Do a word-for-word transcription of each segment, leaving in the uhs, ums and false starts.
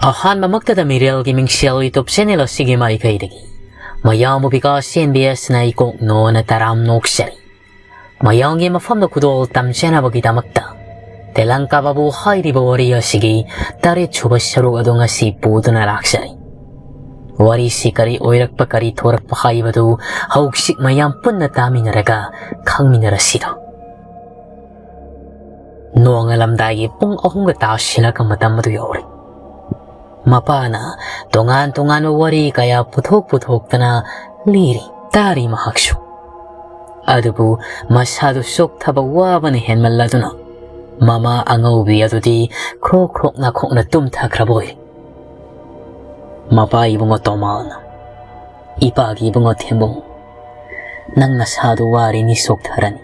ꯑꯍꯥꯟꯕꯃꯛꯇꯗ ꯃꯤꯔꯦꯜꯒꯤ ꯃꯤꯡꯁꯦꯜ YouTube channel ꯑꯁꯤꯒꯤ ꯃꯥꯏꯀꯩꯗꯒꯤ ꯃꯌꯥꯝꯕꯨ ꯕꯤꯀꯥꯁ ꯑꯦꯟ ꯕꯤ ꯑꯦꯁꯅ ꯏꯀꯣꯛ ꯅꯣꯅ ꯇꯔꯥꯝ ꯅꯣꯛꯆꯔꯤ꯫ ꯃꯌꯥꯝꯒꯤ ꯃꯐꯝꯗ ꯈꯨꯗꯣꯜ ꯇꯝꯖꯅꯕꯒꯤꯗꯃꯛꯇ ꯇꯦꯂꯪꯀꯥ ꯕꯥꯕꯨ ꯍꯥꯏꯔꯤꯕ ꯋꯥꯔꯤ ꯑꯁꯤꯒꯤ ꯇꯔꯦꯠ ꯁꯨꯕ ꯁꯔꯨꯛ ꯑꯗꯨ ꯉꯁꯤ ꯄꯨꯗꯨꯅ ꯂꯥꯛꯆꯔꯤ꯫ ꯋꯥꯔꯤꯁꯤ ꯀꯔꯤ ꯑꯣꯏꯔꯛꯄ, ꯀꯔꯤ ꯊꯣꯔꯛꯄ ꯍꯥꯏꯕꯗꯨ ꯍꯧꯖꯤꯛ ꯃꯌꯥꯝ ꯄꯨꯟꯅ ꯇꯥꯃꯤꯟꯅꯔꯒ ꯈꯪꯃꯤꯟꯅꯔꯁꯤꯗꯣ꯫ ꯅꯣꯡꯉꯥꯜꯂꯝꯗꯥꯏꯒꯤ ꯄꯨꯡ ꯑꯍꯨꯝꯒ ꯇꯥꯁꯤꯜꯂꯛꯄ ꯃꯇꯝ ꯑꯗꯨ ꯌꯧꯔꯦ꯫ ꯃꯄꯥꯅ ꯇꯣꯉꯥꯟ ꯇꯣꯉꯥꯟꯕ ꯋꯥꯔꯤ ꯀꯌꯥ ꯄꯨꯊꯣꯛ ꯄꯨꯊꯣꯛꯇꯅ ꯂꯤꯔꯤ꯫ ꯇꯥꯔꯤ ꯃꯍꯥꯛꯁꯨ꯫ ꯑꯗꯨꯕꯨ ꯃꯁꯥꯗꯨ ꯆꯣꯛꯊꯕ ꯋꯥꯕꯅ ꯍꯦꯟꯃꯜꯂꯗꯨꯅ ꯃꯃꯥ ꯑꯉꯧꯕꯤ ꯑꯗꯨꯗꯤ ꯈ꯭ꯔꯣꯛ ꯈ꯭ꯔꯣꯛ ꯅꯥꯈꯣꯛꯅ ꯇꯨꯝꯊꯈ꯭ꯔꯕ ꯑꯣꯏ꯫ ꯃꯄꯥ ꯏꯕꯨꯡꯉꯣ ꯇꯣꯃꯥꯜꯅ, "ꯏꯄꯥꯒꯤ ꯏꯕꯨꯡꯉꯣ ꯊꯦꯝꯕꯨꯡ, ꯅꯪ ꯅꯁꯥꯗꯨ ꯋꯥꯔꯤꯅꯤ, ꯆꯣꯛꯊꯔꯅꯤ꯫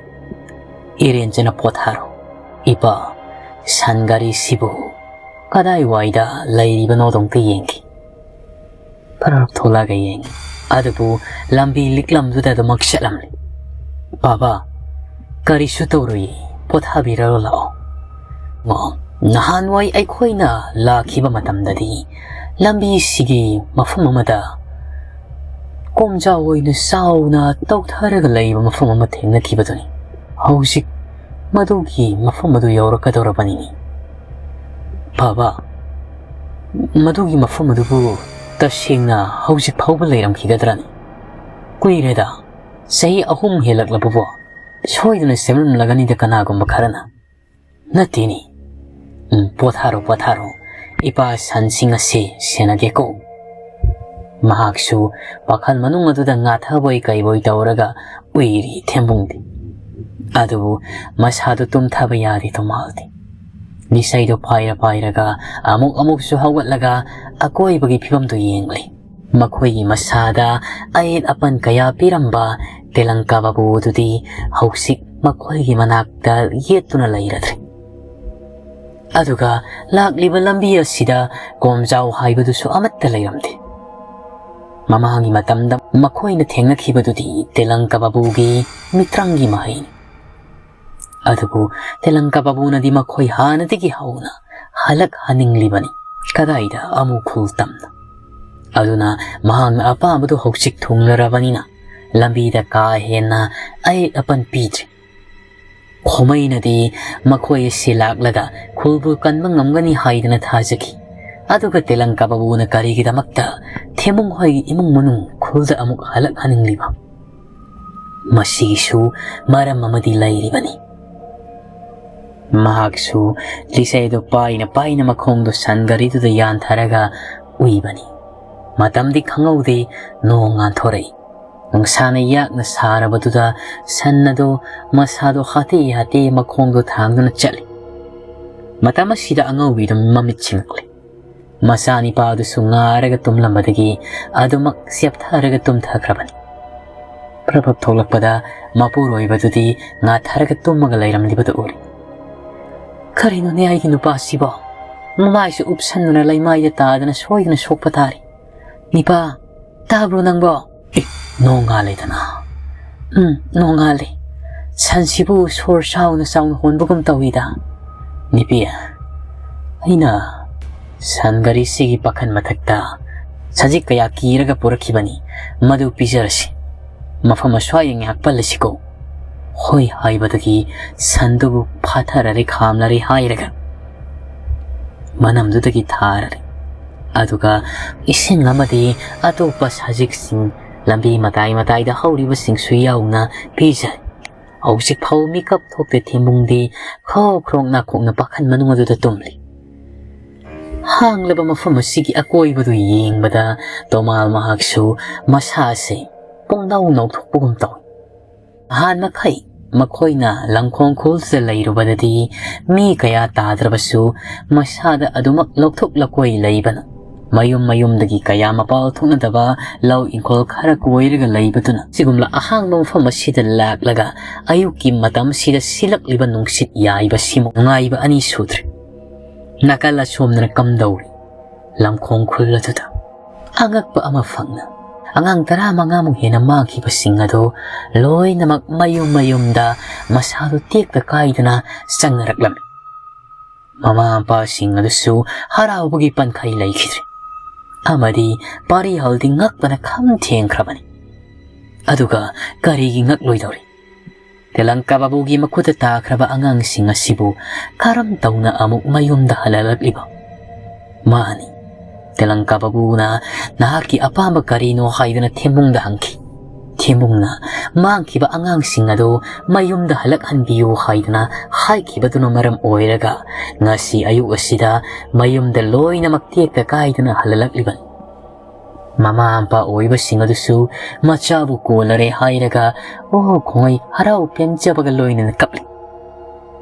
ꯏꯔꯦꯟꯖꯅ ꯄꯣꯊꯥꯔꯣ꯫ ꯏꯄꯥ, ꯁꯟ ꯒꯥꯔꯤꯁꯤꯕꯨ ꯀꯗꯥꯏꯋꯥꯏꯗ ꯂꯩꯔꯤꯕꯅꯣꯗꯣ ꯑꯝꯇ ꯌꯦꯡꯒꯦ꯫" ꯐꯔꯞ ꯊꯣꯛꯂꯛꯑꯒ ꯌꯦꯡꯉꯤ꯫ ꯑꯗꯨꯕꯨ ꯂꯝꯕꯤ ꯂꯤꯛꯂꯝꯗꯨꯗ ꯑꯗꯨꯃꯛ ꯆꯠꯂꯝꯂꯤ꯫ "ꯕꯥꯕꯥ, ꯀꯔꯤꯁꯨ ꯇꯧꯔꯨꯏ, ꯄꯣꯊꯥꯕꯤꯔꯔꯣ ꯂꯥꯛꯑꯣ꯫ ꯑꯣ, ꯅꯍꯥꯟꯋꯥꯏ ꯑꯩꯈꯣꯏꯅ ꯂꯥꯛꯈꯤꯕ ꯃꯇꯝꯗꯗꯤ ꯂꯝꯕꯤꯁꯤꯒꯤ ꯃꯐꯝ ꯑꯃꯗ ꯀꯣꯝꯖꯥꯎ ꯑꯣꯏꯅ ꯆꯥꯎꯅ ꯇꯧꯊꯔꯒ ꯂꯩꯕ ꯃꯐꯝ ꯑꯃ ꯊꯦꯡꯅꯈꯤꯕꯗꯨꯅꯤ꯫ ꯍꯧꯖꯤꯛ ꯃꯗꯨꯒꯤ ꯃꯐꯝ ꯑꯗꯨ ꯌꯧꯔꯛꯀꯗꯧꯔꯕꯅꯤꯅꯦ꯫ ꯕꯥꯕꯥ, ꯃꯗꯨꯒꯤ ꯃꯐꯝ ꯑꯗꯨꯕꯨ ꯇꯁꯦꯡꯅ ꯍꯧꯖꯤꯛ ꯐꯥꯎꯕ ꯂꯩꯔꯝꯈꯤꯒꯗ꯭ꯔꯅꯤ? ꯀꯨꯏꯔꯦꯗ, ꯆꯍꯤ ꯑꯍꯨꯝ ꯍꯦꯜꯂꯛꯂꯕꯕꯨ ꯁꯣꯏꯗꯅ ꯁꯦꯝꯂꯝꯂꯒꯅꯤꯗ ꯀꯅꯥꯒꯨꯝꯕ ꯈꯔꯅ꯫" "ꯅꯠꯇꯦꯅꯦ꯫ ꯎꯝ, ꯄꯣꯊꯥꯔꯣ, ꯄꯣꯊꯥꯔꯣ꯫ ꯏꯄꯥ ꯁꯟꯁꯤꯡ ꯑꯁꯤ ꯁꯦꯟꯅꯒꯦꯀꯣ꯫" ꯃꯍꯥꯛꯁꯨ ꯋꯥꯈꯜ ꯃꯅꯨꯡ ꯑꯗꯨꯗ ꯉꯥꯊꯕꯣꯏ ꯀꯩꯕꯣꯏ ꯇꯧꯔꯒ ꯎꯏꯔꯤ ꯊꯦꯝꯕꯨꯡꯗꯤ꯫ ꯑꯗꯨꯕꯨ ꯃꯁꯥꯗꯨ ꯇꯨꯝꯊꯕ ꯌꯥꯗꯦ ꯇꯣꯃꯥꯜꯗꯤ꯫ ꯂꯤꯆꯩꯗꯨ ꯄꯥꯏꯔ ꯄꯥꯏꯔꯒ ꯑꯃꯨꯛ ꯑꯃꯨꯛꯁꯨ ꯍꯧꯒꯠꯂꯒ ꯑꯀꯣꯏꯕꯒꯤ ꯐꯤꯕꯝꯗꯨ ꯌꯦꯡꯂꯤ꯫ ꯃꯈꯣꯏꯒꯤ ꯃꯁꯥꯗ ꯑꯌꯦꯠ ꯑꯄꯟ ꯀꯌꯥ ꯄꯤꯔꯝꯕ ꯇꯦꯂꯪꯀꯥ ꯕꯥꯕꯨ ꯑꯗꯨꯗꯤ ꯍꯧꯖꯤꯛ ꯃꯈꯣꯏꯒꯤ ꯃꯅꯥꯛꯇ ꯌꯦꯠꯇꯨꯅ ꯂꯩꯔꯗ꯭ꯔꯦ꯫ ꯑꯗꯨꯒ ꯂꯥꯛꯂꯤꯕ ꯂꯝꯕꯤ ꯑꯁꯤꯗ ꯀꯣꯝꯖꯥꯎ ꯍꯥꯏꯕꯗꯨꯁꯨ ꯑꯃꯠꯇ ꯂꯩꯔꯝꯗꯦ꯫ ꯃꯃꯥꯡꯒꯤ ꯃꯇꯝꯗ ꯃꯈꯣꯏꯅ ꯊꯦꯡꯅꯈꯤꯕꯗꯨꯗꯤ ꯇꯦꯂꯪꯀꯥ ꯕꯥꯕꯨꯒꯤ ꯃꯤꯇ꯭ꯔꯪꯒꯤ ꯃꯍꯩꯅꯤ꯫ ꯑꯗꯨꯕꯨ ꯇꯦꯂꯪꯀꯥ ꯕꯥꯕꯨꯅꯗꯤ ꯃꯈꯣꯏ ꯍꯥꯟꯅꯗꯒꯤ ꯍꯧꯅ ꯍꯜꯂꯛꯍꯟꯅꯤꯡꯂꯤꯕꯅꯤ꯫ ꯀꯗꯥꯏꯗ ꯑꯃꯨꯛ ꯈꯨꯜ ꯇꯝꯅ? ꯑꯗꯨꯅ ꯃꯍꯥꯛꯅ ꯑꯄꯥꯝꯕꯗꯨ ꯍꯧꯖꯤꯛ ꯊꯨꯡꯂꯔꯕꯅꯤꯅ ꯂꯝꯕꯤꯗ ꯀꯥ ꯍꯦꯟꯅ ꯑꯌꯦꯠ ꯑꯄꯟ ꯄꯤꯗ꯭ꯔꯦ꯫ ꯈꯣꯃꯩꯅꯗꯤ ꯃꯈꯣꯏ ꯑꯁꯤ ꯂꯥꯛꯂꯒ ꯈꯨꯜꯕꯨ ꯀꯟꯕ ꯉꯝꯒꯅꯤ ꯍꯥꯏꯗꯅ ꯊꯥꯖꯈꯤ꯫ ꯑꯗꯨꯒ ꯇꯦꯂꯪꯀꯥ ꯕꯥꯕꯨꯅ ꯀꯔꯤꯒꯤꯗꯃꯛꯇ ꯊꯦꯝꯕꯨꯡ ꯍꯣꯏꯒꯤ ꯏꯃꯨꯡ ꯃꯅꯨꯡ ꯈꯨꯜꯗ ꯑꯃꯨꯛ ꯍꯜꯂꯛꯍꯟꯅꯤꯡꯂꯤꯕ? ꯃꯁꯤꯒꯤꯁꯨ ꯃꯔꯝ ꯑꯃꯗꯤ ꯂꯩꯔꯤꯕꯅꯤ꯫ ꯃꯍꯥꯛꯁꯨ ꯂꯤꯆꯩꯗꯨ ꯄꯥꯏꯅ ꯄꯥꯏꯅ ꯃꯈꯣꯡꯗꯨ ꯁꯟ ꯒꯥꯔꯤꯗꯨꯗ ꯌꯥꯟꯊꯔꯒ ꯎꯏꯕꯅꯤ꯫ ꯃꯇꯝꯗꯤ ꯈꯪꯍꯧꯗꯦ, ꯅꯣꯡ ꯉꯥꯟꯊꯣꯔꯛꯏ꯫ ꯅꯨꯡꯁꯥꯅ ꯌꯥꯛꯅ ꯁꯥꯔꯕꯗꯨꯗ ꯁꯟ ꯑꯗꯨ ꯃꯁꯥꯗꯣ ꯍꯥꯇꯦ ꯍꯥꯇꯦ ꯃꯈꯣꯡꯗꯣ ꯊꯥꯡꯗꯨꯅ ꯆꯠꯂꯤ꯫ ꯃꯇꯝ ꯑꯁꯤꯗ ꯑꯉꯧꯕꯤꯗꯨ ꯃꯃꯤꯠ ꯁꯤꯡꯂꯛꯂꯦ꯫ ꯃꯆꯥꯅꯤꯄꯥꯗꯨꯁꯨ ꯉꯥꯔꯒ ꯇꯨꯝꯂꯝꯕꯗꯒꯤ ꯑꯗꯨꯃꯛ ꯆꯦꯞꯊꯔꯒ ꯇꯨꯝꯊꯈ꯭ꯔꯕꯅꯤ꯫ ꯄ꯭ꯔꯞ ꯄ꯭ꯔꯞ ꯊꯣꯛꯂꯛꯄꯗ ꯃꯄꯨꯔꯣꯏꯕꯗꯨꯗꯤ ꯉꯥꯊꯔꯒ ꯇꯨꯝꯃꯒ ꯂꯩꯔꯝꯂꯤꯕꯗꯨ ꯎꯔꯦ꯫ "ꯀꯔꯤꯅꯣꯅꯦ ꯑꯩꯒꯤ ꯅꯨꯄꯥꯁꯤꯕꯣ? ꯃꯃꯥꯏꯁꯨ ꯎꯞꯁꯟꯗꯨꯅ ꯂꯩꯃꯥꯏꯗ ꯇꯥꯗꯅ ꯁꯣꯏꯗꯅ ꯁꯣꯛꯄ ꯇꯥꯔꯦ꯫ ꯅꯤꯄꯥ, ꯇꯥꯕ꯭ꯔꯣ ꯅꯪꯕꯣ?" "ꯑꯦ, ꯅꯣꯡꯉꯥꯜꯂꯦꯗꯅ!" "ꯎꯝ, ꯅꯣꯡꯉꯥꯜꯂꯦ꯫ ꯁꯟꯁꯤꯕꯨ ꯁꯣꯔ ꯆꯥꯎꯅ ꯆꯥꯎꯅ ꯍꯣꯟꯕꯒꯨꯝ ꯇꯧꯏꯗ꯫" "ꯅꯤꯄꯤ, ꯑꯩꯅ ꯁꯟ ꯒꯥꯔꯤꯁꯤꯒꯤ ꯄꯥꯈꯟ ꯃꯊꯛꯇ ꯁꯖꯤꯛ ꯀꯌꯥ ꯀꯤꯔꯒ ꯄꯨꯔꯛꯈꯤꯕꯅꯤ, ꯃꯗꯨ ꯄꯤꯖꯔꯁꯤ꯫ ꯃꯐꯝ ꯑꯁ꯭ꯋꯥꯏꯗ ꯉꯥꯏꯍꯥꯛ ꯄꯜꯂꯁꯤꯀꯣ꯫" ꯍꯣꯏ ꯍꯥꯏꯕꯗꯒꯤ ꯁꯟꯗꯨꯕꯨ ꯐꯥꯊꯔꯔꯦ ꯈꯥꯝꯂꯔꯦ ꯍꯥꯏꯔꯒ ꯃꯅꯝꯗꯨꯗꯒꯤ ꯊꯥꯔꯔꯦ꯫ ꯑꯗꯨꯒ ꯏꯁꯤꯡ ꯑꯃꯗꯤ ꯑꯇꯣꯞꯄ ꯁꯖꯤꯛꯁꯤꯡ, ꯂꯝꯕꯤ ꯃꯇꯥꯏ ꯃꯇꯥꯏꯗ ꯍꯧꯔꯤꯕꯁꯤꯡꯁꯨ ꯌꯥꯎꯅ ꯄꯤꯖꯔꯦ꯫ ꯍꯧꯖꯤꯛ ꯐꯥꯎ ꯃꯤꯀꯞ ꯊꯣꯛꯇꯦ ꯊꯦꯝꯕꯨꯡꯗꯤ꯫ ꯈ꯭ꯔꯣꯛ ꯈ꯭ꯔꯣꯛ ꯅꯥꯈꯣꯛꯅ ꯄꯥꯈꯟ ꯃꯅꯨꯡ ꯑꯗꯨꯗ ꯇꯨꯝꯂꯤ꯫ ꯍꯥꯡꯂꯕ ꯃꯐꯝ ꯑꯁꯤꯒꯤ ꯑꯀꯣꯏꯕꯗꯨ ꯌꯦꯡꯕꯗ ꯇꯣꯃꯥꯜ ꯃꯍꯥꯛꯁꯨ ꯃꯁꯥꯁꯦ ꯄꯨꯡꯅꯧ ꯅꯧꯊꯣꯛꯄꯒꯨꯝ ꯇꯧꯏ꯫ ꯑꯍꯥꯟꯕꯈꯩ ꯃꯈꯣꯏꯅ ꯂꯪꯈꯣꯡ ꯈꯨꯜꯁꯤꯗ ꯂꯩꯔꯨꯕꯗꯗꯤ ꯃꯤ ꯀꯌꯥ ꯇꯥꯗ꯭ꯔꯕꯁꯨ ꯃꯁꯥꯗ ꯑꯗꯨꯃꯛ ꯂꯧꯊꯣꯛ ꯂꯀꯣꯏ ꯂꯩꯕꯅ ꯃꯌꯨꯝ ꯃꯌꯨꯝꯗꯒꯤ ꯀꯌꯥ ꯃꯄꯥꯜ ꯊꯣꯛꯅꯗꯕ ꯂꯧ ꯏꯪꯈꯣꯜ ꯈꯔ ꯀꯣꯏꯔꯒ ꯂꯩꯕꯗꯨꯅ ꯁꯤꯒꯨꯝꯂ ꯑꯍꯥꯡꯕ ꯃꯐꯝ ꯑꯁꯤꯗ ꯂꯥꯛꯂꯒ ꯑꯌꯨꯛꯀꯤ ꯃꯇꯝꯁꯤꯗ ꯁꯤꯜꯂꯛꯂꯤꯕ ꯅꯨꯡꯁꯤꯠ ꯌꯥꯏꯕꯁꯤꯃꯨꯛ ꯅꯨꯡꯉꯥꯏꯕ ꯑꯅꯤ ꯁꯨꯗ꯭ꯔꯦ꯫ ꯅꯥꯀꯜ ꯑꯁꯣꯝꯗꯅ ꯀꯝꯗꯧꯔꯤ? ꯂꯝꯈꯣꯡ ꯈꯨꯜ ꯑꯗꯨꯗ ꯑꯉꯛꯄ ꯑꯃ ꯐꯪꯅ ꯑꯉꯥꯡ ꯇꯔꯥꯃꯉꯥꯃꯨꯛ ꯍꯦꯟꯅ ꯃꯥꯡꯈꯤꯕꯁꯤꯡ ꯑꯗꯨ ꯂꯣꯏꯅꯃꯛ ꯃꯌꯨꯝ ꯃꯌꯨꯝꯗ ꯃꯁꯥꯗꯨ ꯇꯦꯛꯇ ꯀꯥꯏꯗꯅ ꯆꯪꯅꯔꯛꯂꯝꯃꯤ꯫ ꯃꯃꯥ ꯃꯄꯥꯁꯤꯡ ꯑꯗꯨꯁꯨ ꯍꯔꯥꯎꯕꯒꯤ ꯄꯟꯈꯩ ꯂꯩꯈꯤꯗ꯭ꯔꯦ꯫ ꯑꯃꯗꯤ ꯄꯥꯔꯤꯍꯜꯗꯤ ꯉꯛꯄꯅ ꯈꯝ ꯊꯦꯡꯈ꯭ꯔꯕꯅꯤ꯫ ꯑꯗꯨꯒ ꯀꯔꯤꯒꯤ ꯉꯛꯂꯣꯏꯗꯧꯔꯤ? ꯇꯦꯂꯪꯀꯥ ꯕꯥꯕꯨꯒꯤ ꯃꯈꯨꯠꯇ ꯇꯥꯈ꯭ꯔꯕ ꯑꯉꯥꯡꯁꯤꯡ ꯑꯁꯤꯕꯨ ꯀꯔꯝ ꯇꯧꯅ ꯑꯃꯨꯛ ꯃꯌꯨꯝꯗ ꯍꯜꯍꯜꯂꯛꯂꯤꯕ? ꯃꯥꯅꯤ, ꯇꯦꯂꯪꯀꯥ ꯕꯥꯕꯨꯅ ꯅꯍꯥꯛꯀꯤ ꯑꯄꯥꯝꯕ ꯀꯔꯤꯅꯣ ꯍꯥꯏꯗꯨꯅ ꯊꯦꯝꯕꯨꯡꯗ ꯍꯪꯈꯤ꯫ ꯊꯦꯝꯕꯨꯡꯅ ꯃꯥꯡꯈꯤꯕ ꯑꯉꯥꯡꯁꯤꯡ ꯑꯗꯨ ꯃꯌꯨꯝꯗ ꯍꯜꯂꯛꯍꯟꯕꯤꯌꯨ ꯍꯥꯏꯗꯨꯅ ꯍꯥꯏꯈꯤꯕꯗꯨꯅ ꯃꯔꯝ ꯑꯣꯏꯔꯒ ꯉꯁꯤ ꯑꯌꯨꯛ ꯑꯁꯤꯗ ꯃꯌꯨꯝꯗ ꯂꯣꯏꯅꯃꯛ ꯇꯦꯛꯇ ꯀꯥꯏꯗꯅ ꯍꯜꯂꯛꯂꯤꯕꯅꯤ꯫ ꯃꯃꯥ ꯃꯄꯥ ꯑꯣꯏꯕꯁꯤꯡ ꯑꯗꯨꯁꯨ ꯃꯆꯥꯕꯨ ꯀꯣꯜꯂꯔꯦ ꯍꯥꯏꯔꯒ ꯑꯣ ꯈꯣꯡꯉꯩ ꯍꯔꯥꯎ ꯄꯦꯟꯖꯕꯒ ꯂꯣꯏꯅꯅ ꯀꯞꯂꯤ꯫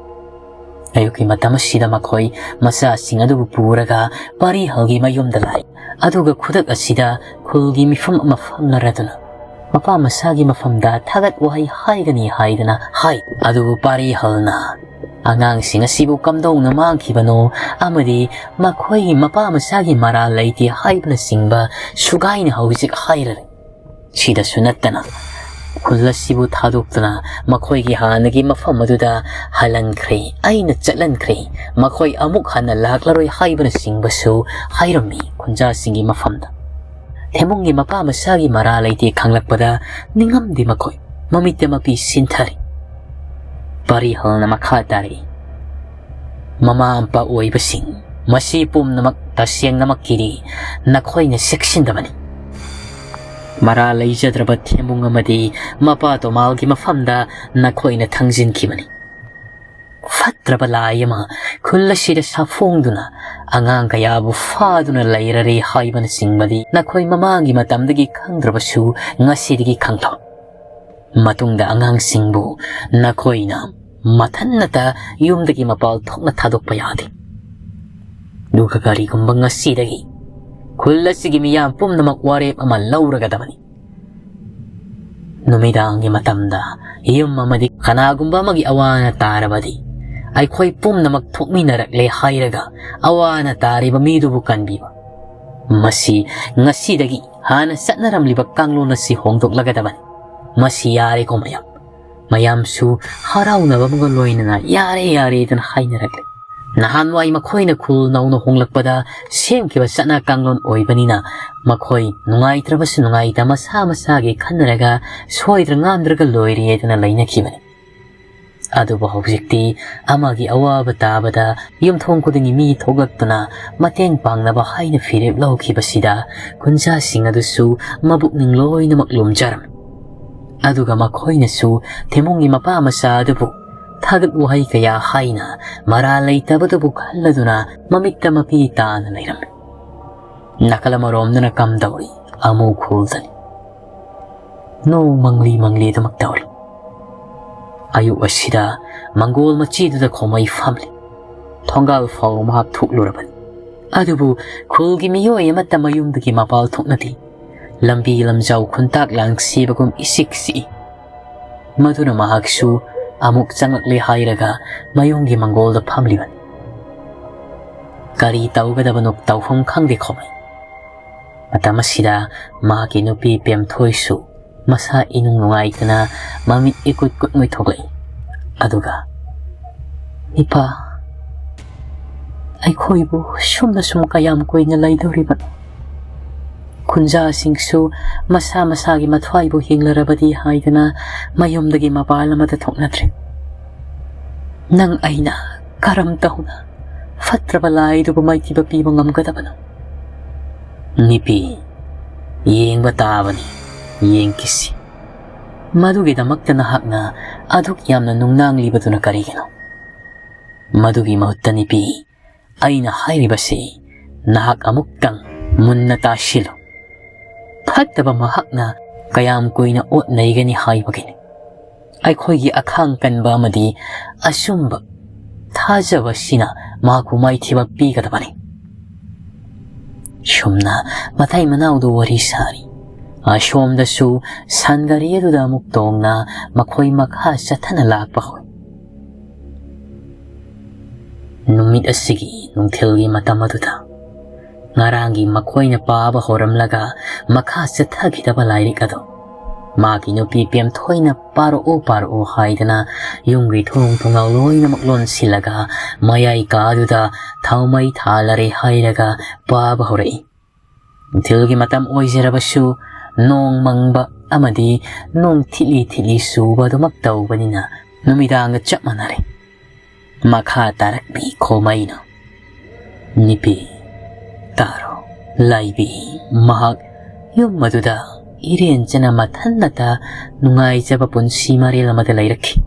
ꯑꯌꯨꯛꯀꯤ ꯃꯇꯝ ꯑꯁꯤꯗ ꯃꯈꯣꯏ ꯃꯆꯥꯁꯤꯡ ꯑꯗꯨꯕꯨ ꯄꯨꯔꯒ ꯄꯥꯔꯤꯍꯜꯒꯤ ꯃꯌꯨꯝꯗ ꯂꯥꯛꯏ꯫ ꯑꯗꯨꯒ ꯈꯨꯗꯛ ꯑꯁꯤꯗ ꯈꯨꯜꯒꯤ ꯃꯤꯐꯝ ꯑꯃ ꯐꯝꯅꯔꯗꯨꯅ ꯃꯄꯥ ꯃꯆꯥꯒꯤ ꯃꯐꯝꯗ ꯊꯥꯒꯠ ꯋꯥꯍꯩ ꯍꯥꯏꯒꯅꯤ ꯍꯥꯏꯗꯅ ꯍꯥꯏ꯫ ꯑꯗꯨꯕꯨ ꯄꯥꯔꯤꯍꯜꯅ ꯑꯉꯥꯡꯁꯤꯡ ꯑꯁꯤꯕꯨ ꯀꯝꯗꯧꯅ ꯃꯥꯡꯈꯤꯕꯅꯣ ꯑꯃꯗꯤ ꯃꯈꯣꯏꯒꯤ ꯃꯄꯥ ꯃꯆꯥꯒꯤ ꯃꯔꯥꯜ ꯂꯩꯇꯦ ꯍꯥꯏꯕꯅꯆꯤꯡꯕ ꯁꯨꯒꯥꯏꯅ ꯍꯧꯖꯤꯛ ꯍꯥꯏꯔꯔꯦ꯫ ꯁꯤꯗꯁꯨ ꯅꯠꯇꯅ ꯈꯨꯜ ꯑꯁꯤꯕꯨ ꯊꯥꯗꯣꯛꯇꯨꯅ ꯃꯈꯣꯏꯒꯤ ꯍꯥꯟꯅꯒꯤ ꯃꯐꯝ ꯑꯗꯨꯗ ꯍꯜꯍꯟꯈ꯭ꯔꯦ, ꯑꯩꯅ ꯆꯠꯍꯟꯈ꯭ꯔꯦ, ꯃꯈꯣꯏ ꯑꯃꯨꯛ ꯍꯟꯅ ꯂꯥꯛꯂꯔꯣꯏ ꯍꯥꯏꯕꯅꯆꯤꯡꯕꯁꯨ ꯍꯥꯏꯔꯝꯃꯤ ꯈꯨꯟꯖꯥꯁꯤꯡꯒꯤ ꯃꯐꯝꯗ꯫ ꯊꯦꯝꯕꯨꯡꯒꯤ ꯃꯄꯥ ꯃꯆꯥꯒꯤ ꯃꯔꯥ ꯂꯩꯇꯦ ꯈꯪꯂꯛꯄꯗ ꯅꯤꯡꯉꯝꯗꯦ ꯃꯈꯣꯏ꯫ ꯃꯃꯤꯠꯇ ꯃꯄꯤ ꯁꯤꯟꯊꯔꯤ꯫ ꯄꯥꯔꯤꯍꯜꯅ ꯃꯈꯥ ꯇꯥꯔꯛꯏ, "ꯃꯃꯥ ꯃꯄꯥ ꯑꯣꯏꯕꯁꯤꯡ, ꯃꯁꯤ ꯄꯨꯝꯅꯃꯛ ꯇꯁꯦꯡꯅꯃꯛꯀꯤꯗꯤ ꯅꯈꯣꯏꯅ ꯆꯦꯛꯁꯤꯟꯗꯕꯅꯤ꯫ ꯃꯔꯥ ꯂꯩꯖꯗ꯭ꯔꯕ ꯊꯦꯝꯕꯨꯡ ꯑꯃꯗꯤ ꯃꯄꯥ ꯇꯣꯃꯥꯜꯒꯤ ꯃꯐꯝꯗ ꯅꯈꯣꯏꯅ ꯊꯥꯡꯖꯤꯟꯈꯤꯕꯅꯤ꯫ ꯐꯠꯇ꯭ꯔꯕ ꯂꯥꯏ ꯑꯃ ꯈꯨꯜ ꯑꯁꯤꯗ ꯁꯥꯐꯣꯡꯗꯨꯅ ꯑꯉꯥꯡ ꯀꯌꯥꯕꯨ ꯐꯥꯗꯨꯅ ꯂꯩꯔꯔꯦ ꯍꯥꯏꯕꯅꯆꯤꯡꯕꯗꯤ ꯅꯈꯣꯏ ꯃꯃꯥꯡꯒꯤ ꯃꯇꯝꯗꯒꯤ ꯈꯪꯗ꯭ꯔꯕꯁꯨ ꯉꯁꯤꯗꯒꯤ ꯈꯪꯂꯣ꯫ ꯃꯇꯨꯡꯗ ꯑꯉꯥꯡꯁꯤꯡꯕꯨ ꯅꯈꯣꯏꯅ ꯃꯊꯟꯅꯇ ꯌꯨꯝꯗꯒꯤ ꯃꯄꯥꯜ ꯊꯣꯛꯅ ꯊꯥꯗꯣꯛꯄ ꯌꯥꯗꯦ꯫ ꯑꯗꯨꯒ ꯀꯔꯤꯒꯨꯝꯕ ꯉꯁꯤꯗꯒꯤ ꯈꯨꯜ ꯑꯁꯤꯒꯤ ꯃꯤꯌꯥꯝ ꯄꯨꯝꯅꯃꯛ ꯋꯥꯔꯦꯞ ꯑꯃ ꯂꯧꯔꯒꯗꯕꯅꯤ꯫ ꯅꯨꯃꯤꯗꯥꯡꯒꯤ ꯃꯇꯝꯗ ꯌꯨꯝ ꯑꯃꯗꯤ ꯀꯅꯥꯒꯨꯝꯕ ꯑꯃꯒꯤ ꯑꯋꯥ ꯑꯅꯥ ꯇꯥꯔꯕꯗꯤ ꯑꯩꯈꯣꯏ ꯄꯨꯝꯅꯃꯛ ꯊꯣꯛꯃꯤꯟꯅꯔꯛꯂꯦ ꯍꯥꯏꯔꯒ ꯑꯋꯥ ꯑꯅꯥ ꯇꯥꯔꯤꯕ ꯃꯤꯗꯨꯕꯨ ꯀꯟꯕꯤꯕ꯫ ꯃꯁꯤ ꯉꯁꯤꯗꯒꯤ ꯍꯥꯟꯅ ꯆꯠꯅꯔꯝꯂꯤꯕ ꯀꯥꯡꯂꯣꯟ ꯑꯁꯤ ꯍꯣꯡꯗꯣꯛꯂꯒꯗꯕꯅꯤ꯫ ꯃꯁꯤ ꯌꯥꯔꯦꯀꯣ ꯃꯌꯥꯝ?" ꯃꯌꯥꯝꯁꯨ ꯍꯔꯥꯎꯅꯕ ꯑꯃꯒ ꯂꯣꯏꯅꯅ "ꯌꯥꯔꯦ, ꯌꯥꯔꯦꯗꯅ" ꯍꯥꯏꯅꯔꯛꯂꯦ꯫ ꯅꯍꯥꯟꯋꯥꯏ ꯃꯈꯣꯏꯅ ꯈꯨꯜ ꯅꯧꯅ ꯍꯣꯡꯂꯛꯄꯗ ꯁꯦꯝꯈꯤꯕ ꯆꯠꯅ ꯀꯥꯡꯂꯣꯟ ꯑꯣꯏꯕꯅꯤꯅ ꯃꯈꯣꯏ ꯅꯨꯡꯉꯥꯏꯇ꯭ꯔꯕꯁꯨ ꯅꯨꯡꯉꯥꯏꯇ ꯃꯁꯥ ꯃꯁꯥꯒꯤ ꯈꯟꯅꯔꯒ ꯁꯣꯏꯗ꯭ꯔ ꯉꯥꯝꯗ꯭ꯔꯒ ꯂꯣꯏꯔꯦꯗꯅ ꯂꯩꯅꯈꯤꯕꯅꯤ꯫ ꯑꯗꯨꯕꯨ ꯍꯧꯖꯤꯛꯇꯤ ꯑꯃꯒꯤ ꯑꯋꯥꯕ ꯇꯥꯕꯗ ꯌꯨꯝꯊꯣꯡ ꯈꯨꯗꯤꯡꯒꯤ ꯃꯤ ꯊꯣꯛꯂꯛꯇꯨꯅ ꯃꯇꯦꯡ ꯄꯥꯡꯅꯕ ꯍꯥꯏꯅ ꯐꯤꯔꯦꯞ ꯂꯧꯈꯤꯕꯁꯤꯗ ꯈꯨꯟꯖꯥꯁꯤꯡ ꯑꯗꯨꯁꯨ ꯃꯕꯨꯛꯅꯤꯡ ꯂꯣꯏꯅꯃꯛ ꯂꯨꯝꯖꯔꯝꯃꯤ꯫ ꯑꯗꯨꯒ ꯃꯈꯣꯏꯅꯁꯨ ꯊꯦꯃꯨꯡꯒꯤ ꯃꯄꯥ ꯃꯆꯥ ꯑꯗꯨꯕꯨ ꯊꯥꯒꯠ ꯋꯥꯍꯩ ꯀꯌꯥ ꯍꯥꯏꯅ ꯃꯔꯥꯜ ꯂꯩꯇꯕꯗꯨꯕꯨ ꯈꯜꯂꯗꯨꯅ ꯃꯃꯤꯠꯇ ꯃꯄꯤ ꯇꯥꯅ ꯂꯩꯔꯝꯃꯤ꯫ ꯅꯥꯀꯜ ꯑꯃꯔꯣꯝꯗꯅ ꯀꯝꯗꯧꯔꯤ ꯑꯃꯨ ꯈꯨꯜꯗꯅꯤ꯫ ꯅꯣꯡ ꯃꯪꯂꯤ ꯃꯪꯂꯤ ꯑꯗꯨꯃꯛ ꯇꯧꯔꯤ꯫ ꯑꯌꯨꯛ ꯑꯁꯤꯗ ꯃꯪꯒꯣꯜ ꯃꯆꯤꯗꯨꯗ ꯈꯣꯃꯩ ꯐꯝꯂꯤ꯫ ꯊꯣꯡꯒꯥꯜ ꯐꯥꯎ ꯃꯍꯥꯛ ꯊꯣꯛꯂꯨꯔꯕꯅꯤ꯫ ꯑꯗꯨꯕꯨ ꯈꯨꯜꯒꯤ ꯃꯤꯑꯣꯏ ꯑꯃꯠꯇ ꯃꯌꯨꯝꯗꯒꯤ ꯃꯄꯥꯜ ꯊꯣꯛꯅꯗꯦ꯫ ꯂꯝꯕꯤ ꯂꯝꯖꯥꯎ ꯈꯨꯟꯇꯥꯛ ꯂꯥꯡꯁꯤꯕꯒꯨꯝ ꯏꯆꯤꯛ ꯆꯤꯛꯏ꯫ ꯃꯗꯨꯅ ꯃꯍꯥꯛꯁꯨ ꯑꯃꯨꯛ ꯆꯪꯂꯛꯂꯦ ꯍꯥꯏꯔꯒ ꯃꯌꯨꯝꯒꯤ ꯃꯪꯒꯣꯜꯗ ꯐꯝꯂꯤꯕꯅꯤ꯫ ꯀꯔꯤ ꯇꯧꯒꯗꯕꯅꯣ ꯇꯧꯐꯝ ꯈꯪꯗꯦ ꯈꯣꯃꯩ꯫ ꯃꯇꯝ ꯑꯁꯤꯗ ꯃꯍꯥꯛꯀꯤ ꯅꯨꯄꯤ ꯄꯦꯝꯊꯣꯏꯁꯨ ꯃꯁꯥ ꯏꯅꯨꯡ ꯅꯨꯡꯉꯥꯏꯇꯅ ꯃꯃꯤꯠ ꯏꯀꯨꯠ ꯀꯨꯠ ꯃꯨꯏꯊꯣꯛꯂꯛꯏ꯫ ꯑꯗꯨꯒ, "ꯏꯄꯥ, ꯑꯩꯈꯣꯏꯕꯨ ꯁꯨꯝꯅ ꯁꯨꯝ ꯀꯌꯥꯝ ꯀꯨꯏꯅ ꯂꯩꯗꯧꯔꯤꯕꯅꯣ? ꯈꯨꯟꯖꯥꯁꯤꯡꯁꯨ ꯃꯁꯥ ꯃꯁꯥꯒꯤ ꯃꯊ꯭ꯋꯥꯏꯕꯨ ꯍꯤꯡꯂꯔꯕꯗꯤ ꯍꯥꯏꯗꯅ ꯃꯌꯨꯝꯗꯒꯤ ꯃꯄꯥꯜ ꯑꯃꯗ ꯊꯣꯛꯅꯗ꯭ꯔꯦ꯫ ꯅꯪ ꯑꯩꯅ ꯀꯔꯝ ꯇꯧꯅ ꯐꯠꯇ꯭ꯔꯕ ꯂꯥꯏꯗꯨꯕꯨ ꯃꯥꯏꯊꯤꯕ ꯄꯤꯕ ꯉꯝꯒꯗꯕꯅꯣ?" "ꯅꯨꯄꯤ, ꯌꯦꯡꯕ ꯇꯥꯕꯅꯤ, ꯌꯦꯡꯈꯤꯁꯤ꯫ ꯃꯗꯨꯒꯤꯗꯃꯛꯇ ꯅꯍꯥꯛꯅ ꯑꯗꯨꯛ ꯌꯥꯝꯅ ꯅꯨꯡꯅꯥꯡꯂꯤꯕꯗꯨꯅ ꯀꯔꯤꯒꯤꯅꯣ? ꯃꯗꯨꯒꯤ ꯃꯍꯨꯠꯇ ꯅꯨꯄꯤ, ꯑꯩꯅ ꯍꯥꯏꯔꯤꯕꯁꯤ ꯅꯍꯥꯛ ꯑꯃꯨꯛꯇꯪ ꯃꯨꯟꯅ ꯇꯥꯁꯤꯜꯂꯨ꯫ ꯐꯠꯇꯕ ꯃꯍꯥꯛꯅ ꯀꯌꯥꯝ ꯀꯨꯏꯅ ꯑꯣꯠ ꯅꯩꯒꯅꯤ ꯍꯥꯏꯕꯒꯤꯅꯤ꯫ ꯑꯩꯈꯣꯏꯒꯤ ꯑꯈꯥꯡ ꯀꯟꯕ ꯑꯃꯗꯤ ꯑꯆꯨꯝꯕ ꯊꯥꯖꯕ ꯑꯁꯤꯅ ꯃꯍꯥꯛꯄꯨ ꯃꯥꯏꯊꯤꯕ ꯄꯤꯒꯗꯕꯅꯤ꯫" ꯁꯨꯝꯅ ꯃꯇꯩ ꯃꯅꯥꯎꯗꯨ ꯋꯥꯔꯤ ꯁꯥꯔꯤ꯫ ꯑꯁꯣꯝꯗꯁꯨ ꯁꯟꯒꯥꯔꯤ ꯑꯗꯨꯗ ꯑꯃꯨꯛ ꯇꯣꯡꯅ ꯃꯈꯣꯏ ꯃꯈꯥ ꯆꯠꯊꯅ ꯂꯥꯛꯄ ꯍꯧꯏ꯫ ꯅꯨꯃꯤꯠ ꯑꯁꯤꯒꯤ ꯅꯨꯡꯊꯤꯜꯒꯤ ꯃꯇꯝ ꯑꯗꯨꯗ ꯉꯔꯥꯡꯒꯤ ꯃꯈꯣꯏꯅ ꯄꯥꯕ ꯍꯧꯔꯝꯂꯒ ꯃꯈꯥ ꯆꯠꯊꯈꯤꯗꯕ ꯂꯥꯏꯔꯤꯛ ꯑꯗꯨ ꯃꯥꯒꯤ ꯅꯨꯄꯤ ꯄꯦꯝꯊꯣꯏꯅ "ꯄꯥꯔꯛꯑꯣ, ꯄꯥꯔꯛꯑꯣ" ꯍꯥꯏꯗꯅ ꯌꯨꯝꯒꯤ ꯊꯣꯡ ꯊꯣꯡꯅꯥꯎ ꯂꯣꯏꯅꯃꯛ ꯂꯣꯟꯁꯤꯜꯂꯒ ꯃꯌꯥꯏ ꯀꯥꯗꯨꯗ ꯊꯥꯎꯃꯩ ꯊꯥꯜꯂꯔꯦ ꯍꯥꯏꯔꯒ ꯄꯥꯕ ꯍꯧꯔꯛꯏ꯫ ꯅꯨꯡꯊꯤꯜꯒꯤ ꯃꯇꯝ ꯑꯣꯏꯖꯔꯕꯁꯨ ꯅꯣꯡ ꯃꯪꯕ ꯑꯃꯗꯤ ꯅꯣꯡ ꯊꯤꯠꯂꯤ ꯊꯤꯠꯂꯤ ꯆꯨꯕ ꯑꯗꯨꯃꯛ ꯇꯧꯕꯅꯤꯅ ꯅꯨꯃꯤꯗꯥꯡꯒ ꯆꯞ ꯃꯥꯟꯅꯔꯦ꯫ ꯃꯈꯥ ꯇꯥꯔꯛꯂꯤ ꯈꯣꯃꯩꯅ, "ꯅꯨꯄꯤ, ꯇꯥꯔꯣ꯫ ꯂꯥꯏꯕꯤ ꯃꯍꯥꯛ ꯌꯨꯝ ꯑꯗꯨꯗ ꯏꯔꯦꯟꯖꯅ ꯃꯊꯟꯅꯇ ꯅꯨꯡꯉꯥꯏꯖꯕ ꯄꯨꯟꯁꯤ ꯃꯔꯦꯜ ꯑꯃꯗ ꯂꯩꯔꯛꯈꯤ꯫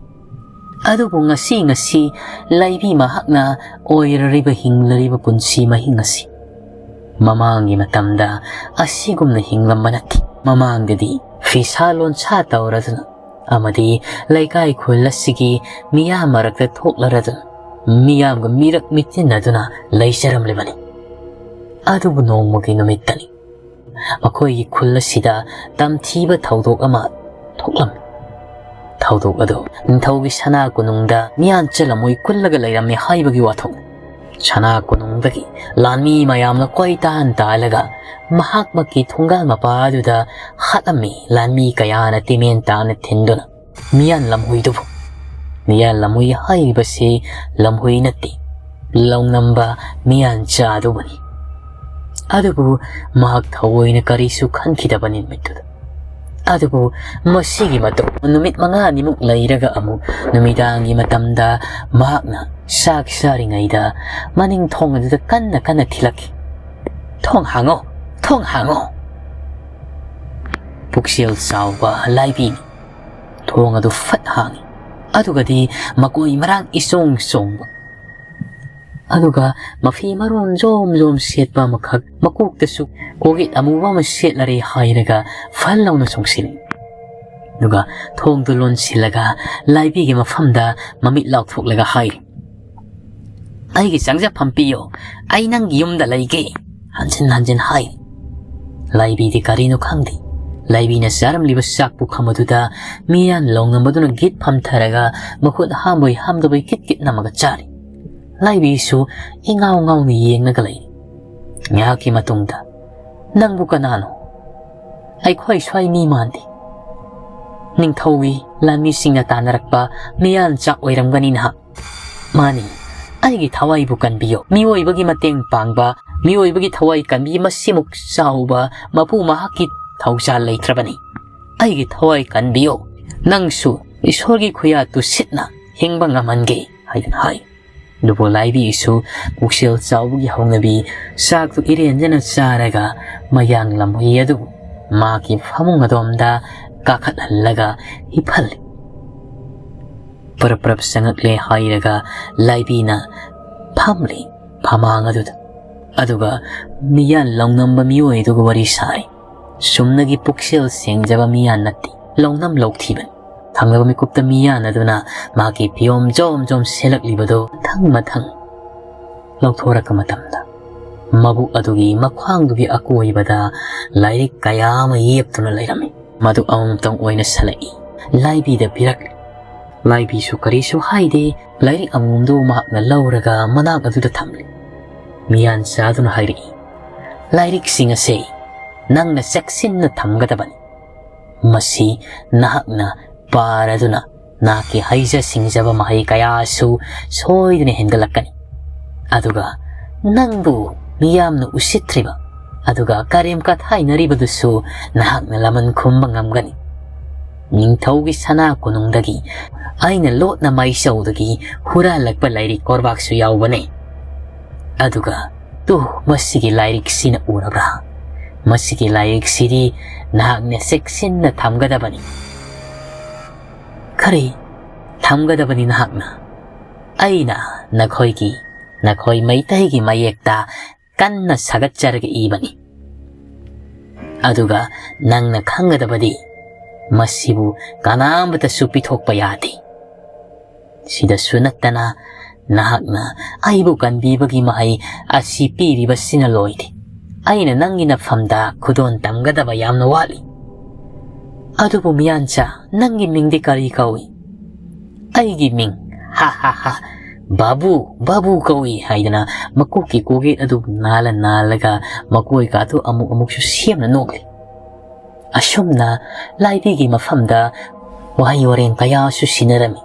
ꯑꯗꯨꯕꯨ ꯉꯁꯤ, ꯉꯁꯤ ꯂꯥꯏꯕꯤ ꯃꯍꯥꯛꯅ ꯑꯣꯏꯔꯔꯤꯕ ꯍꯤꯡꯂꯔꯤꯕ ꯄꯨꯟꯁꯤ ꯃꯍꯤꯡ ꯑꯁꯤ ꯃꯃꯥꯡꯒꯤ ꯃꯇꯝꯗ ꯑꯁꯤꯒꯨꯝꯅ ꯍꯤꯡꯂꯝꯕ ꯅꯠꯇꯦ꯫ ꯃꯃꯥꯡꯗꯗꯤ ꯐꯤꯁꯥ ꯂꯣꯟꯁꯥ ꯇꯧꯔꯗꯨꯅ ꯑꯃꯗꯤ ꯂꯩꯀꯥꯏ ꯈꯨꯜ ꯑꯁꯤꯒꯤ ꯃꯤꯌꯥꯝ ꯃꯔꯛꯇ ꯊꯣꯛꯂꯔꯗꯨꯅ ꯃꯤꯌꯥꯝꯒ ꯃꯤꯔꯛ ꯃꯤꯇꯤꯟꯅꯗꯨꯅ ꯂꯩꯖꯔꯝꯂꯤꯕꯅꯤ꯫ ꯑꯗꯨꯕꯨ ꯅꯣꯡꯃꯒꯤ ꯅꯨꯃꯤꯠꯇꯅꯤ ꯃꯈꯣꯏꯒꯤ ꯈꯨꯜ ꯑꯁꯤꯗ ꯇꯝꯊꯤꯕ ꯊꯧꯗꯣꯛ ꯑꯃ ꯊꯣꯛꯂꯝꯃꯤ꯫ ꯊꯧꯗꯣꯛ ꯑꯗꯨ ꯅꯤꯡꯊꯧꯒꯤ ꯁꯅꯥ ꯀꯣꯅꯨꯡꯗ ꯃꯤꯌꯥꯟꯆ ꯂꯝꯃꯣꯏ ꯀꯨꯜꯂꯒ ꯂꯩꯔꯝꯃꯤ ꯍꯥꯏꯕꯒꯤ ꯋꯥꯊꯣꯛꯅꯤ꯫ ꯁꯅꯥ ꯀꯣꯅꯨꯡꯗꯒꯤ ꯂꯥꯟꯃꯤ ꯃꯌꯥꯝꯅ ꯀꯣꯏꯇꯥꯟ ꯇꯥꯜꯂꯒ ꯃꯍꯥꯛꯃꯛꯀꯤ ꯊꯣꯡꯒꯥꯜ ꯃꯄꯥ ꯑꯗꯨꯗ ꯍꯥꯠꯂꯝꯃꯤ꯫ ꯂꯥꯟꯃꯤ ꯀꯌꯥꯅ ꯇꯤꯃꯦꯟ ꯇꯥꯅ ꯊꯤꯟꯗꯨꯅ ꯃꯤꯌꯥꯟ ꯂꯝꯍꯨꯏꯗꯨꯕꯨ, ꯃꯤꯌꯥꯟ ꯂꯝꯍꯨꯏ ꯍꯥꯏꯔꯤꯕꯁꯤ ꯂꯝꯍꯨꯏ ꯅꯠꯇꯦ, ꯂꯧꯅꯝꯕ ꯃꯤꯌꯥꯟꯆꯥ ꯑꯗꯨꯕꯨꯅꯤ꯫ ꯑꯗꯨꯕꯨ ꯃꯍꯥꯛ ꯊꯑꯣꯏꯅ ꯀꯔꯤꯁꯨ ꯈꯟꯈꯤꯗꯕꯅꯤ ꯅꯨꯃꯤꯠꯇꯨꯗ꯫ ꯑꯗꯨꯕꯨ ꯃꯁꯤꯒꯤ ꯃꯇꯨꯡ ꯅꯨꯃꯤꯠ ꯃꯉꯥꯅꯤꯃꯨꯛ ꯂꯩꯔꯒ ꯑꯃꯨꯛ ꯅꯨꯃꯤꯗꯥꯡꯒꯤ ꯃꯇꯝꯗ ꯃꯍꯥꯛꯅ ꯆꯥꯛ ꯆꯥꯔꯤꯉꯩꯗ ꯃꯅꯤꯡ ꯊꯣꯡ ꯑꯗꯨꯗ ꯀꯟꯅ ꯀꯟꯅ ꯊꯤꯜꯂꯛꯈꯤ꯫ "ꯊꯣꯡ ꯍꯥꯡꯉꯣ! ꯊꯣꯡ ꯍꯥꯡꯉꯣ!" ꯄꯨꯛꯆꯦꯜ ꯆꯥꯎꯕ ꯂꯥꯏꯕꯤꯅꯤ꯫ ꯊꯣꯡ ꯑꯗꯨ ꯐꯠ ꯍꯥꯡꯉꯤ꯫ ꯑꯗꯨꯒꯗꯤ ꯃꯀꯣꯏ ꯃꯔꯥꯡ ꯏꯆꯣꯡ ꯆꯣꯡꯕ, ꯑꯗꯨꯒ ꯃꯐꯤ ꯃꯔꯣꯟ ꯖꯣꯝ ꯖꯣꯝ ꯁꯦꯠꯄ ꯑꯃꯈꯛ, ꯃꯀꯣꯛꯇꯁꯨ ꯀꯣꯛꯌꯦꯠ ꯑꯃꯨꯕ ꯑꯃ ꯁꯦꯠꯂꯔꯦ ꯍꯥꯏꯔꯒ ꯐꯜ ꯂꯥꯎꯅ ꯆꯣꯡꯁꯤꯜꯂꯤ꯫ ꯑꯗꯨꯒ ꯊꯣꯡꯗꯨ ꯂꯣꯟꯁꯤꯜꯂꯒ ꯂꯥꯏꯕꯤꯒꯤ ꯃꯐꯝꯗ ꯃꯃꯤꯠ ꯂꯥꯎꯊꯣꯛꯂꯒ ꯍꯥꯏꯔꯤ, "ꯑꯩꯒꯤ ꯆꯪꯖꯐꯝ ꯄꯤꯌꯣ, ꯑꯩ ꯅꯪꯒꯤ ꯌꯨꯝꯗ ꯂꯩꯒꯦ, ꯍꯟꯖꯤꯟ ꯍꯟꯖꯤꯟ ꯍꯥꯏ꯫ ꯂꯥꯏꯕꯤꯗꯤ ꯀꯔꯤꯅꯣ ꯈꯪꯗꯦ, ꯂꯥꯏꯕꯤꯅ ꯆꯥꯔꯝꯂꯤꯕ ꯆꯥꯛ ꯄꯨꯈꯝ ꯑꯗꯨꯗ ꯃꯤꯌꯥꯟ ꯂꯧꯅꯝꯕꯗꯨꯅ ꯒꯤꯠ ꯐꯝꯊꯔꯒ ꯃꯈꯨꯠ ꯍꯥꯝꯕꯣꯏ ꯍꯥꯝꯗꯕꯣꯏ ꯀꯤꯠ ꯀꯤꯠ ꯅꯝꯃꯒ ꯆꯥꯔꯤ꯫ ꯂꯥꯏꯕꯤꯁꯨ ꯏꯉꯥꯎ ꯉꯥꯎꯅ ꯌꯦꯡꯂꯒ ꯂꯩꯔꯤ꯫ ꯉꯥꯏꯍꯥꯛꯀꯤ ꯃꯇꯨꯡꯗ, "ꯅꯪꯕꯨ ꯀꯅꯥꯅꯣ? ꯑꯩꯈꯣꯏ ꯁ꯭ꯋꯥꯏ ꯃꯤ ꯃꯥꯟꯗꯦ꯫ ꯅꯤꯡꯊꯧꯒꯤ ꯂꯥꯟꯃꯤꯁꯤꯡꯅ ꯇꯥꯟꯅꯔꯛꯄ ꯃꯤꯌꯥꯟꯆꯥ ꯑꯣꯏꯔꯝꯒꯅꯤ ꯅꯍꯥꯛ꯫ ꯃꯥꯅꯤ, ꯑꯩꯒꯤ ꯊꯋꯥꯏꯕꯨ ꯀꯟꯕꯤꯌꯨ꯫ ꯃꯤꯑꯣꯏꯕꯒꯤ ꯃꯇꯦꯡ ꯄꯥꯡꯕ, ꯃꯤꯑꯣꯏꯕꯒꯤ ꯊꯋꯥꯏ ꯀꯟꯕꯤ ꯃꯁꯤꯃꯨꯛ ꯆꯥꯎꯕ ꯃꯄꯨ ꯃꯍꯥꯛꯀꯤ ꯊꯧꯖꯥꯜ ꯂꯩꯇ꯭ꯔꯕꯅꯤ꯫ ꯑꯩꯒꯤ ꯊꯋꯥꯏ ꯀꯟꯕꯤꯌꯨ꯫ ꯅꯪꯁꯨ ꯏꯁꯣꯔꯒꯤ ꯈꯨꯌꯥ ꯇꯨꯁꯤꯠꯅ ꯍꯤꯡꯕ ꯉꯝꯍꯟꯒꯦ ꯍꯥꯏꯗꯨꯅ ꯍꯥꯏ꯫ ꯑꯗꯨꯕꯨ ꯂꯥꯏꯕꯤꯁꯨ ꯄꯨꯛꯆꯦꯜ ꯆꯥꯎꯕꯒꯤ ꯍꯧꯅꯕꯤ ꯆꯥꯛꯇꯨ ꯏꯔꯦꯟꯖꯅ ꯆꯥꯔꯒ ꯃꯌꯥꯡ ꯂꯝꯍꯨꯏ ꯑꯗꯨꯕꯨ ꯃꯥꯒꯤ ꯐꯃꯨꯡ ꯑꯗꯣꯝꯗ ꯀꯥꯈꯠꯍꯜꯂꯒ ꯍꯤꯞꯍꯜꯂꯤ꯫ ꯄꯔꯞ ꯄꯔꯞ ꯆꯪꯉꯛꯂꯦ ꯍꯥꯏꯔꯒ ꯂꯥꯏꯕꯤꯅ ꯐꯝꯂꯤ ꯐꯃꯥꯡ ꯑꯗꯨꯗ꯫ ꯑꯗꯨꯒ ꯃꯤꯌꯥꯟ ꯂꯧꯅꯝꯕ ꯃꯤꯑꯣꯏ ꯑꯗꯨꯒ ꯋꯥꯔꯤ ꯁꯥꯔꯤ꯫ ꯆꯨꯝꯅꯒꯤ ꯄꯨꯛꯆꯦꯜ ꯁꯦꯡꯖꯕ ꯃꯤꯌꯥꯟ ꯅꯠꯇꯦ, ꯂꯧꯅꯝ ꯂꯧꯊꯤꯕꯅꯤ꯫ ꯊꯪꯅꯕ ꯃꯤꯀꯨꯞꯇ ꯃꯤꯌꯥꯟ ꯑꯗꯨꯅ ꯃꯥꯒꯤ ꯐꯤꯌꯣꯝ ꯖꯣꯝ ꯖꯣꯝ ꯁꯦꯠꯂꯛꯂꯤꯕꯗꯨ ꯃꯊꯪ ꯃꯊꯪ ꯂꯧꯊꯣꯔꯛꯄ ꯃꯇꯝꯗ ꯃꯕꯨꯛ ꯑꯗꯨꯒꯤ ꯃꯈ꯭ꯋꯥꯡꯗꯨꯒꯤ ꯑꯀꯣꯏꯕꯗ ꯂꯥꯏꯔꯤꯛ ꯀꯌꯥ ꯑꯃ ꯌꯦꯞꯇꯨꯅ ꯂꯩꯔꯝꯃꯤ꯫ ꯃꯗꯨ ꯑꯃꯃꯝꯇꯪ ꯑꯣꯏꯅ ꯁꯜꯂꯛꯏ꯫ ꯂꯥꯏꯕꯤꯗ ꯄꯤꯔꯛꯂꯤ꯫ ꯂꯥꯏꯕꯤꯁꯨ ꯀꯔꯤꯁꯨ ꯍꯥꯏꯗꯦ꯫ ꯂꯥꯏꯔꯤꯛ ꯑꯃꯃꯝꯗꯨ ꯃꯍꯥꯛꯅ ꯂꯧꯔꯒ ꯃꯅꯥꯛ ꯑꯗꯨꯗ ꯊꯝꯂꯤ꯫ ꯃꯤꯌꯥꯟ ꯆꯥꯗꯨꯅ ꯍꯥꯏꯔꯛꯏ, "ꯂꯥꯏꯔꯤꯛꯁꯤꯡ ꯑꯁꯦ ꯅꯪꯅ ꯆꯦꯛꯁꯤꯟꯅ ꯊꯝꯒꯗꯕꯅꯤ꯫ ꯃꯁꯤ ꯅꯍꯥꯛꯅ ꯄꯥꯔꯗꯨꯅ ꯅꯍꯥꯛꯀꯤ ꯍꯩꯖ ꯁꯤꯡꯖꯕ ꯃꯍꯩ ꯀꯌꯥꯁꯨ ꯁꯣꯏꯗꯅ ꯍꯦꯟꯒꯠꯂꯛꯀꯅꯤ꯫ ꯑꯗꯨꯒ ꯅꯪꯕꯨ ꯃꯤꯌꯥꯝꯅ ꯎꯁꯤꯠꯇ꯭ꯔꯤꯕ ꯑꯗꯨꯒ ꯀꯔꯦꯝ ꯀꯊꯥꯏꯅꯔꯤꯕꯗꯨꯁꯨ ꯅꯍꯥꯛꯅ ꯂꯃꯟ ꯈꯨꯝꯕ ꯉꯝꯒꯅꯤ꯫ ꯅꯤꯡꯊꯧꯒꯤ ꯁꯅꯥ ꯀꯣꯅꯨꯡꯗꯒꯤ ꯑꯩꯅ ꯂꯣꯠꯅ ꯃꯥꯏꯆꯧꯗꯒꯤ ꯍꯨꯔꯥꯜꯂꯛꯄ ꯂꯥꯏꯔꯤꯛ ꯀꯣꯔꯕꯥꯛꯁꯨ ꯌꯥꯎꯕꯅꯦ꯫ ꯑꯗꯨꯒ ꯇꯨ, ꯃꯁꯤꯒꯤ ꯂꯥꯏꯔꯤꯛꯁꯤꯅ ꯎꯔꯕ꯭ꯔꯥ? ꯃꯁꯤꯒꯤ ꯂꯥꯏꯔꯤꯛꯁꯤꯗꯤ ꯅꯍꯥꯛꯅ ꯆꯦꯛꯁꯤꯟꯅ ꯊꯝꯒꯗꯕꯅꯤ꯫" "ꯀꯔꯤ? ꯊꯝꯒꯗꯕꯅꯤ ꯅꯍꯥꯛꯅ?" "ꯑꯩꯅ ꯅꯈꯣꯏꯒꯤ, ꯅꯈꯣꯏ ꯃꯩꯇꯩꯒꯤ ꯃꯌꯦꯛꯇ ꯀꯟꯅ ꯁꯥꯒꯠꯆꯔꯒ ꯏꯕꯅꯤ꯫ ꯑꯗꯨꯒ ꯅꯪꯅ ꯈꯪꯒꯗꯕꯗꯤ ꯃꯁꯤꯕꯨ ꯀꯅꯥꯝꯇꯁꯨ ꯄꯤꯊꯣꯛꯄ ꯌꯥꯗꯦ꯫ ꯁꯤꯗꯁꯨ ꯅꯠꯇꯅ ꯅꯍꯥꯛꯅ ꯑꯩꯕꯨ ꯀꯟꯕꯤꯕꯒꯤ ꯃꯍꯩ ꯑꯁꯤ ꯄꯤꯔꯤꯕꯁꯤꯅ ꯂꯣꯏꯗꯦ꯫ ꯑꯩꯅ ꯅꯪꯒꯤ ꯅꯐꯝꯗ ꯈꯨꯗꯣꯟ ꯇꯝꯒꯗꯕ ꯌꯥꯝꯅ ꯋꯥꯠꯂꯤ꯫ ꯑꯗꯨꯕꯨ ꯃꯤꯌꯥꯟꯆꯥ, ꯅꯪꯒꯤ ꯃꯤꯡꯗꯤ ꯀꯔꯤ ꯀꯧꯏ?" "ꯑꯩꯒꯤ ꯃꯤꯡ, ꯍꯥ ꯍꯥ ꯍꯥ, ꯕꯥꯕꯨ, ꯕꯥꯕꯨ ꯀꯧꯏ" ꯍꯥꯏꯗꯅ ꯃꯀꯣꯛꯀꯤ ꯀꯣꯛꯌꯦꯠ ꯑꯗꯨ ꯅꯥꯜꯂ ꯅꯥꯜꯂꯒ ꯃꯀꯣꯏꯒꯗꯨ ꯑꯃꯨꯛ ꯑꯃꯨꯛꯁꯨ ꯁꯦꯝꯅ ꯅꯣꯛꯂꯤ꯫ ꯑꯁꯨꯝꯅ ꯂꯥꯏꯕꯤꯒꯤ ꯃꯐꯝꯗ ꯋꯥꯍꯩ ꯋꯥꯔꯦꯡ ꯀꯌꯥꯁꯨ ꯁꯤꯟꯅꯔꯝꯃꯤ꯫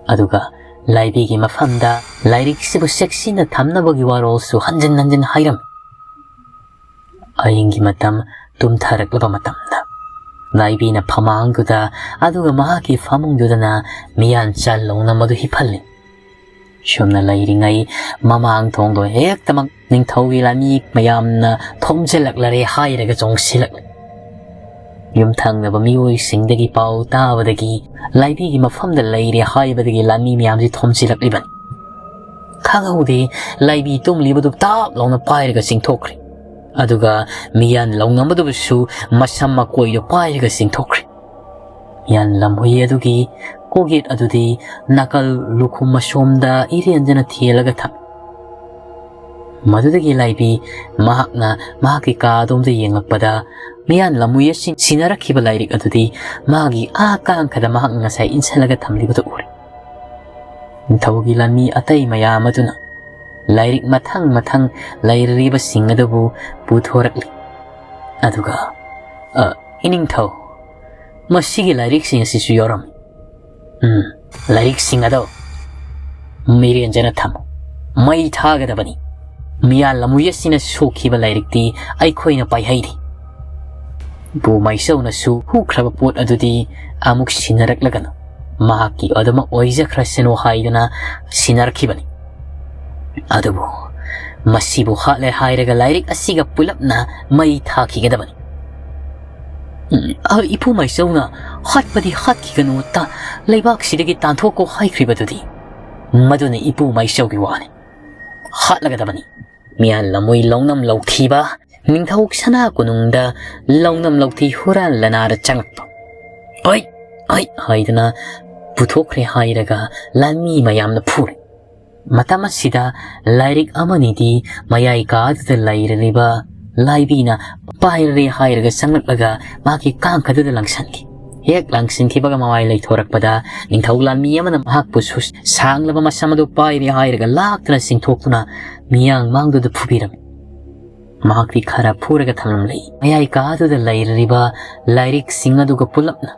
ꯑꯗꯨꯒ ꯂꯥꯏꯕꯤꯒꯤ ꯃꯐꯝꯗ ꯂꯥꯏꯔꯤꯛꯁꯤꯕꯨ ꯆꯦꯛꯁꯤꯟꯅ ꯊꯝꯅꯕꯒꯤ ꯋꯥꯔꯣꯜꯁꯨ ꯍꯟꯖꯤꯟ ꯍꯟꯖꯤꯟ ꯍꯥꯏꯔꯝꯃꯤ꯫ ꯑꯍꯤꯡꯒꯤ ꯃꯇꯝ ꯇꯨꯝꯊꯔꯛꯂꯕ ꯃꯇꯝꯗ ꯂꯥꯏꯕꯤꯅ ꯐꯃꯥꯡꯗꯨꯗ ꯑꯗꯨꯒ ꯃꯍꯥꯛꯀꯤ ꯐꯃꯨꯡꯗꯨꯗꯅ ꯃꯤꯌꯥꯟ ꯆꯜ ꯂꯧꯅ ꯃꯗꯨ ꯍꯤꯞꯍꯜꯂꯤ꯫ ꯁꯨꯝꯅ ꯂꯩꯔꯤꯉꯩ ꯃꯃꯥꯡ ꯊꯣꯡꯗꯣ ꯍꯦꯛꯇꯃꯛ ꯅꯤꯡꯊꯧꯒꯤ ꯂꯥꯟꯃꯤ ꯃꯌꯥꯝꯅ ꯊꯣꯝꯖꯤꯜꯂꯛꯂꯔꯦ ꯍꯥꯏꯔꯒ ꯆꯣꯡꯁꯤꯜꯂꯛꯂꯤ꯫ ꯌꯨꯝꯊꯪꯅꯕ ꯃꯤꯑꯣꯏꯁꯤꯡꯗꯒꯤ ꯄꯥꯎ ꯇꯥꯕꯗꯒꯤ ꯂꯥꯏꯕꯤꯒꯤ ꯃꯐꯝꯗ ꯂꯩꯔꯦ ꯍꯥꯏꯕꯗꯒꯤ ꯂꯥꯟꯃꯤ ꯃꯌꯥꯝꯁꯤ ꯊꯣꯝꯖꯤꯜꯂꯛꯂꯤꯕꯅꯤ꯫ ꯈꯪꯍꯧꯗꯦ, ꯂꯥꯏꯕꯤ ꯇꯨꯝꯂꯤꯕꯗꯨ ꯇꯥꯞ ꯂꯥꯎꯅ ꯄꯥꯏꯔꯒ ꯆꯤꯡꯊꯣꯛꯈ꯭ꯔꯦ꯫ ꯑꯗꯨꯒ ꯃꯤꯌꯥꯟ ꯂꯧꯅꯕꯗꯨꯕꯨꯁꯨ ꯃꯁꯝ ꯃꯀꯣꯏꯗꯣ ꯄꯥꯏꯔꯒ ꯆꯤꯡꯊꯣꯛꯈ꯭ꯔꯦ꯫ ꯃꯤꯌꯥꯟ ꯂꯝꯍꯨꯏ ꯑꯗꯨꯒꯤ ꯀꯣꯛꯌꯦꯠ ꯑꯗꯨꯗꯤ ꯅꯥꯀꯜ ꯂꯨꯈꯨꯝ ꯑꯁꯣꯝꯗ ꯏꯔꯦꯟꯖꯅ ꯊꯦꯜꯂꯒ ꯊꯝꯃꯤ꯫ ꯃꯗꯨꯗꯒꯤ ꯂꯥꯏꯕꯤ ꯃꯍꯥꯛꯅ ꯃꯍꯥꯛꯀꯤ ꯀꯥ ꯑꯗꯣꯝꯗ ꯌꯦꯡꯂꯛꯄꯗ ꯃꯤꯌꯥꯟ ꯂꯝꯍꯨꯏ ꯑꯁꯤ ꯁꯤꯟꯅꯔꯛꯈꯤꯕ ꯂꯥꯏꯔꯤꯛ ꯑꯗꯨꯗꯤ ꯃꯥꯒꯤ ꯑꯥ ꯀꯥꯡꯈꯗ ꯃꯍꯥꯛꯅ ꯉꯁꯥꯏ ꯏꯟꯁꯤꯜꯂꯒ ꯊꯝꯂꯤꯕꯗꯨ ꯎꯔꯦ꯫ ꯅꯤꯡꯊꯧꯒꯤ ꯂꯥꯟꯃꯤ ꯑꯇꯩ ꯃꯌꯥꯝ ꯑꯗꯨꯅ ꯂꯥꯏꯔꯤꯛ ꯃꯊꯪ ꯃꯊꯪ ꯂꯩꯔꯤꯕꯁꯤꯡ ꯑꯗꯨꯕꯨ ꯄꯨꯊꯣꯔꯛꯂꯤ꯫ ꯑꯗꯨꯒ, "ꯑ, ꯏꯅꯤꯡꯊꯧ, ꯃꯁꯤꯒꯤ ꯂꯥꯏꯔꯤꯛꯁꯤꯡ ꯑꯁꯤꯁꯨ ꯌꯥꯎꯔꯝꯃꯤ꯫ ꯎꯝ, ꯂꯥꯏꯔꯤꯛꯁꯤꯡ ꯑꯗꯣ ꯃꯤꯔꯦꯟꯖꯅ ꯊꯝꯃꯨ꯫ ꯃꯩ ꯊꯥꯒꯗꯕꯅꯤ꯫ ꯃꯤꯌꯥꯟ ꯂꯝꯍꯨꯏ ꯑꯁꯤꯅ ꯁꯣꯛꯈꯤꯕ ꯂꯥꯏꯔꯤꯛꯇꯤ ꯑꯩꯈꯣꯏꯅ ꯄꯥꯏꯍꯩꯔꯤ꯫ ꯏꯄꯨ ꯃꯥꯏꯆꯧꯅꯁꯨ ꯍꯨꯈ꯭ꯔꯕ ꯄꯣꯠ ꯑꯗꯨꯗꯤ ꯑꯃꯨꯛ ꯁꯤꯟꯅꯔꯛꯂꯒꯅꯨ, ꯃꯍꯥꯛꯀꯤ ꯑꯗꯨꯃꯛ ꯑꯣꯏꯖꯈ꯭ꯔꯁꯅꯨ" ꯍꯥꯏꯗꯨꯅ ꯁꯤꯟꯅꯔꯛꯈꯤꯕꯅꯤ꯫ ꯑꯗꯨꯕꯨ ꯃꯁꯤꯕꯨ ꯍꯥꯠꯂꯦ ꯍꯥꯏꯔꯒ ꯂꯥꯏꯔꯤꯛ ꯑꯁꯤꯒ ꯄꯨꯂꯞꯅ ꯃꯩ ꯊꯥꯈꯤꯒꯗꯕꯅꯤ꯫ ꯎꯝ, ꯑ, ꯏꯄꯨ ꯃꯥꯏꯆꯧꯅ ꯍꯥꯠꯄꯗꯤ ꯍꯥꯠꯈꯤꯒꯅꯨ, ꯇ-, ꯂꯩꯕꯥꯛꯁꯤꯗꯒꯤ ꯇꯥꯟꯊꯣꯛꯀꯣ ꯍꯥꯏꯈ꯭ꯔꯤꯕꯗꯨꯗꯤ꯫ ꯃꯗꯨꯅ ꯏꯄꯨ ꯃꯥꯏꯆꯧꯒꯤ ꯋꯥꯅꯤ꯫ ꯍꯥꯠꯂꯒꯗꯕꯅꯤ꯫ ꯃꯤꯌꯥꯟ ꯂꯝꯃꯨꯏ ꯂꯧꯅꯝ ꯂꯧꯊꯤꯕ, ꯅꯤꯡꯊꯧ ꯁꯅꯥ ꯀꯣꯅꯨꯡꯗ ꯂꯧꯅꯝ ꯂꯧꯊꯤ ꯍꯨꯔꯥꯟ ꯂꯅꯥꯗ ꯆꯪꯂꯛꯄ꯫ "ꯑꯩ, ꯑꯩ" ꯍꯥꯏꯗꯨꯅ ꯄꯨꯊꯣꯛꯈ꯭ꯔꯦ ꯍꯥꯏꯔꯒ ꯂꯥꯟꯃꯤ ꯃꯌꯥꯝꯅ ꯐꯨꯔꯦ꯫ ꯃꯇꯝ ꯑꯁꯤꯗ ꯂꯥꯏꯔꯤꯛ ꯑꯃꯅꯤꯗꯤ ꯃꯌꯥꯏ ꯀꯥꯗꯨꯗ ꯂꯩꯔꯤꯕ ꯂꯥꯏꯕꯤꯅ ꯄꯥꯏꯔꯦ ꯍꯥꯏꯔꯒ ꯆꯪꯂꯛꯂꯒ ꯃꯥꯒꯤ ꯀꯥꯡꯈꯗꯨꯗ ꯂꯪꯁꯟꯈꯤ꯫ ꯍꯦꯛ ꯂꯪꯁꯤꯟꯈꯤꯕꯒ ꯃꯃꯥꯏ ꯂꯩꯊꯣꯔꯛꯄꯗ ꯅꯤꯡꯊꯧ ꯂꯥꯟꯃꯤ ꯑꯃꯅ ꯃꯍꯥꯛꯄꯨ ꯁꯨ-, ꯁꯥꯡꯂꯕ ꯃꯁꯝ ꯑꯗꯨ ꯄꯥꯏꯔꯦ ꯍꯥꯏꯔꯒ ꯂꯥꯛꯇꯨꯅ ꯆꯤꯡꯊꯣꯛꯇꯨꯅ ꯃꯤꯌꯥꯡ ꯃꯥꯡꯗꯨꯗ ꯐꯨꯕꯤꯔꯝꯃꯤ꯫ ꯃꯍꯥꯛꯇꯤ ꯈꯔ ꯐꯨꯔꯒ ꯊꯝꯂꯝꯂꯦ꯫ ꯃꯌꯥꯏ ꯀꯥꯗꯨꯗ ꯂꯩꯔꯤꯕ ꯂꯥꯏꯔꯤꯛꯁꯤꯡ ꯑꯗꯨꯒ ꯄꯨꯂꯞꯅ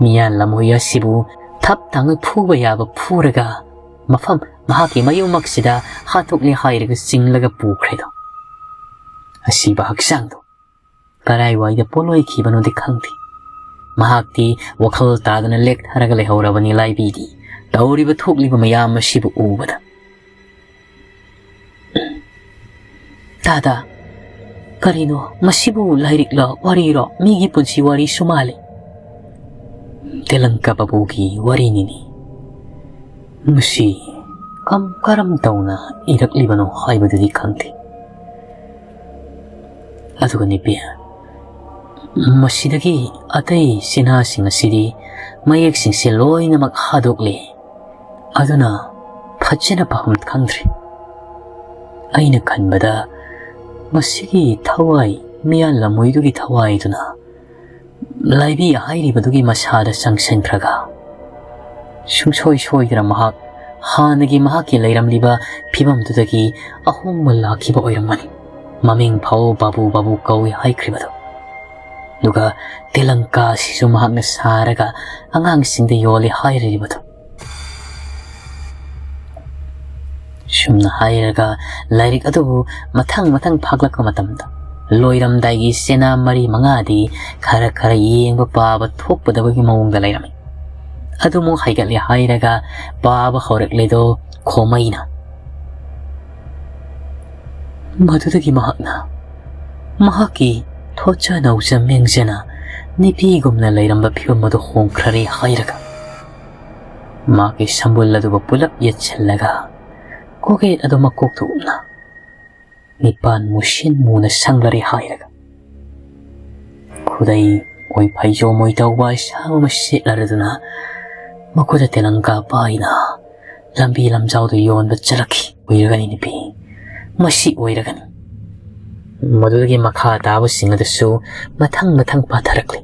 ꯃꯤꯌꯥꯟ ꯂꯝꯍꯨꯏ ꯑꯁꯤꯕꯨ ꯊꯞ ꯇꯥꯡꯅ ꯐꯨꯕ ꯌꯥꯕ ꯐꯨꯔꯒ ꯃꯐꯝ ꯃꯍꯥꯛꯀꯤ ꯃꯌꯨꯝꯃꯛꯁꯤꯗ ꯍꯥꯠꯇꯣꯛꯂꯦ ꯍꯥꯏꯔꯒ ꯆꯤꯡꯂꯒ ꯄꯨꯈ꯭ꯔꯦꯗꯣ꯫ ꯑꯁꯤꯕ ꯍꯛꯆꯥꯡꯗꯣ ꯀꯔꯥꯏꯋꯥꯏꯗ ꯄꯣꯠꯂꯣꯏꯈꯤꯕꯅꯣꯗꯤ ꯈꯪꯗꯦ꯫ ꯃꯍꯥꯛꯇꯤ ꯋꯥꯈꯜ ꯇꯥꯗꯅ ꯂꯦꯛꯊꯔꯒ ꯂꯩꯍꯧꯔꯕꯅꯤ꯫ ꯂꯥꯏꯕꯤꯗꯤ ꯇꯧꯔꯤꯕ ꯊꯣꯛꯂꯤꯕ ꯃꯌꯥꯝ ꯑꯁꯤꯕꯨ ꯎꯕꯗ, "ꯇꯥꯗ, ꯀꯔꯤꯅꯣ ꯃꯁꯤꯕꯨ? ꯂꯥꯏꯔꯤꯛꯂꯣ, ꯋꯥꯔꯤꯔꯣ? ꯃꯤꯒꯤ ꯄꯨꯟꯁꯤ ꯋꯥꯔꯤꯁꯨ ꯃꯥꯜꯂꯤ꯫" "ꯇꯦꯂꯪꯀ ꯕꯥꯕꯨꯒꯤ ꯋꯥꯔꯤꯅꯤꯅꯤ꯫ ꯃꯁꯤ ꯀꯝ ꯀꯔꯝ ꯇꯧꯅ ꯏꯔꯛꯂꯤꯕꯅꯣ ꯍꯥꯏꯕꯗꯨꯗꯤ ꯈꯪꯗꯦ꯫ ꯑꯗꯨꯒ ꯅꯨꯄꯤ, ꯃꯁꯤꯗꯒꯤ ꯑꯇꯩ ꯆꯤꯟꯍꯥꯁꯤꯡ ꯑꯁꯤꯗꯤ ꯃꯌꯦꯛꯁꯤꯡꯁꯦ ꯂꯣꯏꯅꯃꯛ ꯍꯥꯗꯣꯛꯂꯦ꯫ ꯑꯗꯨꯅ ꯐꯖꯅ ꯄꯥꯐꯝ ꯈꯪꯗ꯭ꯔꯦ꯫ ꯑꯩꯅ ꯈꯟꯕꯗ ꯃꯁꯤꯒꯤ ꯊꯋꯥꯏ, ꯃꯤꯌꯥꯟ ꯂꯝꯃꯣꯏꯗꯨꯒꯤ ꯊꯋꯥꯏꯗꯨꯅ ꯂꯥꯏꯕꯤ ꯍꯥꯏꯔꯤꯕꯗꯨꯒꯤ ꯃꯁꯥꯗ ꯆꯪꯁꯤꯟꯈ꯭ꯔꯒ ꯁꯨꯡꯁꯣꯏ ꯁꯣꯏꯗꯅ ꯃꯍꯥꯛ ꯍꯥꯟꯅꯒꯤ ꯃꯍꯥꯛꯀꯤ ꯂꯩꯔꯝꯂꯤꯕ ꯐꯤꯕꯝꯗꯨꯗꯒꯤ ꯑꯍꯣꯡꯕ ꯂꯥꯛꯈꯤꯕ ꯑꯣꯏꯔꯝꯒꯅꯤ꯫ ꯃꯃꯤꯡ ꯐꯥꯎ ꯕꯥꯕꯨ ꯕꯥꯕꯨ ꯀꯧꯏ ꯍꯥꯏꯈ꯭ꯔꯤꯕꯗꯣ꯫ ꯑꯗꯨꯒ ꯇꯦꯂꯪꯀꯥ ꯑꯁꯤꯁꯨ ꯃꯍꯥꯛꯅ ꯁꯥꯔꯒ ꯑꯉꯥꯡꯁꯤꯡꯗ ꯌꯣꯜꯂꯤ ꯍꯥꯏꯔꯤꯕꯗꯣ꯫ ꯁꯨꯝꯅ ꯍꯥꯏꯔꯒ ꯂꯥꯏꯔꯤꯛ ꯑꯗꯨꯕꯨ ꯃꯊꯪ ꯃꯊꯪ ꯐꯥꯛꯂꯛꯄ ꯃꯇꯝꯗ ꯂꯣꯏꯔꯝꯗꯥꯏꯒꯤ ꯆꯦꯅꯥ ꯃꯔꯤ ꯃꯉꯥꯗꯤ ꯈꯔ ꯈꯔ ꯌꯦꯡꯕ ꯄꯥꯕ ꯊꯣꯛꯄꯗꯕꯒꯤ ꯃꯑꯣꯡꯗ ꯂꯩꯔꯝꯃꯤ꯫ ꯑꯗꯨꯃꯨꯛ ꯍꯥꯏꯒꯠꯂꯦ ꯍꯥꯏꯔꯒ ꯄꯥꯕ ꯍꯧꯔꯛꯂꯦꯗꯣ ꯈꯣꯃꯩꯅ꯫ ꯃꯗꯨꯗꯒꯤ ꯃꯍꯥꯛꯅ ꯃꯍꯥꯛꯀꯤ ꯊꯣꯠꯆ ꯅꯧꯖ ꯃꯦꯡꯖꯅ ꯅꯨꯄꯤꯒꯨꯝꯅ ꯂꯩꯔꯝꯕ ꯐꯤꯕꯝ ꯑꯗꯨ ꯍꯣꯡꯈ꯭ꯔꯔꯦ ꯍꯥꯏꯔꯒ ꯃꯍꯥꯛꯀꯤ ꯁꯝꯕꯨꯜ ꯑꯗꯨꯕꯨ ꯄꯨꯂꯞ ꯌꯦꯠꯁꯤꯜꯂꯒ ꯀꯣꯛꯌꯦꯠ ꯑꯗꯨ ꯃꯀꯣꯛꯇ ꯎꯞꯅ ꯅꯤꯄꯥꯟ ꯃꯨꯁꯤꯟ ꯃꯨꯅ ꯁꯪꯂꯔꯦ ꯍꯥꯏꯔꯒ ꯈꯨꯗꯩ ꯑꯣꯏ ꯐꯩꯖꯣꯝ ꯑꯣꯏ ꯇꯧꯕ ꯑꯁꯥꯡꯕ ꯑꯃ ꯁꯦꯠꯂꯔꯗꯨꯅ ꯃꯈꯨꯠꯇ ꯇꯦꯂꯪꯀꯥ ꯄꯥꯏꯅ ꯂꯝꯕꯤ ꯂꯝꯖꯥꯎꯗ ꯌꯣꯟꯕ ꯆꯠꯂꯛꯈꯤ꯫ ꯑꯣꯏꯔꯒꯅꯤ ꯅꯨꯄꯤ, ꯃꯁꯤ ꯑꯣꯏꯔꯒꯅꯤ꯫ ꯃꯗꯨꯗꯒꯤ ꯃꯈꯥ ꯇꯥꯕꯁꯤꯡ ꯑꯗꯨꯁꯨ ꯃꯊꯪ ꯃꯊꯪ ꯄꯥꯊꯔꯛꯂꯤ꯫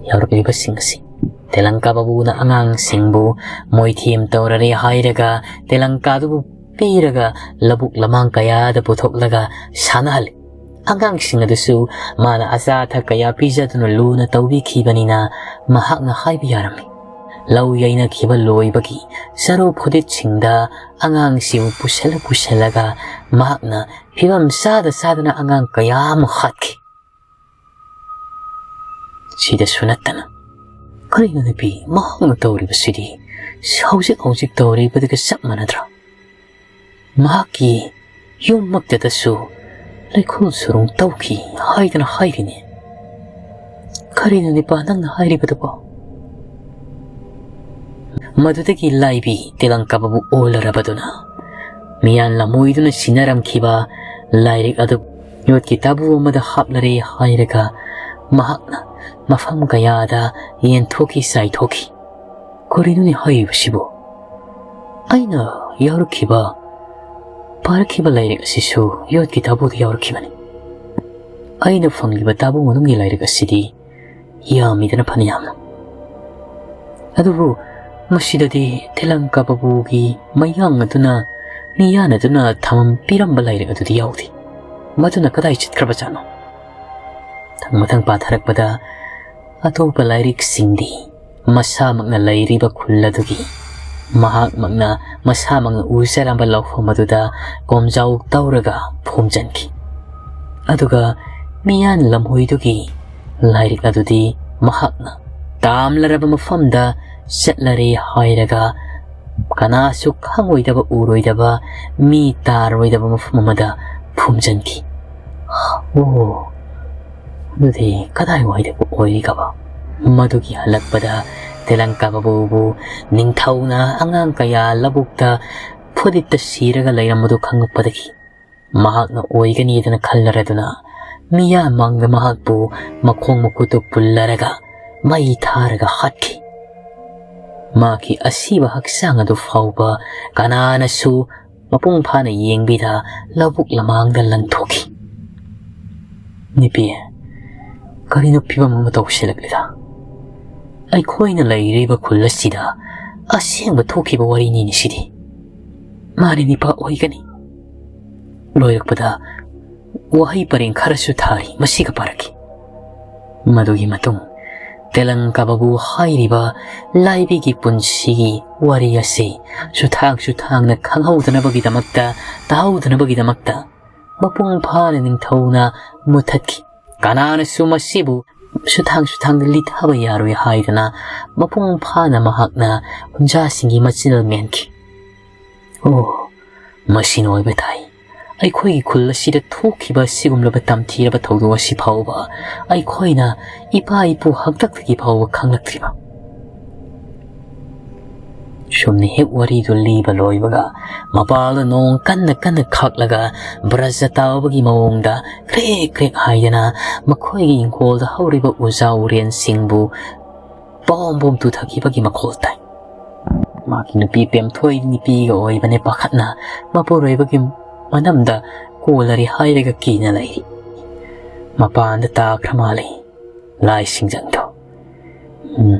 ꯌꯥꯎꯔꯛꯂꯤꯕꯁꯤꯡ ꯑꯁꯤ ꯇꯦꯂꯪꯀꯥ ꯕꯥꯕꯨꯅ ꯑꯉꯥꯡꯁꯤꯡꯕꯨ ꯃꯣꯏꯊꯦꯝ ꯇꯧꯔꯔꯦ ꯍꯥꯏꯔꯒ ꯇꯦꯂꯪꯀꯥꯗꯨꯕꯨ ꯄꯤꯔꯒ ꯂꯧꯕꯨꯛ ꯂꯃꯥꯡ ꯀꯌꯥꯗ ꯄꯨꯊꯣꯛꯂꯒ ꯁꯥꯟꯅꯍꯜꯂꯤ꯫ ꯑꯉꯥꯡꯁꯤꯡ ꯑꯗꯨꯁꯨ ꯃꯥꯅ ꯑꯆꯥ ꯑꯊꯛ ꯀꯌꯥ ꯄꯤꯖꯗꯨꯅ ꯂꯨꯅ ꯇꯧꯕꯤꯈꯤꯕꯅꯤꯅ ꯃꯍꯥꯛꯅ ꯍꯥꯏꯕ ꯌꯥꯔꯝꯃꯤ꯫ ꯂꯧ ꯌꯩꯅꯈꯤꯕ ꯂꯣꯏꯕꯒꯤ ꯆꯔꯨ ꯐꯨꯗꯤꯠꯁꯤꯡꯗ ꯑꯉꯥꯡꯁꯤꯕꯨ ꯄꯨꯁꯜꯂ ꯄꯨꯁꯜꯂꯒ ꯃꯍꯥꯛꯅ ꯐꯤꯕꯝ ꯆꯥꯗ ꯆꯥꯗꯅ ꯑꯉꯥꯡ ꯀꯌꯥ ꯑꯃ ꯍꯥꯠꯈꯤ꯫ ꯁꯤꯗꯁꯨ ꯅꯠꯇꯅ, ꯀꯔꯤꯅꯣ ꯅꯨꯄꯤ, ꯃꯍꯥꯛꯅ ꯇꯧꯔꯤꯕꯁꯤꯗꯤ ꯍꯧꯖꯤꯛ ꯍꯧꯖꯤꯛ ꯇꯧꯔꯤꯕꯗꯨꯒ ꯆꯞ ꯃꯥꯟꯅꯗ꯭ꯔꯣ? ꯃꯍꯥꯛꯀꯤ ꯌꯨꯝꯃꯛꯇꯗꯁꯨ ꯂꯩꯈꯣꯜ ꯁꯨꯔꯨꯡ ꯇꯧꯈꯤ ꯍꯥꯏꯗꯅ ꯍꯥꯏꯔꯤꯅꯦ꯫ ꯀꯔꯤꯅꯣ ꯅꯨꯄꯥ ꯅꯪꯅ ꯍꯥꯏꯔꯤꯕꯗꯨꯕꯣ? ꯃꯗꯨꯗꯒꯤ ꯂꯥꯏꯕꯤ ꯇꯦꯂꯪꯀꯥꯕꯕꯨ ꯑꯣꯜꯂꯔꯕꯗꯨꯅ ꯃꯤꯌꯥꯟ ꯂꯝꯃꯣꯏꯗꯨꯅ ꯁꯤꯟꯅꯔꯝꯈꯤꯕ ꯂꯥꯏꯔꯤꯛ ꯑꯗꯨ ꯌꯣꯠꯀꯤ ꯇꯥꯕꯨ ꯑꯃꯗ ꯍꯥꯞꯂꯔꯦ ꯍꯥꯏꯔꯒ ꯃꯍꯥꯛꯅ ꯃꯐꯝ ꯀꯌꯥꯗ ꯌꯦꯟꯊꯣꯛꯈꯤ ꯆꯥꯏꯊꯣꯛꯈꯤ꯫ ꯀꯔꯤꯅꯣꯅꯦ ꯍꯥꯏꯔꯤꯕꯁꯤꯕꯨ? ꯑꯩꯅ ꯌꯥꯎꯔꯛꯈꯤꯕ, ꯄꯥꯔꯛꯈꯤꯕ ꯂꯥꯏꯔꯤꯛ ꯑꯁꯤꯁꯨ ꯌꯣꯠꯀꯤ ꯇꯥꯕꯨꯗ ꯌꯥꯎꯔꯛꯈꯤꯕꯅꯤ꯫ ꯑꯩꯅ ꯐꯪꯂꯤꯕ ꯇꯥꯕꯨ ꯃꯅꯨꯡꯒꯤ ꯂꯥꯏꯔꯤꯛ ꯑꯁꯤꯗꯤ ꯌꯥꯝꯃꯤꯗꯅ ꯐꯅꯌꯥꯝꯅ꯫ ꯑꯗꯨꯕꯨ ꯃꯁꯤꯗꯗꯤ ꯇꯦꯂꯪꯀꯥꯕꯕꯨꯒꯤ ꯃꯌꯥꯡ ꯑꯗꯨꯅ ꯃꯤꯌꯥꯟ ꯑꯗꯨꯅ ꯊꯝꯕꯤꯔꯝꯕ ꯂꯥꯏꯔꯤꯛ ꯑꯗꯨꯗꯤ ꯌꯥꯎꯗꯦ꯫ ꯃꯗꯨꯅ ꯀꯗꯥꯏ ꯆꯠꯈ꯭ꯔꯕꯖꯥꯠꯅꯣ? ꯃꯊꯪ ꯃꯊꯪ ꯄꯥꯊꯔꯛꯄꯗ ꯑꯇꯣꯞꯄ ꯂꯥꯏꯔꯤꯛꯁꯤꯡꯗꯤ ꯃꯁꯥꯃꯛꯅ ꯂꯩꯔꯤꯕ ꯈꯨꯜ ꯑꯗꯨꯒꯤ, ꯃꯍꯥꯛꯃꯛꯅ ꯃꯁꯥꯃꯛꯅ ꯎꯖꯔꯝꯕ ꯂꯧꯐꯝ ꯑꯗꯨꯗ ꯀꯣꯝꯖꯥꯎ ꯇꯧꯔꯒ ꯐꯣꯝꯖꯤꯟꯈꯤ꯫ ꯑꯗꯨꯒ ꯃꯤꯌꯥꯟ ꯂꯝꯍꯣꯏꯗꯨꯒꯤ ꯂꯥꯏꯔꯤꯛ ꯑꯗꯨꯗꯤ ꯃꯍꯥꯛꯅ ꯇꯥꯝꯂꯔꯕ ꯃꯐꯝꯗ ꯆꯠꯂꯔꯦ ꯍꯥꯏꯔꯒ ꯀꯅꯥꯁꯨ ꯈꯪꯂꯣꯏꯗꯕ, ꯎꯔꯣꯏꯗꯕ, ꯃꯤ ꯇꯥꯔꯣꯏꯗꯕ ꯃꯐꯝ ꯑꯃꯗ ꯐꯨꯝꯖꯤꯟꯈꯤ꯫ ꯑꯣ, ꯑꯗꯨꯗꯤ ꯀꯗꯥꯏꯋꯥꯏꯗꯕꯨ ꯑꯣꯏꯔꯤꯒꯕ? ꯃꯗꯨꯒꯤ ꯍꯜꯂꯛꯄꯗ ꯇꯦꯂꯪꯀꯥꯕꯕꯨꯕꯨ ꯅꯤꯡꯊꯧꯅ ꯑꯉꯥꯡ ꯀꯌꯥ ꯂꯧꯕꯨꯛꯇ ꯐꯨꯗꯤꯠꯇ ꯁꯤꯔꯒ ꯂꯩꯔꯝꯕꯗꯨ ꯈꯪꯂꯛꯄꯗꯒꯤ ꯃꯍꯥꯛꯅ ꯑꯣꯏꯒꯅꯤꯗꯅ ꯈꯜꯂꯔꯗꯨꯅ ꯃꯤꯌꯥꯝ ꯃꯥꯡꯗ ꯃꯍꯥꯛꯄꯨ ꯃꯈꯣꯡ ꯃꯈꯨꯠꯇꯨ ꯄꯨꯜꯂꯔꯒ ꯃꯩ ꯊꯥꯔꯒ ꯍꯥꯠꯈꯤ꯫ ꯃꯍꯥꯛꯀꯤ ꯑꯁꯤꯕ ꯍꯛꯆꯥꯡ ꯑꯗꯨ ꯐꯥꯎꯕ ꯀꯅꯥꯅꯁꯨ ꯃꯄꯨꯡ ꯐꯥꯅ ꯌꯦꯡꯕꯤꯗ ꯂꯧꯕꯨꯛ ꯂꯃꯥꯡꯗ ꯂꯪꯊꯣꯛꯈꯤ꯫ ꯅꯨꯄꯤ, ꯀꯔꯤꯅꯣ ꯐꯤꯕꯝ ꯑꯃ ꯇꯧꯁꯤꯜꯂꯛꯂꯤꯗ? ꯑꯩꯈꯣꯏꯅ ꯂꯩꯔꯤꯕ ꯈꯨꯜ ꯑꯁꯤꯗ ꯑꯁꯦꯡꯕ ꯊꯣꯛꯈꯤꯕ ꯋꯥꯔꯤꯅꯤꯅꯦ ꯁꯤꯗꯤ꯫ ꯃꯥꯅꯤ, ꯅꯤꯄꯥ ꯑꯣꯏꯒꯅꯤ꯫ ꯂꯣꯏꯔꯛꯄꯗ ꯋꯥꯍꯩ ꯄꯔꯦꯡ ꯈꯔꯁꯨ ꯊꯥꯔꯤ, ꯃꯁꯤꯒ ꯄꯥꯔꯛꯈꯤ꯫ ꯃꯗꯨꯒꯤ ꯃꯇꯨꯡ ꯇꯦꯂꯪꯀꯥꯕꯕꯨ ꯍꯥꯏꯔꯤꯕ ꯂꯥꯏꯕꯤꯒꯤ ꯄꯨꯟꯁꯤꯒꯤ ꯋꯥꯔꯤ ꯑꯁꯤ ꯁꯨꯊꯥꯡ ꯁꯨꯊꯥꯡꯅ ꯈꯪꯍꯧꯗꯅꯕꯒꯤꯗꯃꯛꯇ, ꯇꯥꯍꯧꯗꯅꯕꯒꯤꯗꯃꯛꯇ ꯃꯄꯨꯡ ꯐꯥꯅ ꯅꯤꯡꯊꯧꯅ ꯃꯨꯊꯠꯈꯤ꯫ ꯀꯅꯥꯅꯁꯨ ꯃꯁꯤꯕꯨ ꯁꯨꯊꯥꯡ ꯁꯨꯊꯥꯡꯗ ꯂꯤꯊꯕ ꯌꯥꯔꯣꯏ ꯍꯥꯏꯗꯨꯅ ꯃꯄꯨꯡ ꯐꯥꯅ ꯃꯍꯥꯛꯅ ꯍꯨꯟꯖꯥꯁꯤꯡꯒꯤ ꯃꯆꯤꯟ ꯃꯦꯟꯈꯤ꯫ ꯑꯣ, ꯃꯁꯤꯅ ꯑꯣꯏꯕ ꯇꯥꯏ꯫ ꯑꯩꯈꯣꯏꯒꯤ ꯈꯨꯜ ꯑꯁꯤꯗ ꯊꯣꯛꯈꯤꯕ ꯑꯁꯤꯒꯨꯝꯂꯕ ꯇꯝꯊꯤꯔꯕ ꯊꯧꯗꯣꯛ ꯑꯁꯤ ꯐꯥꯎꯕ ꯑꯩꯈꯣꯏꯅ ꯏꯄꯥ ꯏꯄꯨ ꯍꯥꯛꯇꯛꯇꯒꯤ ꯐꯥꯎꯕ ꯈꯪꯂꯛꯇ꯭ꯔꯤꯕ꯫ ꯁꯨꯝꯅ ꯍꯦꯛ ꯋꯥꯔꯤꯗꯨ ꯂꯤꯕ ꯂꯣꯏꯕꯒ, ꯃꯄꯥꯜꯗ ꯅꯣꯡ ꯀꯟꯅ ꯀꯟꯅ ꯈꯥꯛꯂꯒ ꯕ꯭ꯔꯖ ꯇꯥꯕꯒꯤ ꯃꯑꯣꯡꯗ ꯀ꯭ꯔꯦꯛ ꯀ꯭ꯔꯦꯛ ꯍꯥꯏꯗꯅ ꯃꯈꯣꯏꯒꯤ ꯏꯪꯈꯣꯜꯗ ꯍꯧꯔꯤꯕ ꯎꯖꯥ ꯎꯔꯦꯟꯁꯤꯡꯕꯨ ꯕꯣꯝ ꯕꯣꯝ ꯇꯨꯊꯈꯤꯕꯒꯤ ꯃꯈꯣꯜ ꯇꯥꯏ꯫ ꯃꯥꯒꯤ ꯅꯨꯄꯤ ꯄꯦꯝꯊꯣꯏ ꯅꯨꯄꯤꯒ ꯑꯣꯏꯕꯅꯦ ꯄꯥꯈꯠꯅ ꯃꯄꯨꯔꯣꯏꯕꯒꯤ ꯃꯅꯝꯗ ꯀꯣꯜꯂꯔꯤ ꯍꯥꯏꯔꯒ ꯀꯤꯅ ꯂꯩꯔꯤ꯫ ꯃꯄꯥꯟꯗ ꯇꯥꯈ꯭ꯔ ꯃꯥꯜꯂꯤ ꯂꯥꯏ ꯁꯤꯡꯖꯪꯗꯣ꯫ ꯎꯝ,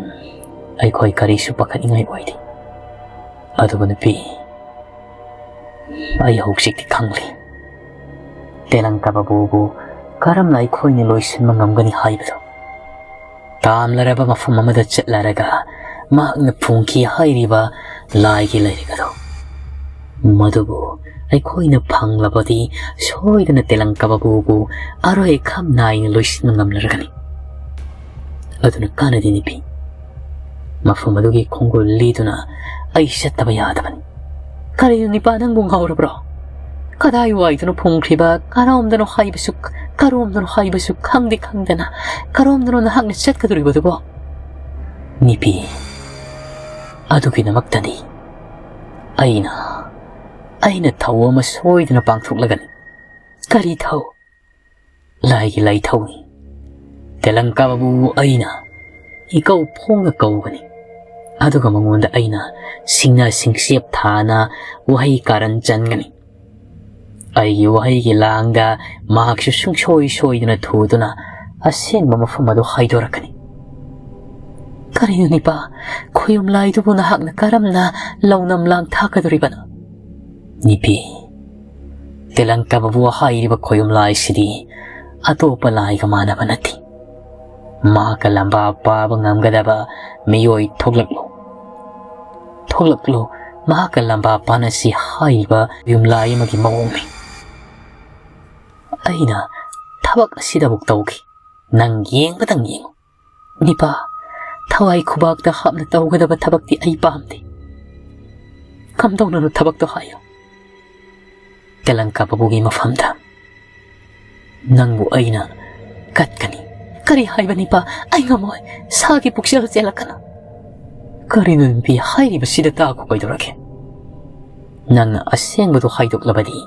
ꯑꯩꯈꯣꯏ ꯀꯔꯤꯁꯨ ꯄꯥꯈꯠꯅꯤꯡꯉꯥꯏ ꯑꯣꯏꯗꯦ꯫ ꯑꯗꯨꯕꯨ ꯅꯨꯄꯤ, ꯑꯩ ꯍꯧꯖꯤꯛꯇꯤ ꯈꯪꯂꯦ꯫ ꯇꯦꯂꯪꯀꯥꯕꯕꯨꯕꯨ ꯀꯔꯝꯅ ꯑꯩꯈꯣꯏꯅ ꯂꯣꯏꯁꯤꯟꯕ ꯉꯝꯒꯅꯤ ꯍꯥꯏꯕꯗꯨ꯫ ꯇꯥꯝꯂꯔꯕ ꯃꯐꯝ ꯑꯃꯗ ꯆꯠꯂꯔꯒ ꯃꯍꯥꯛꯅ ꯐꯣꯡꯈꯤ ꯍꯥꯏꯔꯤꯕ ꯂꯥꯏꯒꯤ ꯂꯥꯏꯔꯤꯛ ꯑꯗꯨ꯫ ꯃꯗꯨꯕꯨ ꯑꯩꯈꯣꯏꯅ ꯐꯪꯂꯕꯗꯤ ꯁꯣꯏꯗꯅ ꯇꯦꯂꯪꯀꯥꯕꯕꯨꯕꯨ ꯑꯔꯣꯏ ꯑꯈꯝ ꯅꯥꯏꯅ ꯂꯣꯏꯁꯤꯟꯕ ꯉꯝꯂꯔꯒꯅꯤ꯫ ꯑꯗꯨꯅ ꯀꯥꯟꯅꯗꯦ ꯅꯨꯄꯤ꯫ ꯃꯐꯝ ꯑꯗꯨꯒꯤ ꯈꯣꯡꯒꯨꯜ ꯂꯤꯗꯨꯅ ꯑꯩ ꯆꯠꯇꯕ ꯌꯥꯗꯕꯅꯤ꯫ ꯀꯔꯤꯅꯣ ꯅꯤꯄꯥ, ꯅꯪꯕꯨ ꯉꯥꯎꯔꯕ꯭ꯔꯣ? ꯀꯗꯥꯏ ꯋꯥꯏꯗꯅꯣ ꯐꯨꯝꯈ꯭ꯔꯤꯕ, ꯀꯔꯣꯝꯗꯅꯣ ꯍꯥꯏꯕꯁꯨ, ꯀꯔꯣꯝꯗꯅꯣ ꯍꯥꯏꯕꯁꯨ ꯈꯪꯗꯦ ꯈꯪꯗꯅ ꯀꯔꯣꯝꯗꯅꯣ ꯅꯍꯥꯛꯅ ꯆꯠꯀꯗꯧꯔꯤꯕꯗꯨꯕꯣ? ꯅꯤꯄꯤ, ꯑꯗꯨꯒꯤꯗꯃꯛꯇꯗꯤ ꯑꯩꯅ, ꯑꯩꯅ ꯊꯧ ꯑꯃ ꯁꯣꯏꯗꯅ ꯄꯥꯡꯊꯣꯛꯂꯒꯅꯤ꯫ ꯀꯔꯤ ꯊꯧ? ꯂꯥꯏꯒꯤ ꯂꯥꯏꯊꯧꯅꯤ꯫ ꯇꯦꯂꯪꯀꯥꯕꯕꯨ ꯑꯩꯅ ꯏꯀꯧ ꯐꯣꯡꯅ ꯀꯧꯒꯅꯤ꯫ ꯑꯗꯨꯒ ꯃꯉꯣꯟꯗ ꯑꯩꯅ ꯁꯤꯡꯅ ꯁꯤꯡꯆꯦꯞ ꯊꯥꯅ ꯋꯥꯍꯩ ꯀꯥꯔꯟ ꯆꯟꯒꯅꯤ꯫ ꯑꯩꯒꯤ ꯋꯥꯍꯩꯒꯤ ꯂꯥꯡꯗ ꯃꯍꯥꯛꯁꯨ ꯁꯨꯡꯁꯣꯏ ꯁꯣꯏꯗꯅ ꯊꯨꯗꯨꯅ ꯑꯁꯦꯡꯕ ꯃꯐꯝ ꯑꯗꯨ ꯍꯥꯏꯗꯣꯔꯛꯀꯅꯤ꯫ ꯀꯔꯤꯅꯣ ꯅꯤꯄꯥ, ꯈꯣꯌꯨꯝ ꯂꯥꯏꯗꯨꯕꯨ ꯅꯍꯥꯛꯅ ꯀꯔꯝꯅ ꯂꯧꯅꯝ ꯂꯥꯡ ꯊꯥꯛꯀꯗꯧꯔꯤꯕꯅꯣ? ꯅꯨꯄꯤ, ꯇꯦꯂꯪꯀꯥ ꯕꯥꯕꯨ ꯍꯥꯏꯔꯤꯕ ꯈꯣꯌꯨꯝ ꯂꯥꯏꯁꯤꯗꯤ ꯑꯇꯣꯞꯄ ꯂꯥꯏꯒ ꯃꯥꯟꯅꯕ ꯅꯠꯇꯦ꯫ ꯃꯍꯥꯛꯀ ꯂꯝꯕꯥ ꯄꯥꯕ ꯉꯝꯒꯗꯕ ꯃꯤꯑꯣꯏ ꯊꯣꯛꯂꯛꯂꯨ꯫ ꯊꯣꯛꯂꯛꯂꯨ, ꯃꯍꯥꯛꯀ ꯂꯝꯕꯥ ꯄꯥꯅꯁꯤ ꯍꯥꯏꯔꯤꯕ ꯌꯨꯝꯂꯥꯏ ꯑꯃꯒꯤ ꯃꯑꯣꯡꯅꯤ꯫ ꯑꯩꯅ ꯊꯕꯛ ꯑꯁꯤꯗꯕꯨ ꯇꯧꯈꯤ꯫ ꯅꯪ ꯌꯦꯡꯕꯗꯪ ꯌꯦꯡꯉꯨ꯫ ꯅꯤꯄꯥ, ꯊꯋꯥꯏ ꯈꯨꯕꯥꯛꯇ ꯍꯥꯞꯅ ꯇꯧꯒꯗꯕ ꯊꯕꯛꯇꯤ ꯑꯩ ꯄꯥꯝꯗꯦ꯫ ꯀꯝꯗꯧꯅꯅꯣ ꯊꯕꯛꯇꯣ ꯍꯥꯏꯌꯨ꯫ ꯇꯦꯂꯪꯀꯥ ꯕꯥꯕꯨꯒꯤ ꯃꯐꯝꯗ ꯅꯪꯕꯨ ꯑꯩꯅ ꯀꯠꯀꯅꯤ꯫ ꯀꯔꯤ ꯍꯥꯏꯕ ꯅꯤꯄꯥ? ꯑꯩ ꯉꯝꯃꯣꯏ꯫ ꯁꯥꯒꯤ ꯄꯨꯛꯆꯦꯜ ꯆꯦꯜꯂꯛꯀꯅꯨ꯫ ꯀꯔꯤꯅꯣ ꯅꯨꯄꯤ, ꯍꯥꯏꯔꯤꯕꯁꯤꯗ ꯇꯥꯈꯣ ꯀꯩꯗꯧꯔꯒꯦ? ꯅꯪꯅ ꯑꯁꯦꯡꯕꯗꯨ ꯍꯥꯏꯗꯣꯛꯂꯕꯗꯤ,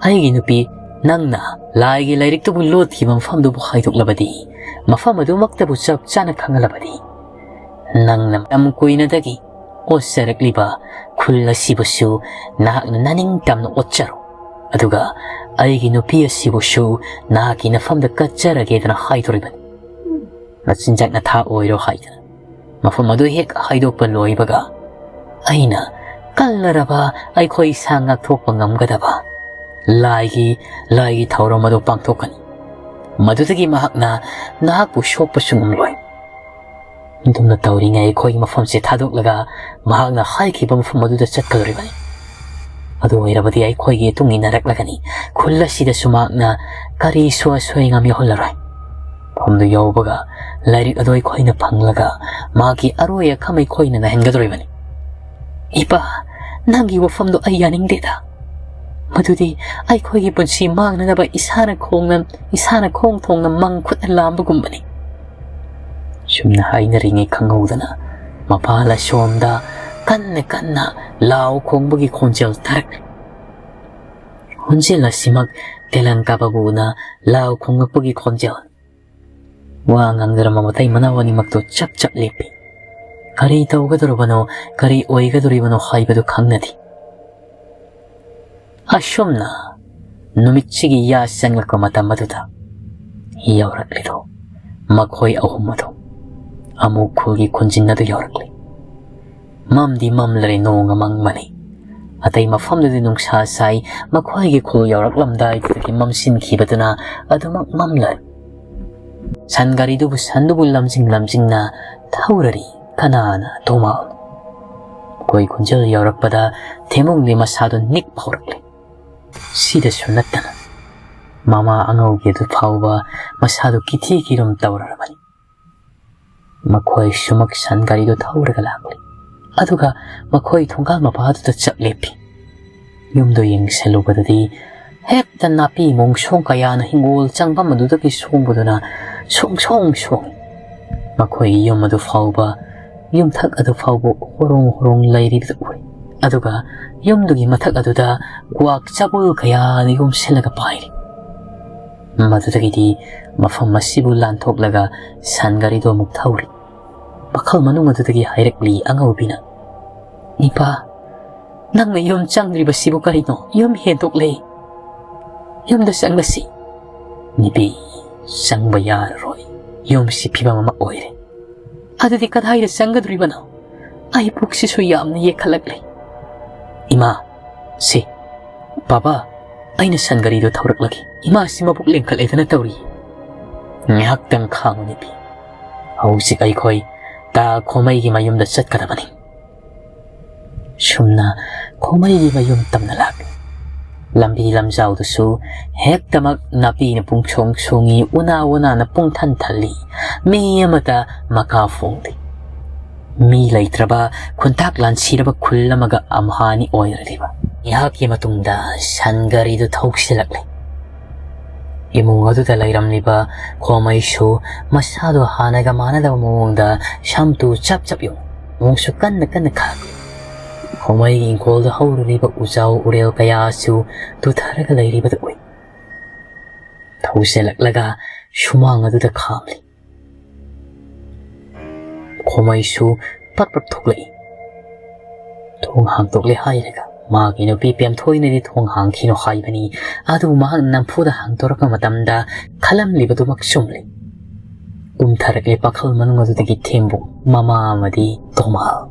ꯑꯩꯒꯤ ꯅꯨꯄꯤ, ꯅꯪꯅ ꯂꯥꯏꯒꯤ ꯂꯥꯏꯔꯤꯛꯇꯨꯕꯨ ꯂꯣꯠꯈꯤꯕ ꯃꯐꯝꯗꯨꯕꯨ ꯍꯥꯏꯗꯣꯛꯂꯕꯗꯤ, ꯃꯐꯝ ꯑꯗꯨꯃꯛꯇꯕꯨ ꯆꯞ ꯆꯥꯅ ꯈꯪꯍꯜꯂꯕꯗꯤ, ꯅꯪꯅ ꯃꯇꯝ ꯀꯨꯏꯅꯗꯒꯤ ꯑꯣꯠꯆꯔꯛꯂꯤꯕ ꯈꯨꯜ ꯑꯁꯤꯕꯨꯁꯨ ꯅꯍꯥꯛꯅ ꯅꯅꯤꯡ ꯇꯝꯅ ꯑꯣꯠꯆꯔꯣ꯫ ꯑꯗꯨꯒ ꯑꯩꯒꯤ ꯅꯨꯄꯤ ꯑꯁꯤꯕꯨꯁꯨ ꯅꯍꯥꯛꯀꯤ ꯅꯐꯝꯗ ꯀꯠꯆꯔꯒꯦꯗꯅ ꯍꯥꯏꯗꯣꯔꯤꯕꯅꯤ꯫ ꯃꯆꯤꯟꯖꯥꯛ ꯅꯊꯥ ꯑꯣꯏꯔꯣ ꯍꯥꯏꯗꯅ꯫ ꯃꯐꯝ ꯑꯗꯨ ꯍꯦꯛ ꯍꯥꯏꯗꯣꯛꯄ ꯂꯣꯏꯕꯒ, ꯑꯩꯅ ꯀꯜꯂꯔꯕ ꯑꯩꯈꯣꯏ ꯏꯁꯥ ꯉꯥꯛꯊꯣꯛꯄ ꯉꯝꯒꯗꯕ ꯂꯥꯏꯒꯤ, ꯂꯥꯏꯒꯤ ꯊꯧꯔꯝ ꯑꯗꯨ ꯄꯥꯡꯊꯣꯛꯀꯅꯤ꯫ ꯃꯗꯨꯗꯒꯤ ꯃꯍꯥꯛꯅ ꯅꯍꯥꯛꯄꯨ ꯁꯣꯛꯄꯁꯨ ꯉꯝꯂꯣꯏ꯫ ꯑꯗꯨꯝꯅ ꯇꯧꯔꯤꯉꯩ ꯑꯩꯈꯣꯏꯒꯤ ꯃꯐꯝꯁꯦ ꯊꯥꯗꯣꯛꯂꯒ ꯃꯍꯥꯛꯅ ꯍꯥꯏꯈꯤꯕ ꯃꯐꯝ ꯑꯗꯨꯗ ꯆꯠꯀꯗꯧꯔꯤꯕꯅꯤ꯫ ꯑꯗꯨ ꯑꯣꯏꯔꯕꯗꯤ ꯑꯩꯈꯣꯏꯒꯤ ꯃꯇꯨꯡ ꯏꯟꯅꯔꯛꯂꯒꯅꯤ꯫ ꯈꯨꯜ ꯑꯁꯤꯗꯁꯨ ꯃꯍꯥꯛꯅ ꯀꯔꯤꯁꯨ ꯑꯁꯣꯏ ꯑꯉꯥꯝ ꯌꯥꯎꯍꯜꯂꯔꯣꯏ꯫ ꯃꯐꯝꯗꯨ ꯌꯧꯕꯒ ꯂꯥꯏꯔꯤꯛ ꯑꯗꯨ ꯑꯩꯈꯣꯏꯅ ꯐꯪꯂꯒ ꯃꯍꯥꯛꯀꯤ ꯑꯔꯣꯏ ꯑꯈꯝ ꯑꯩꯈꯣꯏꯅ ꯅꯥꯏꯍꯟꯒꯗꯧꯔꯤꯕꯅꯤ꯫ ꯏꯄꯥ, ꯅꯪꯒꯤ ꯋꯥꯐꯝꯗꯣ ꯑꯩ ꯌꯥꯅꯤꯡꯗꯦꯗ꯫ ꯃꯗꯨꯗꯤ ꯑꯩꯈꯣꯏꯒꯤ ꯄꯨꯟꯁꯤ ꯃꯥꯡꯅꯅꯕ ꯏꯁꯥꯅ ꯈꯣꯡꯅ, ꯏꯁꯥꯅ ꯈꯣꯡ ꯊꯣꯡꯅ ꯃꯪ ꯈꯨꯠꯅ ꯂꯥꯝꯕꯒꯨꯝꯕꯅꯤ꯫ ꯁꯨꯝꯅ ꯍꯥꯏꯅꯔꯤꯉꯩ ꯈꯪꯍꯧꯗꯅ ꯃꯄꯥꯜ ꯑꯁꯣꯝꯗ ꯀꯟꯅ ꯀꯟꯅ ꯂꯥꯎ ꯈꯣꯡꯕꯒꯤ ꯈꯣꯟꯖꯦꯜ ꯇꯥꯔꯛꯂꯤ꯫ ꯈꯣꯟꯖꯦꯜ ꯑꯁꯤꯃꯛ ꯇꯦꯂꯪꯀꯥ ꯕꯥꯕꯨꯅ ꯂꯥꯎ ꯈꯣꯡꯂꯛꯄꯒꯤ ꯈꯣꯟꯖꯦꯜ꯫ ꯋꯥ ꯉꯥꯡꯖꯔꯝꯕ ꯃꯇꯩ ꯃꯅꯥꯎ ꯑꯅꯤꯃꯛꯇꯨ ꯆꯞ ꯆꯞ ꯂꯦꯞꯄꯤ꯫ ꯀꯔꯤ ꯇꯧꯒꯗꯧꯔꯕꯅꯣ, ꯀꯔꯤ ꯑꯣꯏꯒꯗꯧꯔꯤꯕꯅꯣ ꯍꯥꯏꯕꯗꯨ ꯈꯪꯅꯗꯦ꯫ ꯑꯁꯨꯝꯅ ꯅꯨꯃꯤꯠꯁꯤꯒꯤ ꯌꯥ ꯆꯪꯂꯛꯄ ꯃꯇꯝ ꯑꯗꯨꯗ ꯌꯧꯔꯛꯂꯤꯗꯣ ꯃꯈꯣꯏ ꯑꯍꯨꯝ ꯑꯗꯨ ꯑꯃꯨꯛ ꯈꯨꯜꯒꯤ ꯈꯨꯟꯖꯤꯟ ꯑꯗꯨ ꯌꯧꯔꯛꯂꯤ꯫ ꯃꯝꯗꯤ ꯃꯝꯂꯔꯦ, ꯅꯣꯡ ꯑꯃꯪꯕꯅꯤ꯫ ꯑꯇꯩ ꯃꯐꯝꯗꯗꯤ ꯅꯨꯡꯁꯥ ꯁꯥꯏ꯫ ꯃꯈꯣꯏꯒꯤ ꯈꯨꯜ ꯌꯧꯔꯛꯂꯝꯗꯥꯏꯗꯨꯗꯒꯤ ꯃꯝꯁꯤꯟꯈꯤꯕꯗꯨꯅ ꯑꯗꯨꯃꯛ ꯃꯝꯂꯔꯦ꯫ ꯁꯟ ꯒꯥꯔꯤꯗꯨꯕꯨ ꯁꯟꯗꯨꯕꯨ ꯂꯝꯖꯤꯡ ꯂꯝꯖꯤꯡꯅ ꯊꯧꯔꯔꯤ꯫ ꯀꯅꯥꯅ ꯇꯣꯃꯥꯜ? ꯃꯈꯣꯏ ꯈꯨꯟꯖꯦꯜ ꯌꯧꯔꯛꯄꯗ ꯊꯦꯃꯨꯡꯗꯤ ꯃꯁꯥꯗꯨ ꯅꯤꯛ ꯐꯥꯎꯔꯛꯂꯦ꯫ ꯁꯤꯗꯁꯨ ꯅꯠꯇꯅ ꯃꯃꯥ ꯑꯉꯧꯕꯤ ꯑꯗꯨ ꯐꯥꯎꯕ ꯃꯁꯥꯗꯨ ꯀꯤꯊꯤ ꯀꯤꯔꯨꯝ ꯇꯧꯔꯔꯕꯅꯤ꯫ ꯃꯈꯣꯏ ꯁꯨꯃꯛ ꯁꯟ ꯒꯥꯔꯤꯗꯨ ꯊꯧꯔꯒ ꯂꯥꯛꯂꯤ꯫ ꯑꯗꯨꯒ ꯃꯈꯣꯏ ꯊꯣꯡꯒꯥꯜ ꯃꯄꯥꯗꯨꯗ ꯆꯞ ꯂꯦꯞꯄꯤ꯫ ꯌꯨꯝꯗꯨ ꯌꯦꯡꯁꯤꯜꯂꯨꯕꯗꯗꯤ ꯍꯦꯛꯇ ꯅꯥꯄꯤ ꯃꯣꯡꯁꯣꯡ ꯀꯌꯥꯅ ꯍꯤꯡꯒꯣꯜ ꯆꯪꯐꯝ ꯑꯗꯨꯗꯒꯤ ꯁꯣꯡꯕꯗꯨꯅ ꯁꯣꯡ ꯁꯣꯡ ꯁꯣꯡꯏ꯫ ꯃꯈꯣꯏꯒꯤ ꯌꯨꯝ ꯑꯗꯨ ꯐꯥꯎꯕ, ꯌꯨꯝꯊꯛ ꯑꯗꯨ ꯐꯥꯎꯕ ꯍꯣꯔꯣꯡ ꯍꯣꯔꯣꯡ ꯂꯩꯔꯤꯕꯗꯨ ꯎꯏ꯫ ꯑꯗꯨꯒ ꯌꯨꯝꯗꯨꯒꯤ ꯃꯊꯛ ꯑꯗꯨꯗ ꯀ꯭ꯋꯥꯛ ꯆꯥꯕꯣꯜ ꯀꯌꯥꯅ ꯌꯣꯝꯁꯤꯜꯂꯒ ꯄꯥꯏꯔꯤ꯫ ꯃꯗꯨꯗꯒꯤꯗꯤ ꯃꯐꯝ ꯑꯁꯤꯕꯨ ꯂꯥꯟꯊꯣꯛꯂꯒ ꯁꯟ ꯒꯥꯔꯤꯗꯨ ꯑꯃꯨꯛ ꯊꯧꯔꯤ꯫ ꯋꯥꯈꯜ ꯃꯅꯨꯡ ꯑꯗꯨꯗꯒꯤ ꯍꯥꯏꯔꯛꯂꯤ ꯑꯉꯧꯕꯤꯅ, "ꯏꯄꯥ, ꯅꯪꯅ ꯌꯨꯝ ꯆꯪꯗ꯭ꯔꯤꯕꯁꯤꯕꯨ ꯀꯔꯤꯅꯣ? ꯌꯨꯝ ꯍꯦꯟꯗꯣꯛꯂꯦ꯫ ꯌꯨꯝꯗ ꯆꯪꯂꯁꯤ꯫" "ꯅꯨꯄꯤ, ꯆꯪꯕ ꯌꯥꯔꯔꯣꯏ꯫ ꯌꯨꯝꯁꯤ ꯐꯤꯕꯝ ꯑꯃ ꯑꯣꯏꯔꯦ꯫" "ꯑꯗꯨꯗꯤ ꯀꯗꯥꯏꯗ ꯆꯪꯒꯗꯧꯔꯤꯕꯅꯣ? ꯑꯩ ꯄꯨꯛꯁꯤꯁꯨ ꯌꯥꯝꯅ ꯌꯦꯛꯈꯠꯂꯛꯂꯦ꯫" "ꯏꯃꯥ, ꯁꯤ, ꯕꯥꯕꯥ, ꯑꯩꯅ ꯁꯟ ꯒꯥꯔꯤꯗꯨ ꯊꯧꯔꯛꯂꯒꯦ꯫ ꯏꯃꯥꯁꯤ ꯃꯕꯨꯛ ꯂꯦꯡꯈꯠꯂꯦꯗꯅ ꯇꯧꯔꯤ꯫" "ꯉꯥꯏꯍꯥꯛꯇꯪ ꯈꯥꯡꯉꯨ ꯅꯨꯄꯤ꯫ ꯍꯧꯖꯤꯛ ꯑꯩꯈꯣꯏ ꯇꯥ ꯈꯣꯃꯩꯒꯤ ꯃꯌꯨꯝꯗ ꯆꯠꯀꯗꯕꯅꯤ꯫" ꯁꯨꯝꯅ ꯈꯣꯃꯩꯒꯤ ꯃꯌꯨꯝ ꯇꯝꯅ ꯂꯥꯛꯂꯤ꯫ ꯂꯝꯕꯤ ꯂꯝꯖꯥꯎꯗꯨꯁꯨ ꯍꯦꯛꯇꯃꯛ ꯅꯥꯄꯤꯅ ꯄꯨꯡꯁꯣꯡ ꯁꯣꯡꯏ, ꯎꯅꯥ ꯋꯥꯅꯥꯅ ꯄꯨꯡꯊꯟ ꯊꯜꯂꯤ꯫ ꯃꯤ ꯑꯃꯇ ꯃꯀꯥ ꯐꯣꯡꯗꯦ꯫ ꯃꯤ ꯂꯩꯇ꯭ꯔꯕ, ꯈꯨꯟꯇꯥꯛ ꯂꯥꯟꯁꯤꯔꯕ ꯈꯨꯜ ꯑꯃꯒ ꯑꯝꯍꯥꯅꯤ ꯑꯣꯏꯔꯤꯕ꯫ ꯉꯥꯏꯍꯥꯛꯀꯤ ꯃꯇꯨꯡꯗ ꯁꯟ ꯒꯥꯔꯤꯗꯨ ꯊꯧꯁꯤꯜꯂꯛꯂꯦ꯫ ꯏꯃꯨꯡ ꯑꯗꯨꯗ ꯂꯩꯔꯝꯂꯤꯕ ꯈꯣꯃꯩꯁꯨ ꯃꯁꯥꯗꯣ ꯍꯥꯟꯅꯒ ꯃꯥꯟꯅꯗꯕ ꯃꯑꯣꯡꯗ ꯁꯝꯇꯨ ꯆꯞ ꯆꯞ ꯌꯨꯡ, ꯅꯣꯡꯁꯨ ꯀꯟꯅ ꯀꯟꯅ ꯈꯥꯛꯂꯤ꯫ ꯈꯣꯃꯩꯒꯤ ꯏꯪꯈꯣꯜꯗ ꯍꯧꯔꯤꯕ ꯎꯖꯥꯎ ꯎꯔꯦꯜ ꯀꯌꯥꯁꯨ ꯇꯨꯊꯔꯒ ꯂꯩꯔꯤꯕꯗꯨ ꯎꯏ꯫ ꯊꯧꯖꯤꯜꯂꯛꯂꯒ ꯁꯨꯃꯥꯡ ꯑꯗꯨꯗ ꯈꯥꯝꯂꯤ꯫ ꯈꯣꯃꯩꯁꯨ ꯄꯠ ꯄꯠ ꯊꯣꯛꯂꯛꯏ꯫ ꯊꯣꯡ ꯍꯥꯡꯗꯣꯛꯂꯦ ꯍꯥꯏꯔꯒ ꯃꯥꯒꯤ ꯅꯨꯄꯤ ꯄꯦꯝꯊꯣꯏꯅꯗꯤ ꯊꯣꯡ ꯍꯥꯡꯈꯤꯅꯣ ꯍꯥꯏꯕꯅꯤ꯫ ꯑꯗꯨꯕꯨ ꯃꯍꯥꯛꯅ ꯅꯝꯐꯨꯗ ꯍꯥꯡꯗꯣꯔꯛꯄ ꯃꯇꯝꯗ ꯈꯜꯂꯝꯂꯤꯕꯗꯨꯃꯛ ꯆꯨꯝꯂꯤ꯫ ꯀꯨꯝꯊꯔꯛꯂꯦ ꯄꯥꯈꯜ ꯃꯅꯨꯡ ꯑꯗꯨꯗꯒꯤ ꯊꯦꯝꯕꯨ, ꯃꯃꯥ ꯑꯃꯗꯤ ꯇꯣꯃꯥꯜ꯫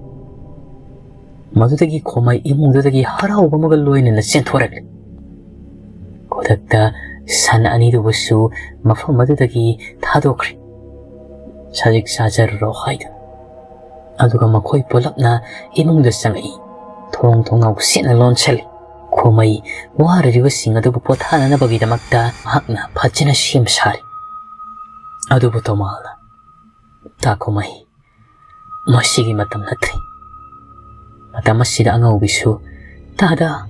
ꯃꯗꯨꯗꯒꯤ ꯈꯣꯃꯩ ꯏꯃꯨꯡꯗꯨꯗꯒꯤ ꯍꯔꯥꯎꯕ ꯑꯃꯒ ꯂꯣꯏꯅꯅ ꯆꯦꯟꯊꯣꯔꯛꯂꯤ꯫ ꯈꯨꯗꯛꯇ ꯁꯟ ꯑꯅꯤꯗꯨꯕꯨꯁꯨ ꯃꯐꯝ ꯑꯗꯨꯗꯒꯤ ꯊꯥꯗꯣꯛꯈ꯭ꯔꯦ꯫ ꯁꯖꯤꯛ ꯆꯥꯖꯔꯨꯔꯣ ꯍꯥꯏꯗꯨꯅ꯫ ꯑꯗꯨꯒ ꯃꯈꯣꯏ ꯄꯨꯂꯞꯅ ꯏꯃꯨꯡꯗ ꯆꯪꯉꯛꯏ꯫ ꯊꯣꯡ ꯊꯣꯡꯅꯥꯎ ꯁꯦꯠꯅ ꯂꯣꯟꯁꯤꯜꯂꯤ꯫ ꯈꯣꯃꯩ ꯋꯥꯔꯨꯔꯤꯕꯁꯤꯡ ꯑꯗꯨꯕꯨ ꯄꯣꯊꯥꯅꯅꯕꯒꯤꯗꯃꯛꯇ ꯃꯍꯥꯛꯅ ꯐꯖꯅ ꯁꯦꯝ ꯁꯥꯔꯤ꯫ ꯑꯗꯨꯕꯨ ꯇꯣꯃꯥꯜꯅ, "ꯇꯥ ꯈꯣꯃꯩ, ꯃꯁꯤꯒꯤ ꯃꯇꯝ ꯅꯠꯇ꯭ꯔꯤ꯫ ꯃꯇꯝ ꯑꯁꯤꯗ ꯑꯉꯧꯕꯤꯁꯨ, ꯇꯥꯗ,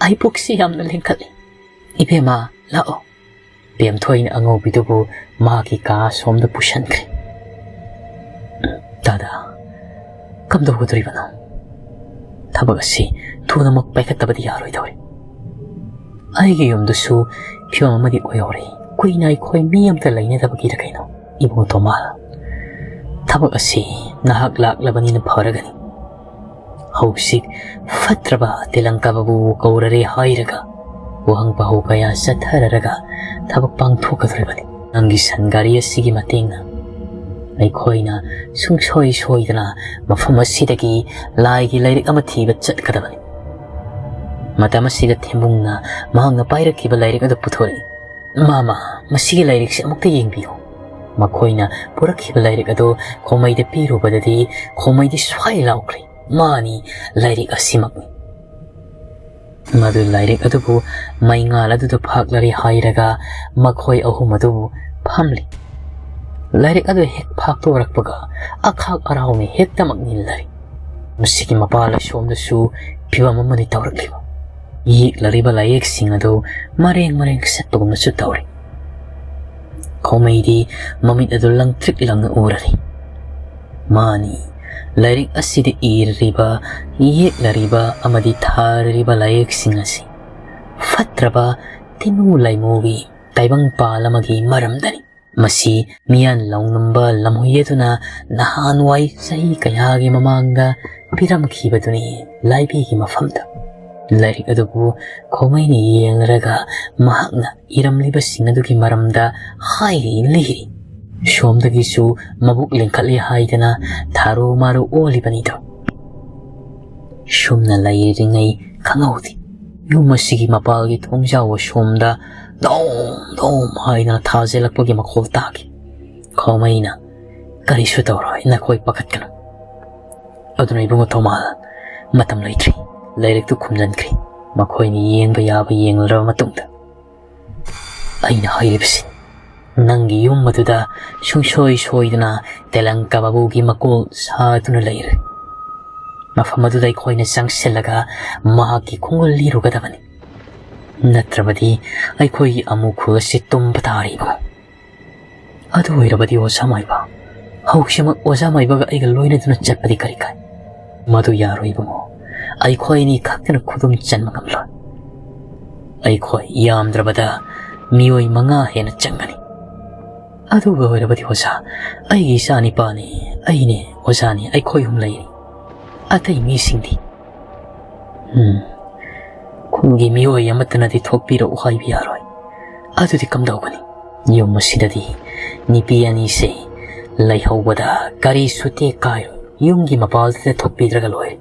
ꯑꯩ ꯄꯨꯛꯁꯤ ꯌꯥꯝꯅ ꯂꯦꯡꯈꯠꯂꯤ꯫ ꯏꯕꯦꯝꯃ, ꯂꯥꯛꯑꯣ꯫" ꯕꯦꯝꯊꯣꯏꯅ ꯑꯉꯧꯕꯤꯗꯨꯕꯨ ꯃꯍꯥꯛꯀꯤ ꯀꯥ ꯑꯁꯣꯝꯗ ꯄꯨꯁꯟꯈ꯭ꯔꯦ꯫ "ꯇꯥꯗ, ꯀꯝꯗꯧꯒꯗꯧꯔꯤꯕꯅꯣ? ꯊꯕꯛ ꯑꯁꯤ ꯊꯨꯅꯃꯛ ꯄꯥꯏꯈꯠꯇꯕꯗꯤ ꯌꯥꯔꯣꯏꯗꯧꯔꯤ꯫ ꯑꯩꯒꯤ ꯌꯨꯝꯗꯨꯁꯨ ꯐꯤꯕꯝ ꯑꯃꯗꯤ ꯑꯣꯏꯍꯧꯔꯦ꯫ ꯀꯨꯏꯅ ꯑꯩꯈꯣꯏ ꯃꯤ ꯑꯃꯠꯇ ꯂꯩꯅꯗꯕꯒꯤꯔ ꯀꯩꯅꯣ? ꯏꯕꯨꯡ ꯇꯣꯃꯥꯜ, ꯊꯕꯛ ꯑꯁꯤ ꯅꯍꯥꯛ ꯂꯥꯛꯂꯕꯅꯤꯅ ꯐꯔꯒꯅꯤ꯫ ꯍꯧꯖꯤꯛ ꯐꯠꯇ꯭ꯔꯕ ꯇꯦꯂꯪꯀꯥꯕꯕꯨ ꯀꯧꯔꯔꯦ ꯍꯥꯏꯔꯒ ꯋꯥꯍꯪ ꯄꯥꯎꯍꯧ ꯀꯌꯥ ꯆꯠꯊꯔꯔꯒ ꯊꯕꯛ ꯄꯥꯡꯊꯣꯛꯀꯗꯧꯔꯤꯕꯅꯤ꯫ ꯅꯪꯒꯤ ꯁꯟ ꯒꯥꯔꯤ ꯑꯁꯤꯒꯤ ꯃꯇꯦꯡꯅ ꯑꯩꯈꯣꯏꯅ ꯁꯨꯡꯁꯣꯏ ꯁꯣꯏꯗꯅ ꯃꯐꯝ ꯑꯁꯤꯗꯒꯤ ꯂꯥꯏꯒꯤ ꯂꯥꯏꯔꯤꯛ ꯑꯃ ꯊꯤꯕ ꯆꯠꯀꯗꯕꯅꯤ꯫" ꯃꯇꯝ ꯑꯁꯤꯗ ꯊꯦꯝꯕꯨꯡꯅ ꯃꯍꯥꯛꯅ ꯄꯥꯏꯔꯛꯈꯤꯕ ꯂꯥꯏꯔꯤꯛ ꯑꯗꯨ ꯄꯨꯊꯣꯔꯛꯏ꯫ "ꯃꯥꯃ, ꯃꯁꯤꯒꯤ ꯂꯥꯏꯔꯤꯛꯁꯤ ꯑꯃꯨꯛꯇ ꯌꯦꯡꯕꯤꯌꯨ꯫" ꯃꯈꯣꯏꯅ ꯄꯨꯔꯛꯈꯤꯕ ꯂꯥꯏꯔꯤꯛ ꯑꯗꯨ ꯈꯣꯃꯩꯗ ꯄꯤꯔꯨꯕꯗꯗꯤ ꯈꯣꯃꯩꯗꯤ ꯁ꯭ꯋꯥꯏ ꯂꯥꯎꯈ꯭ꯔꯦ꯫ ꯃꯥꯅꯤ, ꯂꯥꯏꯔꯤꯛ ꯑꯁꯤꯃꯛꯅꯤ꯫ ꯃꯗꯨ ꯂꯥꯏꯔꯤꯛ ꯑꯗꯨꯕꯨ ꯃꯩꯉꯥꯜ ꯑꯗꯨꯗ ꯐꯥꯛꯂꯔꯦ ꯍꯥꯏꯔꯒ ꯃꯈꯣꯏ ꯑꯍꯨꯝ ꯑꯗꯨꯕꯨ ꯐꯝꯂꯤ꯫ ꯂꯥꯏꯔꯤꯛ ꯑꯗꯨ ꯍꯦꯛ ꯐꯥꯛꯇꯣꯔꯛꯄꯒ ꯑꯈꯥꯛ ꯑꯔꯥꯎꯅ ꯍꯦꯛꯇꯃꯛ ꯅꯤꯜꯂꯔꯤ꯫ ꯃꯁꯤꯒꯤ ꯃꯄꯥ ꯂꯥꯏꯁꯣꯝꯗꯁꯨ ꯐꯤꯕꯝ ꯑꯃꯅꯤ ꯇꯧꯔꯛꯂꯤꯕ꯫ ꯌꯦꯛꯂꯔꯤꯕ ꯂꯥꯏꯌꯦꯛꯁꯤꯡ ꯑꯗꯨ ꯃꯔꯦꯡ ꯃꯔꯦꯡ ꯆꯠꯄꯒꯨꯝꯅꯁꯨ ꯇꯧꯔꯤ꯫ ꯈꯣꯃꯩꯗꯤ ꯃꯃꯤꯠ ꯑꯗꯨ ꯂꯪꯇ꯭ꯔꯤꯛ ꯂꯪꯅ ꯎꯔꯔꯤ꯫ ꯃꯥꯅꯤ, ꯂꯥꯏꯔꯤꯛ ꯑꯁꯤꯗ ꯏꯔꯤꯕ, ꯌꯦꯛꯂꯔꯤꯕ ꯑꯃꯗꯤ ꯊꯥꯔꯤꯕ ꯂꯥꯏꯌꯦꯛꯁꯤꯡ ꯑꯁꯤ ꯐꯠꯇ꯭ꯔꯕ ꯇꯤꯃꯨ ꯂꯥꯏꯃꯨꯒꯤ ꯇꯥꯏꯕꯪꯄꯥꯜ ꯑꯃꯒꯤ ꯃꯔꯝꯗꯅꯤ꯫ ꯃꯁꯤ ꯃꯤꯌꯥꯟ ꯂꯧꯉꯝꯕ ꯂꯝꯍꯨꯏ ꯑꯗꯨꯅ ꯅꯍꯥꯟꯋꯥꯏ ꯆꯍꯤ ꯀꯌꯥꯒꯤ ꯃꯃꯥꯡꯗ ꯄꯤꯔꯝꯈꯤꯕꯗꯨꯅꯤ ꯂꯥꯏꯕꯤꯒꯤ ꯃꯐꯝꯗ꯫ ꯂꯥꯏꯔꯤꯛ ꯑꯗꯨꯕꯨ ꯈꯣꯃꯩꯅ ꯌꯦꯡꯂꯔꯒ ꯃꯍꯥꯛꯅ ꯏꯔꯝꯂꯤꯕꯁꯤꯡ ꯑꯗꯨꯒꯤ ꯃꯔꯝꯗ ꯍꯥꯏꯔꯤ ꯂꯤꯔꯤ꯫ ꯁꯣꯝꯗꯒꯤꯁꯨ ꯃꯕꯨꯛ ꯂꯤꯡꯈꯠꯂꯤ ꯍꯥꯏꯗꯅ ꯊꯥꯔꯨ ꯃꯥꯔꯨ ꯑꯣꯜꯂꯤꯕꯅꯤꯗꯣ꯫ ꯁꯨꯝꯅ ꯂꯩꯔꯤꯉꯩ ꯈꯪꯍꯧꯗꯦ, ꯌꯨꯝ ꯑꯁꯤꯒꯤ ꯃꯄꯥꯜꯒꯤ ꯊꯣꯡꯖꯥꯎ ꯑꯁꯣꯝꯗ ꯗꯣꯝ ꯗꯣꯝ ꯍꯥꯏꯗꯅ ꯊꯥꯖꯤꯜꯂꯛꯄꯒꯤ ꯃꯈꯣꯜ ꯇꯥꯈꯤ꯫ ꯈꯣꯃꯩꯅ, "ꯀꯔꯤꯁꯨ ꯇꯧꯔꯣꯏ, ꯅꯈꯣꯏ ꯄꯥꯈꯠꯀꯅꯨ꯫ ꯑꯗꯨꯅ ꯏꯕꯨꯡꯉꯣ ꯊꯧꯃꯥꯜ, ꯃꯇꯝ ꯂꯩꯇ꯭ꯔꯤ, ꯂꯥꯏꯔꯤꯛꯇꯨ ꯈꯨꯝꯖꯤꯟꯈ꯭ꯔꯤ꯫ ꯃꯈꯣꯏꯅ ꯌꯦꯡꯕ ꯌꯥꯕ ꯌꯦꯡꯂꯔꯕ ꯃꯇꯨꯡꯗ ꯑꯩꯅ ꯍꯥꯏꯔꯤꯕꯁꯤ, ꯅꯪꯒꯤ ꯌꯨꯝ ꯑꯗꯨꯗ ꯁꯨꯡꯁꯣꯏ ꯁꯣꯏꯗꯅ ꯇꯦꯂꯪꯀ ꯕꯥꯕꯨꯒꯤ ꯃꯀꯣꯜ ꯁꯥꯗꯨꯅ ꯂꯩꯔꯦ꯫ ꯃꯐꯝ ꯑꯗꯨꯗ ꯑꯩꯈꯣꯏꯅ ꯆꯪꯁꯤꯜꯂꯒ ꯃꯍꯥꯛꯀꯤ ꯈꯣꯡꯒꯨꯜ ꯂꯤꯔꯨꯒꯗꯕꯅꯤ꯫ ꯅꯠꯇ꯭ꯔꯕꯗꯤ ꯑꯩꯈꯣꯏꯒꯤ ꯑꯃꯨ ꯈꯨꯜ ꯑꯁꯤ ꯇꯨꯝꯕ ꯇꯥꯔꯤꯕ꯫ ꯑꯗꯨ ꯑꯣꯏꯔꯕꯗꯤ ꯑꯣꯖꯥ ꯃꯥꯏꯕ, ꯍꯧꯖꯤꯛꯃꯛ ꯑꯣꯖꯥ ꯃꯥꯏꯕꯒ ꯑꯩꯒ ꯂꯣꯏꯅꯗꯨꯅ ꯆꯠꯄꯗꯤ ꯀꯔꯤ ꯀꯥꯏ?" "ꯃꯗꯨ ꯌꯥꯔꯣꯏ ꯏꯕꯨꯡꯉꯣ, ꯑꯩꯈꯣꯏ ꯑꯅꯤ ꯈꯛꯇꯅ ꯈꯨꯗꯨꯝ ꯆꯟꯕ ꯉꯝꯂꯣꯏ꯫ ꯑꯩꯈꯣꯏ ꯌꯥꯝꯗ꯭ꯔꯕꯗ ꯃꯤꯑꯣꯏ ꯃꯉꯥ ꯍꯦꯟꯅ ꯆꯪꯒꯅꯤ꯫ ꯑꯗꯨꯒ ꯑꯣꯏꯔꯕꯗꯤ ꯑꯣꯖꯥ, ꯑꯩꯒꯤ ꯏꯆꯥ ꯅꯤꯄꯥꯅꯤ, ꯑꯩꯅꯦ ꯑꯣꯖꯥꯅꯤ, ꯑꯩꯈꯣꯏ ꯑꯍꯨꯝ ꯂꯩꯔꯤ꯫ ꯑꯇꯩ ꯃꯤꯁꯤꯡꯗꯤ?" "ꯎꯝ, ꯈꯨꯟꯒꯤ ꯃꯤꯑꯣꯏ ꯑꯃꯠꯇꯅꯗꯤ ꯊꯣꯛꯄꯤꯔꯛꯎ ꯍꯥꯏꯕ ꯌꯥꯔꯣꯏ꯫ ꯑꯗꯨꯗꯤ ꯀꯝꯗꯧꯒꯅꯤ? ꯌꯨꯝ ꯑꯁꯤꯗꯗꯤ ꯅꯨꯄꯤ ꯑꯅꯤꯁꯦ ꯂꯩꯍꯧꯕꯗ ꯀꯔꯤꯁꯨ ꯇꯦꯛ ꯀꯥꯏꯔꯣꯏ꯫ ꯌꯨꯝꯒꯤ ꯃꯄꯥꯜꯗꯨꯗ ꯊꯣꯛꯄꯤꯗ꯭ꯔꯒ ꯂꯣꯏꯔꯦ꯫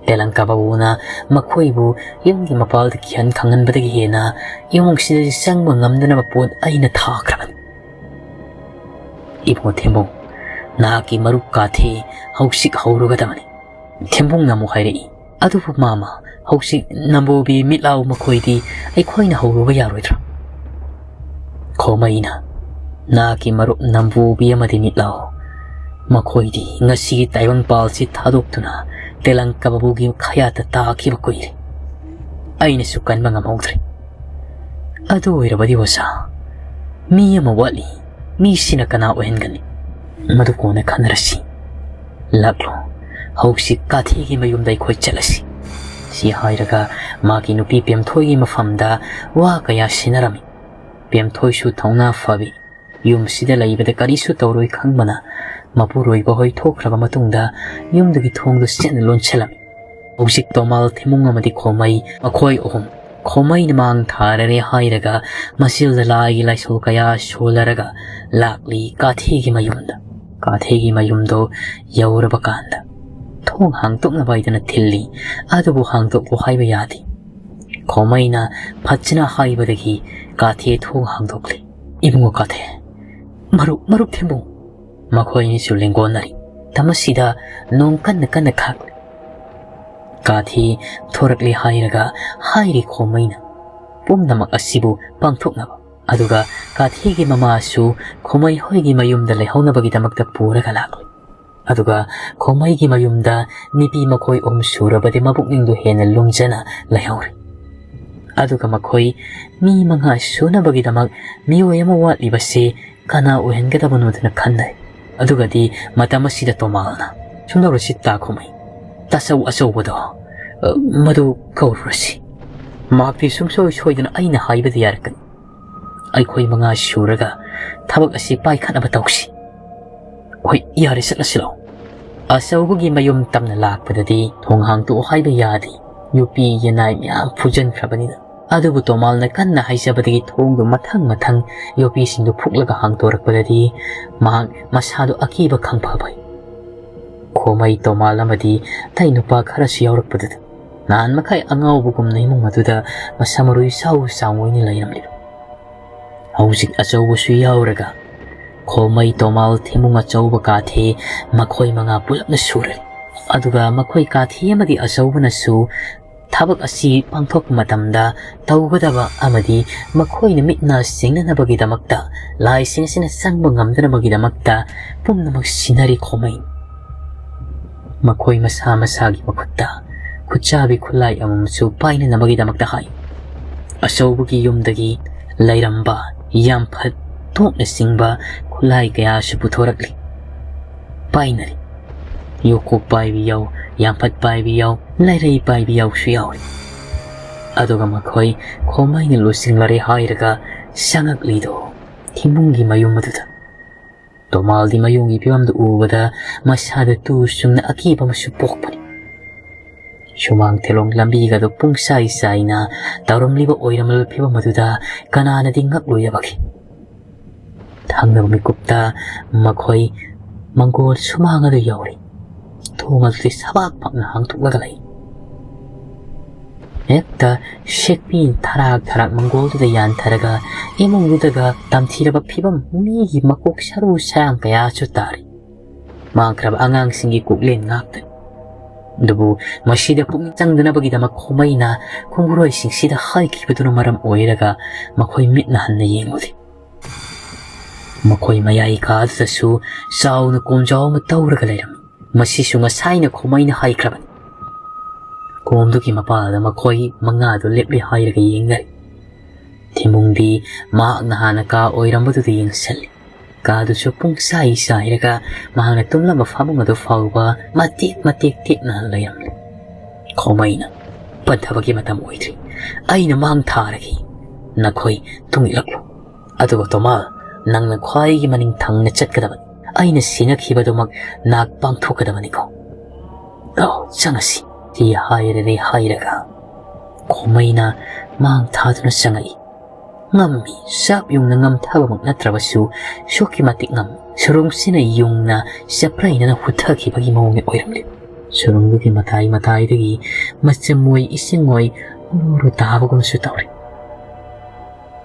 ꯇꯦꯂꯪꯀ ꯕꯥꯕꯨꯅ ꯃꯈꯣꯏꯕꯨ ꯌꯨꯝꯒꯤ ꯃꯄꯥꯜꯗ ꯀꯤꯍꯟ ꯈꯪꯍꯟꯕꯗꯒꯤ ꯍꯦꯟꯅ ꯏꯃꯨꯡꯁꯤꯗꯗꯤ ꯆꯪꯕ ꯉꯝꯗꯅꯕ ꯄꯣꯠ ꯑꯩꯅ ꯊꯥꯈ꯭ꯔꯕꯅꯤ꯫ ꯏꯕꯨꯡꯉꯣ ꯊꯦꯝꯕꯨꯡ, ꯅꯍꯥꯛꯀꯤ ꯃꯔꯨꯞ ꯀꯥꯊꯦ ꯍꯧꯖꯤꯛ ꯍꯧꯔꯨꯒꯗꯕꯅꯤ꯫" ꯊꯦꯝꯕꯨꯡꯅ ꯑꯃꯨꯛ ꯍꯥꯏꯔꯛꯏ, "ꯑꯗꯨꯕꯨ ꯃꯥꯃ, ꯍꯧꯖꯤꯛ ꯅꯝꯕꯨꯕꯤ ꯃꯤꯠꯂꯥꯎ ꯃꯈꯣꯏꯗꯤ ꯑꯩꯈꯣꯏꯅ ꯍꯧꯔꯨꯕ ꯌꯥꯔꯣꯏꯗ꯭ꯔꯥ?" ꯈꯣꯃꯩꯅ, "ꯅꯍꯥꯛꯀꯤ ꯃꯔꯨꯞ ꯅꯝꯕꯨꯕꯤ ꯑꯃꯗꯤ ꯃꯤꯠꯂꯥꯎ, ꯃꯈꯣꯏꯗꯤ ꯉꯁꯤꯒꯤ ꯇꯥꯏꯕꯪꯄꯥꯜꯁꯤ ꯊꯥꯗꯣꯛꯇꯨꯅ ꯇꯦꯂꯪꯀ ꯕꯥꯕꯨꯒꯤ ꯈꯌꯥꯠꯇ ꯇꯥꯈꯤꯕ ꯀꯨꯏꯔꯦ꯫ ꯑꯩꯅꯁꯨ ꯀꯟꯕ ꯉꯝꯍꯧꯗ꯭ꯔꯦ꯫ ꯑꯗꯨ ꯑꯣꯏꯔꯕꯗꯤ ꯑꯣꯖꯥ, ꯃꯤ ꯑꯃ ꯋꯥꯠꯂꯤ꯫ ꯃꯤꯁꯤꯅ ꯀꯅꯥ ꯑꯣꯏꯍꯟꯒꯅꯤ? ꯃꯗꯨ ꯀꯣꯟꯅ ꯈꯟꯅꯔꯁꯤ꯫ ꯂꯥꯛꯂꯣ, ꯍꯧꯖꯤꯛ ꯀꯥꯊꯦꯒꯤ ꯃꯌꯨꯝꯗ ꯑꯩꯈꯣꯏ ꯆꯠꯂꯁꯤ꯫" ꯁꯤ ꯍꯥꯏꯔꯒ ꯃꯥꯒꯤ ꯅꯨꯄꯤ ꯄꯦꯝꯊꯣꯏꯒꯤ ꯃꯐꯝꯗ ꯋꯥ ꯀꯌꯥ ꯁꯤꯟꯅꯔꯝꯃꯤ꯫ ꯄꯦꯝꯊꯣꯏꯁꯨ ꯊꯧꯅꯥ ꯐꯕꯤ, ꯌꯨꯝꯁꯤꯗ ꯂꯩꯕꯗ ꯀꯔꯤꯁꯨ ꯇꯧꯔꯣꯏ ꯈꯪꯕꯅ, ꯃꯄꯨꯔꯣꯏꯕ ꯍꯣꯏ ꯊꯣꯛꯈ꯭ꯔꯕ ꯃꯇꯨꯡꯗ ꯌꯨꯝꯗꯨꯒꯤ ꯊꯣꯡꯗꯨ ꯆꯦꯠꯅ ꯂꯣꯟꯁꯤꯜꯂꯝꯃꯤ꯫ ꯍꯧꯖꯤꯛ ꯇꯣꯃꯥꯜ, ꯊꯦꯝꯕꯨꯡ ꯑꯃꯗꯤ ꯈꯣꯃꯩ, ꯃꯈꯣꯏ ꯑꯍꯨꯝ ꯈꯣꯃꯩꯅ ꯃꯥꯡ ꯊꯥꯔꯔꯦ ꯍꯥꯏꯔꯒ ꯃꯆꯤꯜꯗ ꯂꯥꯏꯒꯤ ꯂꯥꯏꯁꯣꯜ ꯀꯌꯥ ꯁꯣꯜꯂꯔꯒ ꯂꯥꯛꯂꯤ ꯀꯥꯊꯦꯒꯤ ꯃꯌꯨꯝꯗ꯫ ꯀꯥꯊꯦꯒꯤ ꯃꯌꯨꯝꯗꯣ ꯌꯧꯔꯕ ꯀꯥꯟꯗ ꯊꯣꯡ ꯊꯣꯡ ꯍꯥꯡꯗꯣꯛꯅꯕ ꯍꯥꯏꯗꯅ ꯊꯤꯜꯂꯤ, ꯑꯗꯨꯕꯨ ꯍꯥꯡꯗꯣꯛꯂꯣ ꯍꯥꯏꯕ ꯌꯥꯗꯦ꯫ ꯈꯣꯃꯩꯅ ꯐꯠꯖꯅ ꯍꯥꯏꯕꯗꯒꯤ ꯀꯥꯊꯦ ꯊꯣꯡ ꯍꯥꯡꯗꯣꯛꯂꯤ꯫ "ꯏꯕꯨꯡꯉꯣ ꯀꯥꯊꯦ, ꯃꯔꯨꯞ, ꯃꯔꯨꯞ ꯊꯦꯝꯕꯨ!" ꯃꯈꯣꯏ ꯑꯅꯤꯁꯨ ꯂꯦꯡꯒꯣꯟꯅꯔꯤ꯫ ꯃꯇꯝ ꯑꯁꯤꯗ ꯅꯣꯡ ꯀꯟꯅ ꯀꯟꯅ ꯈꯥꯛꯂꯤ꯫ ꯀꯥꯊꯦ ꯊꯣꯔꯛꯂꯦ ꯍꯥꯏꯔꯒ ꯍꯥꯏꯔꯤ ꯈꯣꯃꯩꯅ ꯄꯨꯝꯅꯃꯛ ꯑꯁꯤꯕꯨ ꯄꯥꯡꯊꯣꯛꯅꯕ꯫ ꯑꯗꯨꯒ ꯀꯥꯊꯦꯒꯤ ꯃꯃꯥꯁꯨ ꯈꯣꯃꯩ ꯍꯣꯏꯒꯤ ꯃꯌꯨꯝꯗ ꯂꯩꯍꯧꯅꯕꯒꯤꯗꯃꯛꯇ ꯄꯨꯔꯒ ꯂꯥꯛꯂꯤ꯫ ꯑꯗꯨꯒ ꯈꯣꯃꯩꯒꯤ ꯃꯌꯨꯝꯗ ꯅꯨꯄꯤ ꯃꯈꯣꯏ ꯑꯍꯨꯝ ꯁꯨꯔꯕꯗꯤ ꯃꯄꯨꯛꯅꯤꯡꯗꯨ ꯍꯦꯟꯅ ꯂꯨꯝꯖꯅ ꯂꯩꯍꯧꯔꯤ꯫ ꯑꯗꯨꯒ ꯃꯈꯣꯏ ꯃꯤ ꯃꯉꯥ ꯁꯨꯅꯕꯒꯤꯗꯃꯛ ꯃꯤꯑꯣꯏ ꯑꯃ ꯋꯥꯠꯂꯤꯕꯁꯤ ꯀꯅꯥ ꯑꯣꯏꯍꯟꯒꯗꯕꯅꯣꯗꯅ ꯈꯟꯅꯩ꯫ ꯑꯗꯨꯒꯗꯤ ꯃꯇꯝ ꯑꯁꯤꯗ ꯇꯣꯃꯥꯜꯅ, "ꯁꯨꯝ ꯇꯧꯔꯁꯤ ꯇꯥ ꯈꯣꯃꯩ, ꯇꯥꯆꯧ ꯑꯆꯧꯕꯗꯣ, ꯑ, ꯃꯗꯨ ꯀꯧꯔꯨꯔꯁꯤ꯫ ꯃꯍꯥꯛꯇꯤ ꯁꯨꯡꯁꯣꯏ ꯁꯣꯏꯗꯅ ꯑꯩꯅ ꯍꯥꯏꯕꯗ ꯌꯥꯔꯛꯀꯅꯤ꯫ ꯑꯩꯈꯣꯏ ꯃꯉꯥ ꯁꯨꯔꯒ ꯊꯕꯛ ꯑꯁꯤ ꯄꯥꯏꯈꯠꯅꯕ ꯇꯧꯁꯤ꯫ ꯍꯣꯏ, ꯌꯥꯔꯦ, ꯆꯠꯂꯁꯤ ꯂꯥꯎ꯫" ꯑꯆꯧꯕꯒꯤ ꯃꯌꯨꯝ ꯇꯝꯅ ꯂꯥꯛꯄꯗꯗꯤ ꯊꯣꯡ ꯍꯥꯡꯗꯣꯛꯑꯣ ꯍꯥꯏꯕ ꯌꯥꯗꯦ꯫ ꯌꯣꯠꯄꯤ ꯌꯦꯅꯥꯏ ꯃꯌꯥꯝ ꯐꯨꯖꯤꯟꯈ꯭ꯔꯕꯅꯤꯅ꯫ ꯑꯗꯨꯕꯨ ꯇꯣꯃꯥꯜꯅ ꯀꯟꯅ ꯍꯥꯏꯖꯕꯗꯒꯤ ꯊꯣꯡꯗꯨ ꯃꯊꯪ ꯃꯊꯪ ꯌꯣꯠꯄꯤꯁꯤꯡꯗꯨ ꯐꯨꯛꯂꯒ ꯍꯥꯡꯗꯣꯔꯛꯄꯗꯗꯤ ꯃꯍꯥꯛ ꯃꯁꯥꯗꯨ ꯑꯀꯤꯕ ꯈꯪꯐꯕꯩ꯫ ꯈꯣꯃꯩ, ꯇꯣꯃꯥꯜ ꯑꯃꯗꯤ ꯑꯇꯩ ꯅꯨꯄꯥ ꯈꯔꯁꯨ ꯌꯥꯎꯔꯛꯄꯗꯨꯗ ꯅꯍꯥꯟ ꯃꯈꯩ ꯑꯉꯥꯎꯕꯒꯨꯝꯅ ꯏꯃꯨꯡ ꯑꯗꯨꯗ ꯃꯁꯥ ꯃꯔꯣꯏ ꯆꯥꯎ ꯆꯥꯎꯅ ꯂꯩꯔꯝꯂꯤꯕ꯫ ꯍꯧꯖꯤꯛ ꯑꯆꯧꯕꯁꯨ ꯌꯥꯎꯔꯒ ꯈꯣꯃꯩ, ꯇꯣꯃꯥꯜ, ꯊꯤꯃꯨꯡ ꯑꯆꯧꯕ, ꯀꯥꯊꯦ, ꯃꯈꯣꯏ ꯃꯉꯥ ꯄꯨꯂꯞꯅ ꯁꯨꯔꯦ꯫ ꯑꯗꯨꯒ ꯃꯈꯣꯏ ꯀꯥꯊꯦ ꯑꯃꯗꯤ ꯑꯆꯧꯕꯅꯁꯨ ꯊꯕꯛ ꯑꯁꯤ ꯄꯥꯡꯊꯣꯛꯄ ꯃꯇꯝꯗ ꯇꯧꯒꯗꯕ ꯑꯃꯗꯤ ꯃꯈꯣꯏꯅ ꯃꯤꯠ ꯅꯥ ꯁꯤꯡꯅꯅꯕꯒꯤꯗꯃꯛꯇ ꯂꯥꯏꯁꯤꯡ ꯑꯁꯤꯅ ꯆꯪꯕ ꯉꯝꯗꯅꯕꯒꯤꯗꯃꯛꯇ ꯄꯨꯝꯅꯃꯛ ꯁꯤꯟꯅꯔꯤ ꯈꯣꯃꯩ꯫ ꯃꯈꯣꯏ ꯃꯁꯥ ꯃꯁꯥꯒꯤ ꯃꯈꯨꯠꯇ ꯈꯨꯠꯆꯥꯕꯤ ꯈꯨꯠꯂꯥꯏ ꯑꯃꯃꯝꯁꯨ ꯄꯥꯏꯅꯅꯕꯒꯤꯗꯃꯛꯇ ꯍꯥꯏ꯫ ꯑꯆꯧꯕꯒꯤ ꯌꯨꯝꯗꯒꯤ ꯂꯩꯔꯝꯕ ꯌꯥꯝꯐꯠ, ꯇꯣꯛꯅꯆꯤꯡꯕ ꯈꯨꯠꯂꯥꯏ ꯀꯌꯥꯁꯨ ꯄꯨꯊꯣꯔꯛꯂꯤ꯫ ꯄꯥꯏꯅꯔꯤ꯫ ꯌꯣꯠꯀꯣꯛ ꯄꯥꯏꯕꯤ ꯌꯥꯎ, ꯌꯥꯝꯐꯠ ꯄꯥꯏꯕꯤ ꯌꯥꯎ, ꯂꯩꯔꯩ ꯄꯥꯏꯕꯤ ꯌꯥꯎꯁꯨ ꯌꯥꯎꯔꯤ꯫ ꯑꯗꯨꯒ ꯃꯈꯣꯏ ꯈꯣꯃꯩꯅ ꯂꯣꯏꯁꯤꯟꯂꯔꯦ ꯍꯥꯏꯔꯒ ꯆꯪꯉꯛꯂꯤꯗꯣ ꯊꯤꯃꯨꯡꯒꯤ ꯃꯌꯨꯝ ꯑꯗꯨꯗ꯫ ꯇꯣꯃꯥꯜꯗꯤ ꯃꯌꯨꯝꯒꯤ ꯐꯤꯕꯝꯗꯨ ꯎꯕꯗ ꯃꯁꯥꯗ ꯇꯨ ꯆꯨꯡꯅ ꯑꯀꯤꯕ ꯑꯃꯁꯨ ꯄꯣꯛꯄꯅꯤ꯫ ꯁꯨꯃꯥꯡ ꯊꯦꯂꯣꯡ ꯂꯝꯕꯤꯒꯗꯨ ꯄꯨꯡꯆꯥꯏ ꯆꯥꯏꯅ ꯇꯧꯔꯝꯂꯤꯕ ꯑꯣꯏꯔꯝꯂꯕ ꯐꯤꯕꯝ ꯑꯗꯨꯗ ꯀꯅꯥꯅꯗꯤ ꯉꯛꯂꯣꯏꯗꯕꯒꯦ? ꯊꯪꯅꯕ ꯃꯤꯀꯨꯞꯇ ꯃꯈꯣꯏ ꯃꯪꯒꯣꯜ ꯁꯨꯃꯥꯡ ꯑꯗꯨ ꯌꯧꯔꯤ꯫ ꯊꯣꯡ ꯑꯗꯨꯗꯤ ꯁꯕꯥꯛ ꯄꯥꯛꯅ ꯍꯥꯡꯗꯣꯛꯂꯒ ꯂꯩ꯫ ꯍꯦꯛꯇ ꯁꯦꯛꯄꯤ ꯊꯔꯥꯛ ꯊꯔꯥꯛ ꯃꯪꯒꯣꯜꯗꯨꯗ ꯌꯥꯟꯊꯔꯒ ꯏꯃꯨꯡꯗꯨꯗꯒ ꯇꯝꯊꯤꯔꯕ ꯐꯤꯕꯝ, ꯃꯤꯒꯤ ꯃꯀꯣꯛ ꯁꯔꯨ ꯁꯔꯥꯡ ꯀꯌꯥꯁꯨ ꯇꯥꯔꯤ꯫ ꯃꯥꯡꯈ꯭ꯔꯕ ꯑꯉꯥꯡꯁꯤꯡꯒꯤ ꯀꯣꯛꯂꯦꯟ ꯉꯥꯛꯇꯅꯤ꯫ ꯑꯗꯨꯕꯨ ꯃꯁꯤꯗ ꯄꯨꯛꯅꯤꯡ ꯆꯪꯗꯅꯕꯒꯤꯗꯃꯛ ꯈꯣꯃꯩꯅ ꯈꯣꯡꯒꯨꯔꯣꯏꯁꯤꯡꯁꯤꯗ ꯍꯥꯏꯈꯤꯕꯗꯨꯅ ꯃꯔꯝ ꯑꯣꯏꯔꯒ ꯃꯈꯣꯏ ꯃꯤꯠꯅ ꯍꯟꯅ ꯌꯦꯡꯂꯨꯗꯦ꯫ ꯃꯈꯣꯏ ꯃꯌꯥꯏ ꯀꯥꯗꯨꯗꯁꯨ ꯆꯥꯎꯅ ꯀꯣꯝꯖꯥꯎ ꯑꯃ ꯇꯧꯔꯒ ꯂꯩꯔꯝꯃꯤ꯫ ꯃꯁꯤꯁꯨ ꯉꯁꯥꯏꯅ ꯈꯣꯃꯩꯅ ꯍꯥꯏꯈ꯭ꯔꯕꯅꯤ꯫ ꯀꯣꯝꯗꯨꯒꯤ ꯃꯄꯥꯗ ꯃꯈꯣꯏ ꯃꯉꯥꯗꯨ ꯂꯦꯞꯂꯦ ꯍꯥꯏꯔꯒ ꯌꯦꯡꯅꯔꯤ꯫ ꯊꯤꯃꯨꯡꯗꯤ ꯃꯍꯥꯛꯅ ꯍꯥꯟꯅ ꯀꯥ ꯑꯣꯏꯔꯝꯕꯗꯨꯗ ꯌꯦꯡꯁꯤꯜꯂꯤ꯫ ꯀꯥꯗꯨꯁꯨ ꯄꯨꯡꯆꯥꯏ ꯆꯥꯏꯔꯒ ꯃꯍꯥꯛꯅ ꯇꯨꯝꯂꯝꯕ ꯐꯃꯨꯡ ꯑꯗꯨ ꯐꯥꯎꯕ ꯃꯇꯦꯛ ꯃꯇꯦꯛ ꯇꯦꯛꯅ ꯂꯩꯔꯝꯂꯤ꯫ ꯈꯣꯃꯩꯅ, "ꯄꯟꯊꯕꯒꯤ ꯃꯇꯝ ꯑꯣꯏꯗ꯭ꯔꯤ꯫ ꯑꯩꯅ ꯃꯥꯡ ꯊꯥꯔꯒꯦ꯫ ꯅꯈꯣꯏ ꯇꯨꯡ ꯏꯜꯂꯛꯂꯨ꯫ ꯑꯗꯨꯒ ꯇꯣꯃꯥ, ꯅꯪꯅ ꯈ꯭ꯋꯥꯏꯒꯤ ꯃꯅꯤꯡ ꯊꯪꯅ ꯆꯠꯀꯗꯕꯅꯤ꯫ ꯑꯩꯅ ꯁꯤꯟꯅꯈꯤꯕꯗꯨꯃꯛ ꯅꯥꯛ ꯄꯥꯡꯊꯣꯛꯀꯗꯕꯅꯤꯀꯣ꯫ ꯂꯥꯛꯑꯣ, ꯆꯪꯉꯁꯤ," ꯁꯤ ꯍꯥꯏꯔꯔꯦ ꯍꯥꯏꯔꯒ ꯈꯣꯃꯩꯅ ꯃꯥꯡ ꯊꯥꯗꯨꯅ ꯆꯪꯉꯛꯏ꯫ ꯉꯝꯃꯤ, ꯆꯥꯞ ꯌꯨꯡꯅ ꯉꯝꯊꯕꯃꯛ ꯅꯠꯇ꯭ꯔꯕꯁꯨ ꯁꯨꯛꯀꯤ ꯃꯇꯤꯛ ꯉꯝꯃꯤ꯫ ꯁꯨꯔꯨꯡꯁꯤꯅ ꯌꯨꯡꯅ ꯆꯞꯄ꯭ꯔꯩꯅꯅ ꯍꯨꯠꯊꯈꯤꯕꯒꯤ ꯃꯑꯣꯡꯗ ꯑꯣꯏꯔꯝꯂꯤ꯫ ꯁꯨꯔꯨꯡꯗꯨꯒꯤ ꯃꯇꯥꯏ ꯃꯇꯥꯏꯗꯒꯤ ꯃꯆꯝ ꯑꯣꯏ ꯏꯁꯤꯡ ꯑꯣꯏ ꯎꯔꯨ ꯎꯔꯨ ꯇꯥꯕꯒꯨꯝꯁꯨ ꯇꯧꯔꯤ꯫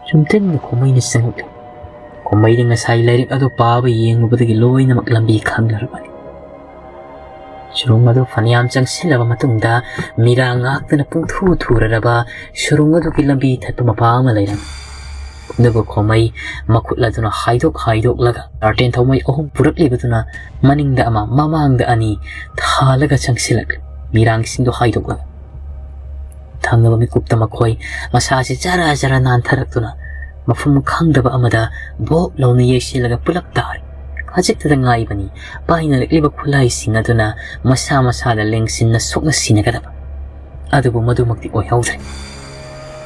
ꯆꯨꯝꯗ꯭ꯔꯤꯡꯅ ꯈꯣꯃꯩꯅ ꯆꯪꯂꯛꯂꯤ꯫ ꯈꯣꯃꯩꯅ ꯉꯁꯥꯏ ꯂꯥꯏꯔꯤꯛ ꯑꯗꯨ ꯄꯥꯕ ꯌꯦꯡꯂꯨꯕꯗꯒꯤ ꯂꯣꯏꯅꯃꯛ ꯂꯝꯕꯤ ꯈꯪꯂꯔꯕꯅꯤ꯫ ꯁꯨꯔꯨꯡ ꯑꯗꯨ ꯐꯅꯌꯥꯝ ꯆꯪꯁꯤꯜꯂꯕ ꯃꯇꯨꯡꯗ ꯃꯤꯔꯥꯡ ꯉꯥꯛꯇꯅ ꯄꯨꯡꯊꯨ ꯊꯨꯔꯔꯕ ꯁꯨꯔꯨꯡ ꯑꯗꯨꯒꯤ ꯂꯝꯕꯤ ꯊꯠꯄ ꯃꯄꯥ ꯑꯃ ꯂꯩꯔꯝꯃꯤ꯫ ꯑꯗꯨꯕꯨ ꯈꯣꯃꯩ ꯃꯈꯨꯠ ꯑꯗꯨꯅ ꯍꯥꯏꯗꯣꯛ ꯍꯥꯏꯗꯣꯛꯂꯒ ꯂꯥꯔꯇꯦꯟ ꯊꯥꯎꯃꯩ ꯑꯍꯨꯝ ꯄꯨꯔꯛꯂꯤꯕꯗꯨꯅ ꯃꯅꯤꯡꯗ ꯑꯃ, ꯃꯃꯥꯡꯗ ꯑꯅꯤ ꯊꯥꯜꯂꯒ ꯆꯪꯁꯤꯜꯂꯛꯂꯤ꯫ ꯃꯤꯔꯥꯡꯁꯤꯡꯗꯨ ꯍꯥꯏꯗꯣꯛꯂꯒ ꯊꯪꯅꯕ ꯃꯤꯀꯨꯞꯇ ꯃꯈꯣꯏ ꯃꯁꯥꯁꯤ ꯖꯔ ꯖꯔ ꯅꯥꯟꯊꯔꯛꯇꯨꯅ ꯃꯐꯝ ꯈꯪꯗꯕ ꯑꯃꯗ ꯚꯣꯞ ꯂꯥꯎꯅ ꯌꯩꯁꯤꯜꯂꯒ ꯄꯨꯂꯞ ꯇꯥꯔꯦ꯫ ꯈꯖꯤꯛꯇꯗ ꯉꯥꯏꯕꯅꯤ ꯄꯥꯏꯅꯔꯛꯂꯤꯕ ꯈꯨꯠꯂꯥꯏꯁꯤꯡ ꯑꯗꯨꯅ ꯃꯁꯥ ꯃꯁꯥꯗ ꯂꯦꯡꯁꯤꯟꯅ ꯁꯣꯛꯅ ꯁꯤꯟꯅꯒꯗꯕ꯫ ꯑꯗꯨꯕꯨ ꯃꯗꯨꯃꯛꯇꯤ ꯑꯣꯏꯍꯧꯗ꯭ꯔꯦ꯫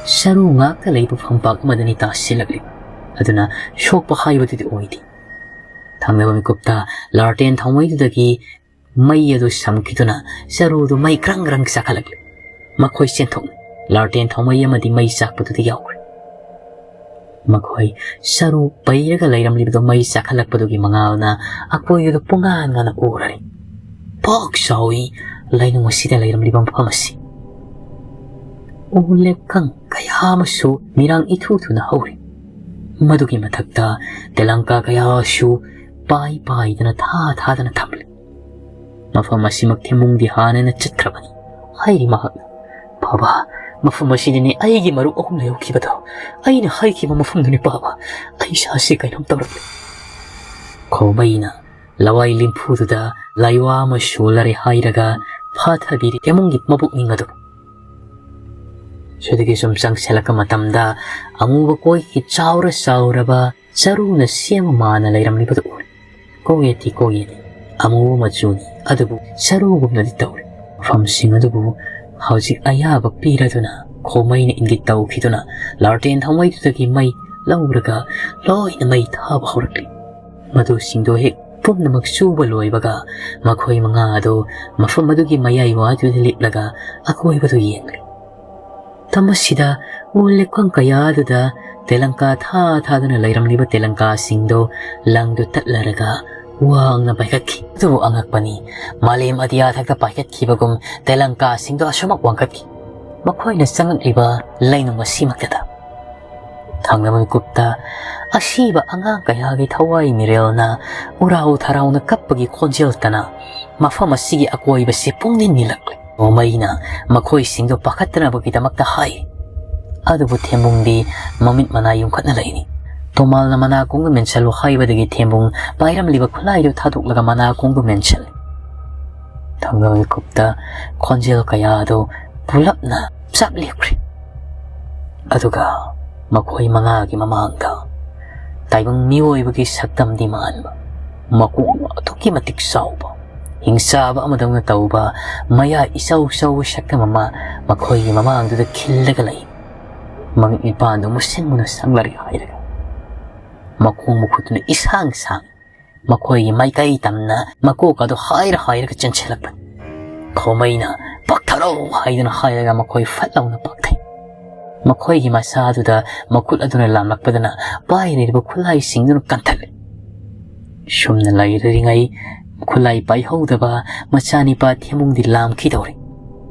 ꯁꯔꯨ ꯉꯥꯛꯇ ꯂꯩꯕ ꯐꯝꯄꯥꯛ ꯑꯃꯗꯅꯤ ꯇꯥꯁꯤꯜꯂꯛꯂꯤ꯫ ꯑꯗꯨꯅ ꯁꯣꯛꯄ ꯍꯥꯏꯕꯗꯨꯗꯤ ꯑꯣꯏꯗꯦ꯫ ꯊꯪꯅꯕ ꯃꯤꯀꯨꯞꯇ ꯂꯥꯔꯇꯦꯟ ꯊꯥꯎꯃꯩꯗꯨꯗꯒꯤ ꯃꯩ ꯑꯗꯨ ꯁꯝꯈꯤꯗꯨꯅ ꯆꯔꯨꯗꯨ ꯃꯩ ꯒ꯭ꯔꯪ ꯒ꯭ꯔꯪ ꯆꯥꯈꯠꯂꯛꯂꯤ꯫ ꯃꯈꯣꯏ ꯆꯦꯟꯊꯣꯛꯅꯩ꯫ ꯂꯥꯔꯇꯦꯟ ꯊꯥꯎꯃꯩ ꯑꯃꯗꯤ ꯃꯩ ꯆꯥꯛꯄꯗꯨꯗ ꯌꯥꯎꯈ꯭ꯔꯦ꯫ ꯃꯈꯣꯏ ꯆꯔꯨ ꯄꯩꯔꯒ ꯂꯩꯔꯝꯂꯤꯕꯗꯨ ꯃꯩ ꯆꯥꯈꯠꯂꯛꯄꯗꯨꯒꯤ ꯃꯉꯥꯜꯅ ꯑꯀꯣꯏꯕꯗꯨ ꯄꯨꯡꯉꯥꯟ ꯉꯥꯟꯅ ꯎꯔꯔꯦ꯫ ꯄꯥꯛ ꯆꯥꯎꯏ ꯂꯩꯅꯨꯡ ꯑꯁꯤꯗ ꯂꯩꯔꯝꯂꯤꯕ ꯃꯐꯝ ꯑꯁꯤ꯫ ꯎ ꯂꯦꯞꯀꯪ ꯀꯌꯥ ꯑꯃꯁꯨ ꯃꯤꯔꯥꯡ ꯏꯊꯨ ꯊꯨꯅ ꯍꯧꯔꯤ꯫ ꯃꯗꯨꯒꯤ ꯃꯊꯛꯇ ꯇꯦꯂꯪꯀꯥ ꯀꯌꯥꯁꯨ ꯄꯥꯏ ꯄꯥꯏꯗꯅ ꯊꯥ ꯊꯥꯗꯅ ꯊꯝꯂꯤ꯫ ꯃꯐꯝ ꯑꯁꯤꯃꯛ ꯊꯦꯝꯃꯨꯡꯗꯤ ꯍꯥꯟꯅꯅ ꯆꯠꯈ꯭ꯔꯕꯅꯤ꯫ ꯍꯥꯏꯔꯤ ꯃꯍꯥꯛꯅ, "ꯕꯥꯕꯥ, ꯃꯐꯝ ꯑꯁꯤꯗꯅꯤ ꯑꯩꯒꯤ ꯃꯔꯨꯞ ꯑꯍꯨꯝ ꯂꯩꯍꯧꯈꯤꯕꯗꯣ꯫ ꯑꯩꯅ ꯍꯥꯏꯈꯤꯕ ꯃꯐꯝꯗꯨꯅꯤ ꯕꯥꯕꯥ꯫ ꯑꯩ ꯏꯁꯥꯁꯤ ꯀꯩꯅꯣꯝ ꯇꯧꯔꯛꯂꯦ꯫" ꯈꯣꯃꯩꯅ ꯂꯋꯥꯏ ꯂꯤꯝꯐꯨꯗꯨꯗ ꯂꯥꯏꯋꯥ ꯑꯃ ꯁꯣꯜꯂꯔꯦ ꯍꯥꯏꯔꯒ ꯐꯥꯊꯕꯤꯔꯤ ꯏꯃꯨꯡꯒꯤ ꯃꯕꯨꯛꯅꯤꯡ ꯑꯗꯨ꯫ ꯁꯤꯗꯒꯤ ꯁꯨꯝ ꯆꯪꯁꯤꯜꯂꯛꯄ ꯃꯇꯝꯗ ꯑꯃꯨꯕ ꯀꯣꯏꯒꯤ ꯆꯥꯎꯔ ꯆꯥꯎꯔꯕ ꯆꯔꯨꯅ ꯁꯦꯝꯕ ꯃꯥꯅ ꯂꯩꯔꯝꯂꯤꯕꯗꯨ ꯎꯔꯦ꯫ ꯀꯣꯛꯌꯦꯠꯇꯤ ꯀꯣꯛꯌꯦꯠꯅꯤ, ꯑꯃꯨꯕ ꯃꯆꯨꯅꯤ, ꯑꯗꯨꯕꯨ ꯆꯔꯨꯒꯨꯝꯅꯗꯤ ꯇꯧꯔꯤ꯫ ꯃꯐꯝꯁꯤꯡ ꯑꯗꯨꯕꯨ ꯍꯧꯖꯤꯛ ꯑꯌꯥꯕ ꯄꯤꯔꯗꯨꯅ ꯈꯣꯃꯩꯅ ꯏꯪꯒꯤꯠ ꯇꯧꯈꯤꯗꯨꯅ ꯂꯥꯔꯇꯦꯟ ꯊꯥꯎꯃꯩꯗꯨꯗꯒꯤ ꯃꯩ ꯂꯧꯔꯒ ꯂꯣꯏꯅ ꯃꯩ ꯊꯥꯕ ꯍꯧꯔꯛꯂꯤ꯫ ꯃꯗꯨꯁꯤꯡꯗꯣ ꯍꯦꯛ ꯄꯨꯝꯅꯃꯛ ꯆꯨꯕ ꯂꯣꯏꯕꯒ ꯃꯈꯣꯏ ꯃꯉꯥ ꯑꯗꯨ ꯃꯐꯝ ꯑꯗꯨꯒꯤ ꯃꯌꯥꯏ ꯋꯥꯗꯨꯗ ꯂꯦꯞꯂꯒ ꯑꯀꯣꯏꯕꯗꯨ ꯌꯦꯡꯂꯤ꯫ ꯃꯇꯝ ꯑꯁꯤꯗ ꯎ ꯂꯦꯞꯐꯝ ꯀꯌꯥ ꯑꯗꯨꯗ ꯇꯦꯂꯪꯀꯥ ꯊꯥ ꯊꯥꯗꯨꯅ ꯂꯩꯔꯝꯂꯤꯕ ꯇꯦꯂꯪꯀꯥꯁꯤꯡꯗꯣ ꯂꯪꯗꯨ ꯇꯠꯂꯔꯒ ꯋꯥꯡꯅ ꯄꯥꯏꯈꯠꯈꯤ꯫ ꯑꯗꯨꯕꯨ ꯑꯉꯛꯄꯅꯤ, ꯃꯥꯂꯦꯝ ꯑꯇꯤꯌꯥ ꯊꯛꯇ ꯄꯥꯏꯈꯠꯈꯤꯕꯒꯨꯝ ꯇꯦꯂꯪꯀꯥꯁꯤꯡꯗꯣ ꯑꯁꯨꯃꯛ ꯋꯥꯡꯈꯠꯈꯤ꯫ ꯃꯈꯣꯏꯅ ꯆꯪꯂꯛꯂꯤꯕ ꯂꯩꯅꯨꯡ ꯑꯁꯤꯃꯛꯇꯗ꯫ ꯊꯪꯅꯕ ꯃꯤꯀꯨꯞꯇ ꯑꯁꯤꯕ ꯑꯉꯥꯡ ꯀꯌꯥꯒꯤ ꯊꯋꯥꯏ ꯃꯤꯔꯦꯜꯅ ꯎꯔꯥꯎ ꯊꯔꯥꯎꯅ ꯀꯞꯄꯒꯤ ꯈꯣꯟꯖꯦꯜ ꯇꯅ ꯃꯐꯝ ꯑꯁꯤꯒꯤ ꯑꯀꯣꯏꯕꯁꯤ ꯄꯨꯡꯅꯤꯜ ꯅꯤꯜꯂꯛꯂꯤ꯫ ꯅꯣꯡꯃꯩꯅ ꯃꯈꯣꯏꯁꯤꯡꯗꯨ ꯄꯥꯈꯠꯇꯅꯕꯒꯤꯗꯃꯛꯇ ꯍꯥꯏ꯫ ꯑꯗꯨꯕꯨ ꯊꯦꯝꯕꯨꯡꯗꯤ ꯃꯃꯤꯠ ꯃꯅꯥ ꯌꯨꯡꯈꯠꯅ ꯂꯩꯔꯤ꯫ ꯇꯣꯃꯥꯜꯅ ꯃꯅꯥ ꯀꯣꯡꯗꯨ ꯃꯦꯟꯁꯤꯜꯂꯨ ꯍꯥꯏꯕꯗꯒꯤ ꯊꯦꯝꯕꯨꯡ ꯄꯥꯏꯔꯝꯂꯤꯕ ꯈꯨꯠꯂꯥꯏꯗꯨ ꯊꯥꯗꯣꯛꯂꯒ ꯃꯅꯥ ꯀꯣꯡꯗꯨ ꯃꯦꯟꯁꯤꯜꯂꯤ꯫ ꯊꯪꯅꯕ ꯃꯤꯀꯨꯞꯇ ꯈꯣꯟꯖꯦꯜ ꯀꯌꯥ ꯑꯗꯨ ꯄꯨꯂꯞꯅ ꯆꯞ ꯂꯦꯞꯈ꯭ꯔꯦ꯫ ꯑꯗꯨꯒ ꯃꯈꯣꯏ ꯃꯉꯥꯒꯤ ꯃꯃꯥꯡꯗ ꯇꯥꯏꯕꯪ ꯃꯤꯑꯣꯏꯕꯒꯤ ꯁꯛꯇꯝꯗꯤ ꯃꯥꯟꯕ, ꯃꯀꯣꯛ ꯑꯗꯨꯛꯀꯤ ꯃꯇꯤꯛ ꯆꯥꯎꯕ, ꯍꯤꯡꯆꯥꯕ ꯑꯃꯗꯧꯅ ꯇꯧꯕ, ꯃꯌꯥ ꯏꯆꯧ ꯆꯧꯕ ꯁꯛꯇꯝ ꯑꯃ ꯃꯈꯣꯏꯒꯤ ꯃꯃꯥꯡꯗꯨꯗ ꯈꯤꯜꯂꯒ ꯂꯩ꯫ ꯃꯃꯤꯠ ꯃꯤꯄꯥꯟꯗꯨ ꯃꯨꯁꯤꯟ ꯃꯨꯅ ꯁꯪꯂꯔꯤ ꯍꯥꯏꯔꯒ, ꯃꯈꯣꯡ ꯃꯈꯨꯠꯇꯨꯅ ꯏꯁꯥꯡ ꯁꯥꯡ, ꯃꯈꯣꯏꯒꯤ ꯃꯥꯏꯀꯩ ꯇꯝꯅ ꯃꯀꯣꯛ ꯑꯗꯨ ꯍꯥꯏꯔ ꯍꯥꯏꯔꯒ ꯆꯦꯟꯁꯤꯜꯂꯛꯄꯅꯤ꯫ ꯈꯣꯃꯩꯅ "ꯄꯥꯛꯊꯔꯣ" ꯍꯥꯏꯗꯨꯅ ꯍꯥꯏꯔꯒ ꯃꯈꯣꯏ ꯐꯠ ꯂꯥꯎꯅ ꯄꯥꯛꯊꯩ꯫ ꯃꯈꯣꯏꯒꯤ ꯃꯁꯥꯗꯨꯗ ꯃꯈꯨꯠ ꯑꯗꯨꯅ ꯂꯥꯝꯂꯛꯄꯗꯨꯅ ꯄꯥꯏꯔꯤꯕ ꯈꯨꯠꯂꯥꯏꯁꯤꯡꯗꯨꯅ ꯀꯟꯊꯠꯂꯤ꯫ ꯁꯨꯝꯅ ꯂꯩꯔꯤꯉꯩ ꯈꯨꯠꯂꯥꯏ ꯄꯥꯏꯍꯧꯗꯕ ꯃꯆꯥꯅꯤꯄꯥ ꯊꯦꯝꯃꯨꯡꯗꯤ ꯂꯥꯝꯈꯤꯗꯧꯔꯦ꯫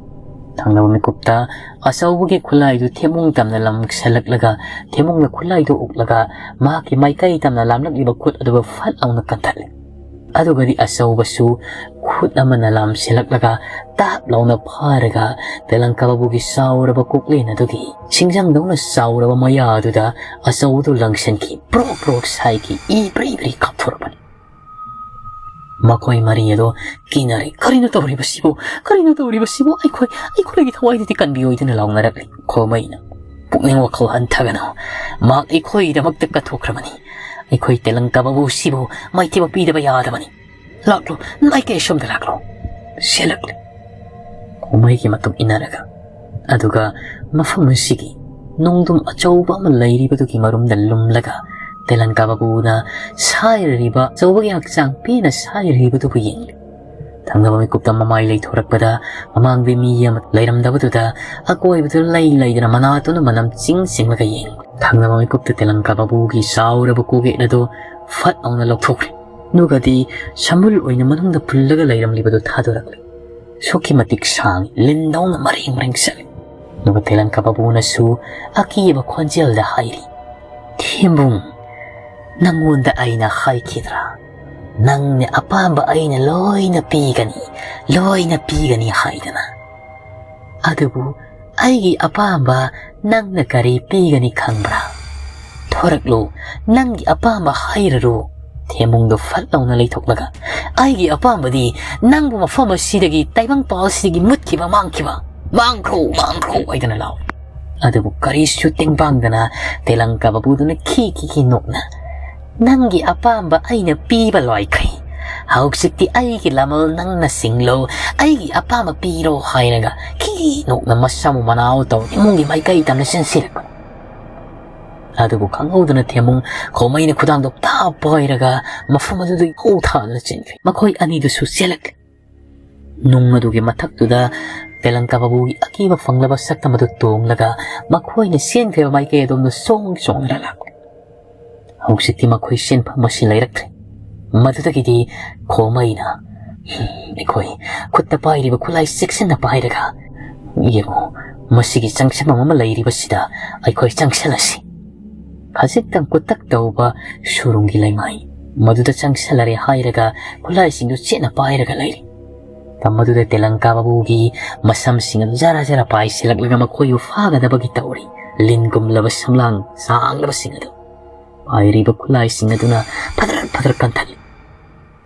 ꯊꯪꯅꯕ ꯃꯤꯀꯨꯞꯇ ꯑꯆꯧꯕꯒꯤ ꯈꯨꯠꯂꯥꯏꯗꯨ ꯊꯦꯝꯃꯨꯡ ꯇꯝꯅ ꯂꯪꯁꯤꯜꯂꯛꯂꯒ, ꯊꯦꯝꯃꯨꯡꯅ ꯈꯨꯠꯂꯥꯏꯗꯨ ꯎꯛꯂꯒ ꯃꯍꯥꯛꯀꯤ ꯃꯥꯏꯀꯩ ꯇꯝꯅ ꯂꯥꯝꯂꯛꯂꯤꯕ ꯈꯨꯠ ꯑꯗꯨꯕꯨ ꯐꯠ ꯂꯥꯎꯅ ꯀꯟꯊꯠꯂꯦ꯫ ꯑꯗꯨꯒꯗꯤ ꯑꯆꯧꯕꯁꯨ ꯈꯨꯠ ꯑꯃꯅ ꯂꯥꯝꯁꯤꯜꯂꯛꯂꯒ ꯇꯥꯞ ꯂꯥꯎꯅ ꯐꯥꯔꯒ ꯇꯦꯂꯪꯀꯥ ꯕꯥꯕꯨꯒꯤ ꯆꯥꯎꯔꯕ ꯀꯣꯛꯂꯦꯟ ꯑꯗꯨꯒꯤ ꯁꯤꯡꯖꯪꯗꯧꯅ ꯆꯥꯎꯔꯕ ꯃꯌꯥ ꯑꯗꯨꯗ ꯑꯆꯧꯕꯗꯨ ꯂꯪꯁꯤꯟꯈꯤ꯫ ꯄ꯭ꯔꯣꯛ ꯄ꯭ꯔꯣꯛ ꯁꯥꯏꯈꯤ꯫ ꯏ ꯕ꯭ꯔꯤ ꯕ꯭ꯔꯤ ꯀꯥꯞꯊꯣꯔꯛꯄꯅꯤ꯫ ꯃꯈꯣꯏ ꯃꯔꯤ ꯑꯗꯣ ꯀꯤꯅꯔꯦ꯫ "ꯀꯔꯤꯅꯣ ꯇꯧꯔꯤꯕꯁꯤꯕꯨ? ꯀꯔꯤꯅꯣ ꯇꯧꯔꯤꯕꯁꯤꯕꯨ? ꯑꯩꯈꯣꯏ, ꯑꯩꯈꯣꯏꯒꯤ ꯊꯋꯥꯏꯗꯨꯗꯤ ꯀꯟꯕꯤꯌꯨ" ꯍꯥꯏꯗꯨꯅ ꯂꯥꯎꯅꯔꯛꯂꯤ꯫ ꯈꯣꯃꯩꯅ, "ꯄꯨꯛꯅꯤꯡ ꯋꯥꯈꯜ ꯍꯟꯊꯒꯅꯨ꯫ ꯃꯍꯥꯛ ꯑꯩꯈꯣꯏꯒꯤꯗꯃꯛꯇ ꯀꯠꯊꯣꯛꯈ꯭ꯔꯕꯅꯤ꯫ ꯑꯩꯈꯣꯏ ꯇꯦꯂꯪꯀꯥ ꯕꯥꯕꯨꯁꯤꯕꯨ ꯃꯥꯏꯊꯤꯕ ꯄꯤꯗꯕ ꯌꯥꯗꯕꯅꯤ꯫ ꯂꯥꯛꯂꯣ, ꯃꯥꯏꯀꯩ ꯑꯁꯣꯝꯗ ꯂꯥꯛꯂꯣ꯫" ꯁꯦꯜꯂꯛꯂꯤ꯫ ꯈꯣꯃꯩꯒꯤ ꯃꯇꯨꯡ ꯏꯟꯅꯔꯒ, ꯑꯗꯨꯒ ꯃꯐꯝ ꯑꯁꯤꯒꯤ ꯅꯣꯡꯗꯝ ꯑꯆꯧꯕ ꯑꯃ ꯂꯩꯔꯤꯕꯗꯨꯒꯤ ꯃꯔꯨꯝꯗ ꯂꯨꯝꯂꯒ ꯇꯦꯂꯪꯀꯥ ꯕꯥꯕꯨꯅ ꯁꯥꯏꯔꯔꯤꯕ, ꯑꯆꯧꯕꯒꯤ ꯍꯛꯆꯥꯡ ꯄꯦꯟꯅ ꯁꯥꯏꯔꯔꯤꯕꯗꯨꯕꯨ ꯌꯦꯡꯂꯤ꯫ ꯊꯪꯅꯕ ꯃꯤꯀꯨꯞꯇ ꯃꯃꯥꯏ ꯂꯩꯊꯣꯔꯛꯄꯗ ꯃꯃꯥꯡꯗ ꯃꯤ ꯑꯃ ꯂꯩꯔꯝꯗꯕꯗꯨꯗ ꯑꯀꯣꯏꯕꯗꯨ ꯂꯩ ꯂꯩꯗꯅ ꯃꯅꯥꯇꯣꯟꯅ ꯃꯅꯝ ꯆꯤꯡ ꯆꯤꯡꯂꯒ ꯌꯦꯡꯂꯤ꯫ ꯊꯪꯅꯕ ꯃꯤꯀꯨꯞꯇ ꯇꯦꯂꯪꯀꯥ ꯕꯥꯕꯨꯒꯤ ꯆꯥꯎꯔꯕ ꯀꯣꯛꯌꯦꯠ ꯑꯗꯨ ꯐꯠ ꯂꯥꯎꯅ ꯂꯧꯊꯣꯛꯈ꯭ꯔꯦ꯫ ꯑꯗꯨꯒꯗꯤ ꯁꯝꯕꯨꯜ ꯑꯣꯏꯅ ꯃꯅꯨꯡꯗ ꯄꯨꯜꯂꯒ ꯂꯩꯔꯝꯂꯤꯕꯗꯨ ꯊꯥꯗꯣꯔꯛꯂꯦ꯫ ꯑꯁꯨꯛꯀꯤ ꯃꯇꯤꯛ ꯁꯥꯡꯏ, ꯂꯤꯟꯗꯧꯅ ꯃꯔꯦꯡ ꯃꯔꯦꯡ ꯆꯠꯂꯤ꯫ ꯑꯗꯨꯒ ꯇꯦꯂꯪꯀꯥ ꯕꯥꯕꯨꯅꯁꯨ ꯑꯀꯤꯕ ꯈꯣꯟꯖꯦꯜꯗ ꯍꯥꯏꯔꯤ, "ꯊꯦꯝꯕꯨꯡ, ꯅꯪꯉꯣꯟꯗ ꯑꯩꯅ ꯍꯥꯏꯈꯤꯗ꯭ꯔꯥ? ꯅꯪꯅ ꯑꯄꯥꯝꯕ ꯑꯩꯅ ꯂꯣꯏꯅ ꯄꯤꯒꯅꯤ, ꯂꯣꯏꯅ ꯄꯤꯒꯅꯤ ꯍꯥꯏꯗꯅ꯫ ꯑꯗꯨꯕꯨ ꯑꯩꯒꯤ ꯑꯄꯥꯝꯕ ꯅꯪꯅ ꯀꯔꯤ ꯄꯤꯒꯅꯤ ꯈꯪꯕ꯭ꯔꯥ? ꯊꯣꯔꯛꯂꯨ, ꯅꯪꯒꯤ ꯑꯄꯥꯝꯕ ꯍꯥꯏꯔꯔꯨ꯫" ꯊꯦꯝꯕꯨꯡꯗꯣ ꯐꯠ ꯂꯥꯎꯅ ꯂꯩꯊꯣꯛꯂꯒ, "ꯑꯩꯒꯤ ꯑꯄꯥꯝꯕꯗꯤ ꯅꯪꯕꯨ ꯃꯐꯝ ꯑꯁꯤꯗꯒꯤ, ꯇꯥꯏꯕꯪꯄꯥꯜ ꯑꯁꯤꯗꯒꯤ ꯃꯨꯠꯈꯤꯕ, ꯃꯥꯡꯈꯤꯕ, ꯃꯥꯡꯈ꯭ꯔꯣ, ꯃꯥꯡꯈ꯭ꯔꯣ" ꯍꯥꯏꯗꯅ ꯂꯥꯎ꯫ ꯑꯗꯨꯕꯨ ꯀꯔꯤꯁꯨ ꯇꯦꯡꯕꯥꯡꯗꯅ ꯇꯦꯂꯪꯀꯥ ꯕꯥꯕꯨꯗꯨꯅ ꯈꯤ ꯈꯤ ꯈꯤ ꯅꯣꯛꯅ, "ꯅꯪꯒꯤ ꯑꯄꯥꯝꯕ ꯑꯩꯅ ꯄꯤꯕ ꯂꯣꯏꯈ꯭ꯔꯦ꯫ ꯍꯧꯖꯤꯛꯇꯤ ꯑꯩꯒꯤ ꯂꯃꯜ ꯅꯪꯅ ꯁꯤꯡꯂꯣ, ꯑꯩꯒꯤ ꯑꯄꯥꯝꯕ ꯄꯤꯔꯣ" ꯍꯥꯏꯔꯒ ꯈꯤ ꯅꯣꯛꯅ ꯃꯁꯝ ꯃꯅꯥꯎ ꯇꯧ ꯏꯃꯨꯡꯒꯤ ꯃꯥꯏꯀꯩ ꯇꯝꯅ ꯆꯦꯟꯁꯤꯜꯂꯛꯄ꯫ ꯑꯗꯨꯕꯨ ꯈꯪꯍꯧꯗꯅ ꯊꯦꯝꯃꯨꯡ ꯈꯣꯃꯩꯅ ꯈꯨꯗꯥꯡꯗꯣ ꯇꯥꯞ ꯄꯥꯏꯔꯒ ꯃꯐꯝ ꯑꯗꯨꯗꯒꯤ ꯍꯧ ꯊꯥꯗꯨꯅ ꯆꯦꯟꯈ꯭ꯔꯦ꯫ ꯃꯈꯣꯏ ꯑꯅꯤꯗꯨꯁꯨ ꯆꯦꯜꯂꯛꯂꯦ꯫ ꯅꯨꯡ ꯑꯗꯨꯒꯤ ꯃꯊꯛꯇꯨꯗ ꯇꯦꯂꯪꯀꯥ ꯕꯥꯕꯨꯒꯤ ꯑꯀꯤꯕ ꯐꯪꯂꯕ ꯁꯛꯇꯝ ꯑꯗꯨ ꯇꯣꯡꯂꯒ ꯃꯈꯣꯏꯅ ꯆꯦꯟꯈ꯭ꯔꯤꯕ ꯃꯥꯏꯀꯩ ꯑꯗꯣꯝꯗ ꯆꯣꯡ ꯆꯣꯡꯗꯨꯅ ꯂꯥꯛꯂꯦ꯫ ꯍꯧꯖꯤꯛꯇꯤ ꯃꯈꯣꯏ ꯆꯦꯟꯐꯝ ꯑꯁꯤ ꯂꯩꯔꯛꯇ꯭ꯔꯦ꯫ ꯃꯗꯨꯗꯒꯤꯗꯤ ꯈꯣꯃꯩꯅ, "ꯍꯝ, ꯑꯩꯈꯣꯏ ꯈꯨꯠꯇ ꯄꯥꯏꯔꯤꯕ ꯈꯨꯠꯂꯥꯏ ꯆꯦꯛꯁꯤꯟꯅ ꯄꯥꯏꯔꯒ, ꯌꯦꯡꯉꯨ, ꯃꯁꯤꯒꯤ ꯆꯪꯁꯤꯟꯐꯝ ꯑꯃ ꯂꯩꯔꯤꯕꯁꯤꯗ ꯑꯩꯈꯣꯏ ꯆꯪꯁꯤꯜꯂꯁꯤ꯫" ꯈꯖꯤꯛꯇꯪ ꯀꯨꯇꯛ ꯇꯧꯕ ꯁꯨꯔꯨꯡꯒꯤ ꯂꯩꯃꯥꯏ ꯃꯗꯨꯗ ꯆꯪꯁꯤꯜꯂꯔꯦ ꯍꯥꯏꯔꯒ ꯈꯨꯠꯂꯥꯏꯁꯤꯡꯗꯨ ꯆꯦꯠꯅ ꯄꯥꯏꯔꯒ ꯂꯩꯔꯤ꯫ ꯃꯗꯨꯗ ꯇꯦꯂꯪꯀꯥ ꯕꯥꯕꯨꯒꯤ ꯃꯁꯝꯁꯤꯡ ꯑꯗꯨ ꯖꯔ ꯖꯔ ꯄꯥꯏꯁꯤꯜꯂꯛꯂꯒ ꯃꯈꯣꯏꯕꯨ ꯐꯥꯒꯗꯕꯒꯤ ꯇꯧꯔꯤ꯫ ꯂꯤꯟ ꯀꯨꯝꯂꯕ ꯁꯝꯂꯥꯡ ꯁꯥꯡꯂꯕꯁꯤꯡ ꯑꯗꯨ ꯄꯥꯏꯔꯤꯕ ꯈꯨꯠꯂꯥꯏꯁꯤꯡ ꯑꯗꯨꯅ ꯐꯗ꯭ꯔꯛ ꯐꯗ꯭ꯔꯛ ꯀꯟꯊꯠꯂꯤ꯫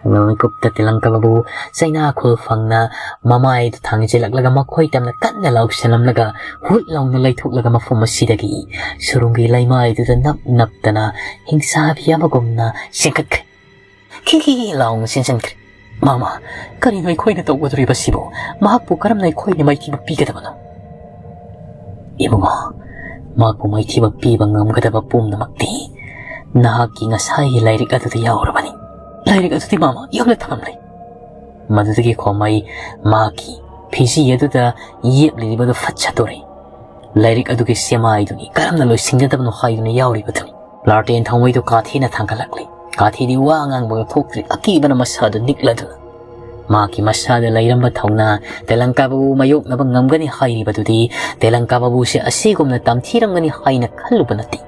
ꯃꯤꯀꯨꯞꯇ ꯇꯦꯂꯪꯀꯥ ꯕꯥꯕꯨ ꯆꯩꯅꯥ ꯈꯨꯜ ꯐꯪꯅ ꯃꯃꯥꯏꯗꯨ ꯊꯥꯡꯖꯤꯜꯂꯛꯂꯒ ꯃꯈꯣꯏ ꯇꯝꯅ ꯀꯟꯅ ꯂꯥꯎꯁꯤꯜꯂꯝꯂꯒ ꯍꯨꯠ ꯂꯥꯎꯅ ꯂꯩꯊꯣꯛꯂꯒ ꯃꯐꯝ ꯑꯁꯤꯗꯒꯤ ꯁꯨꯔꯨꯡꯒꯤ ꯂꯩꯃꯥꯏꯗꯨꯗ ꯅꯞ ꯅꯞꯇꯅ ꯍꯤꯡꯁꯥꯕꯤ ꯑꯃꯒꯨꯝꯅ ꯆꯦꯟꯈꯠꯈ꯭ꯔꯦ꯫ ꯈꯤ ꯈꯤ ꯈꯤ ꯂꯥꯎꯅ ꯆꯦꯟꯁꯤꯟꯈ꯭ꯔꯦ꯫ "ꯃꯥꯃ, ꯀꯔꯤꯅꯣ ꯑꯩꯈꯣꯏꯅ ꯇꯧꯒꯗꯧꯔꯤꯕꯁꯤꯕꯨ? ꯃꯍꯥꯛꯄꯨ ꯀꯔꯝꯅ ꯑꯩꯈꯣꯏꯅ ꯃꯥꯏꯊꯤꯕ ꯄꯤꯒꯗꯕꯅꯣ?" "ꯏꯕꯨꯡꯉꯣ, ꯃꯍꯥꯛꯄꯨ ꯃꯥꯏꯊꯤꯕ ꯄꯤꯕ ꯉꯝꯒꯗꯕ ꯄꯨꯝꯅꯃꯛꯇꯤ ꯅꯍꯥꯛꯀꯤ ꯉꯁꯥꯏꯒꯤ ꯂꯥꯏꯔꯤꯛ ꯑꯗꯨꯗ ꯌꯥꯎꯔꯕꯅꯤ꯫ ꯂꯥꯏꯔꯤꯛ ꯑꯗꯨꯗꯤ ꯃꯥꯃ ꯌꯨꯝꯗ ꯊꯝꯂꯝꯂꯦ꯫" ꯃꯗꯨꯗꯒꯤ ꯈꯣꯃꯩ ꯃꯍꯥꯛꯀꯤ ꯐꯤꯖꯤ ꯑꯗꯨꯗ ꯌꯦꯞꯂꯤꯕꯗꯨ ꯐꯠ ꯁꯠꯇꯣꯔꯛꯏ꯫ ꯂꯥꯏꯔꯤꯛ ꯑꯗꯨꯒꯤ ꯁꯦꯃꯥꯏꯗꯨꯅꯤ ꯀꯔꯝꯅ ꯂꯣꯏꯁꯤꯟꯒꯗꯕꯅꯣ ꯍꯥꯏꯗꯨꯅ ꯌꯥꯎꯔꯤꯕꯗꯨꯅꯤ꯫ ꯂꯥꯔꯇꯦꯟ ꯊꯥꯎꯃꯩꯗꯨ ꯀꯥꯊꯤꯅ ꯊꯥꯡꯒꯠꯂꯛꯂꯤ꯫ ꯀꯥꯊꯤꯗꯤ ꯋꯥ ꯉꯥꯡꯕꯒ ꯊꯣꯛꯇ꯭ꯔꯤ, ꯑꯀꯤꯕꯅ ꯃꯁꯥꯗꯨ ꯅꯤꯛꯂꯗꯨꯅ꯫ ꯃꯍꯥꯛꯀꯤ ꯃꯁꯥꯗ ꯂꯩꯔꯝꯕ ꯊꯧꯅꯥ ꯇꯦꯂꯪꯀꯥ ꯕꯥꯕꯨ ꯃꯥꯌꯣꯛꯅꯕ ꯉꯝꯒꯅꯤ ꯍꯥꯏꯔꯤꯕꯗꯨꯗꯤ ꯇꯦꯂꯪꯀꯥ ꯕꯥꯕꯨꯁꯦ ꯑꯁꯤꯒꯨꯝꯅ ꯇꯝꯊꯤꯔꯝꯒꯅꯤ ꯍꯥꯏꯅ ꯈꯜꯂꯨꯕ ꯅꯠꯇꯦ꯫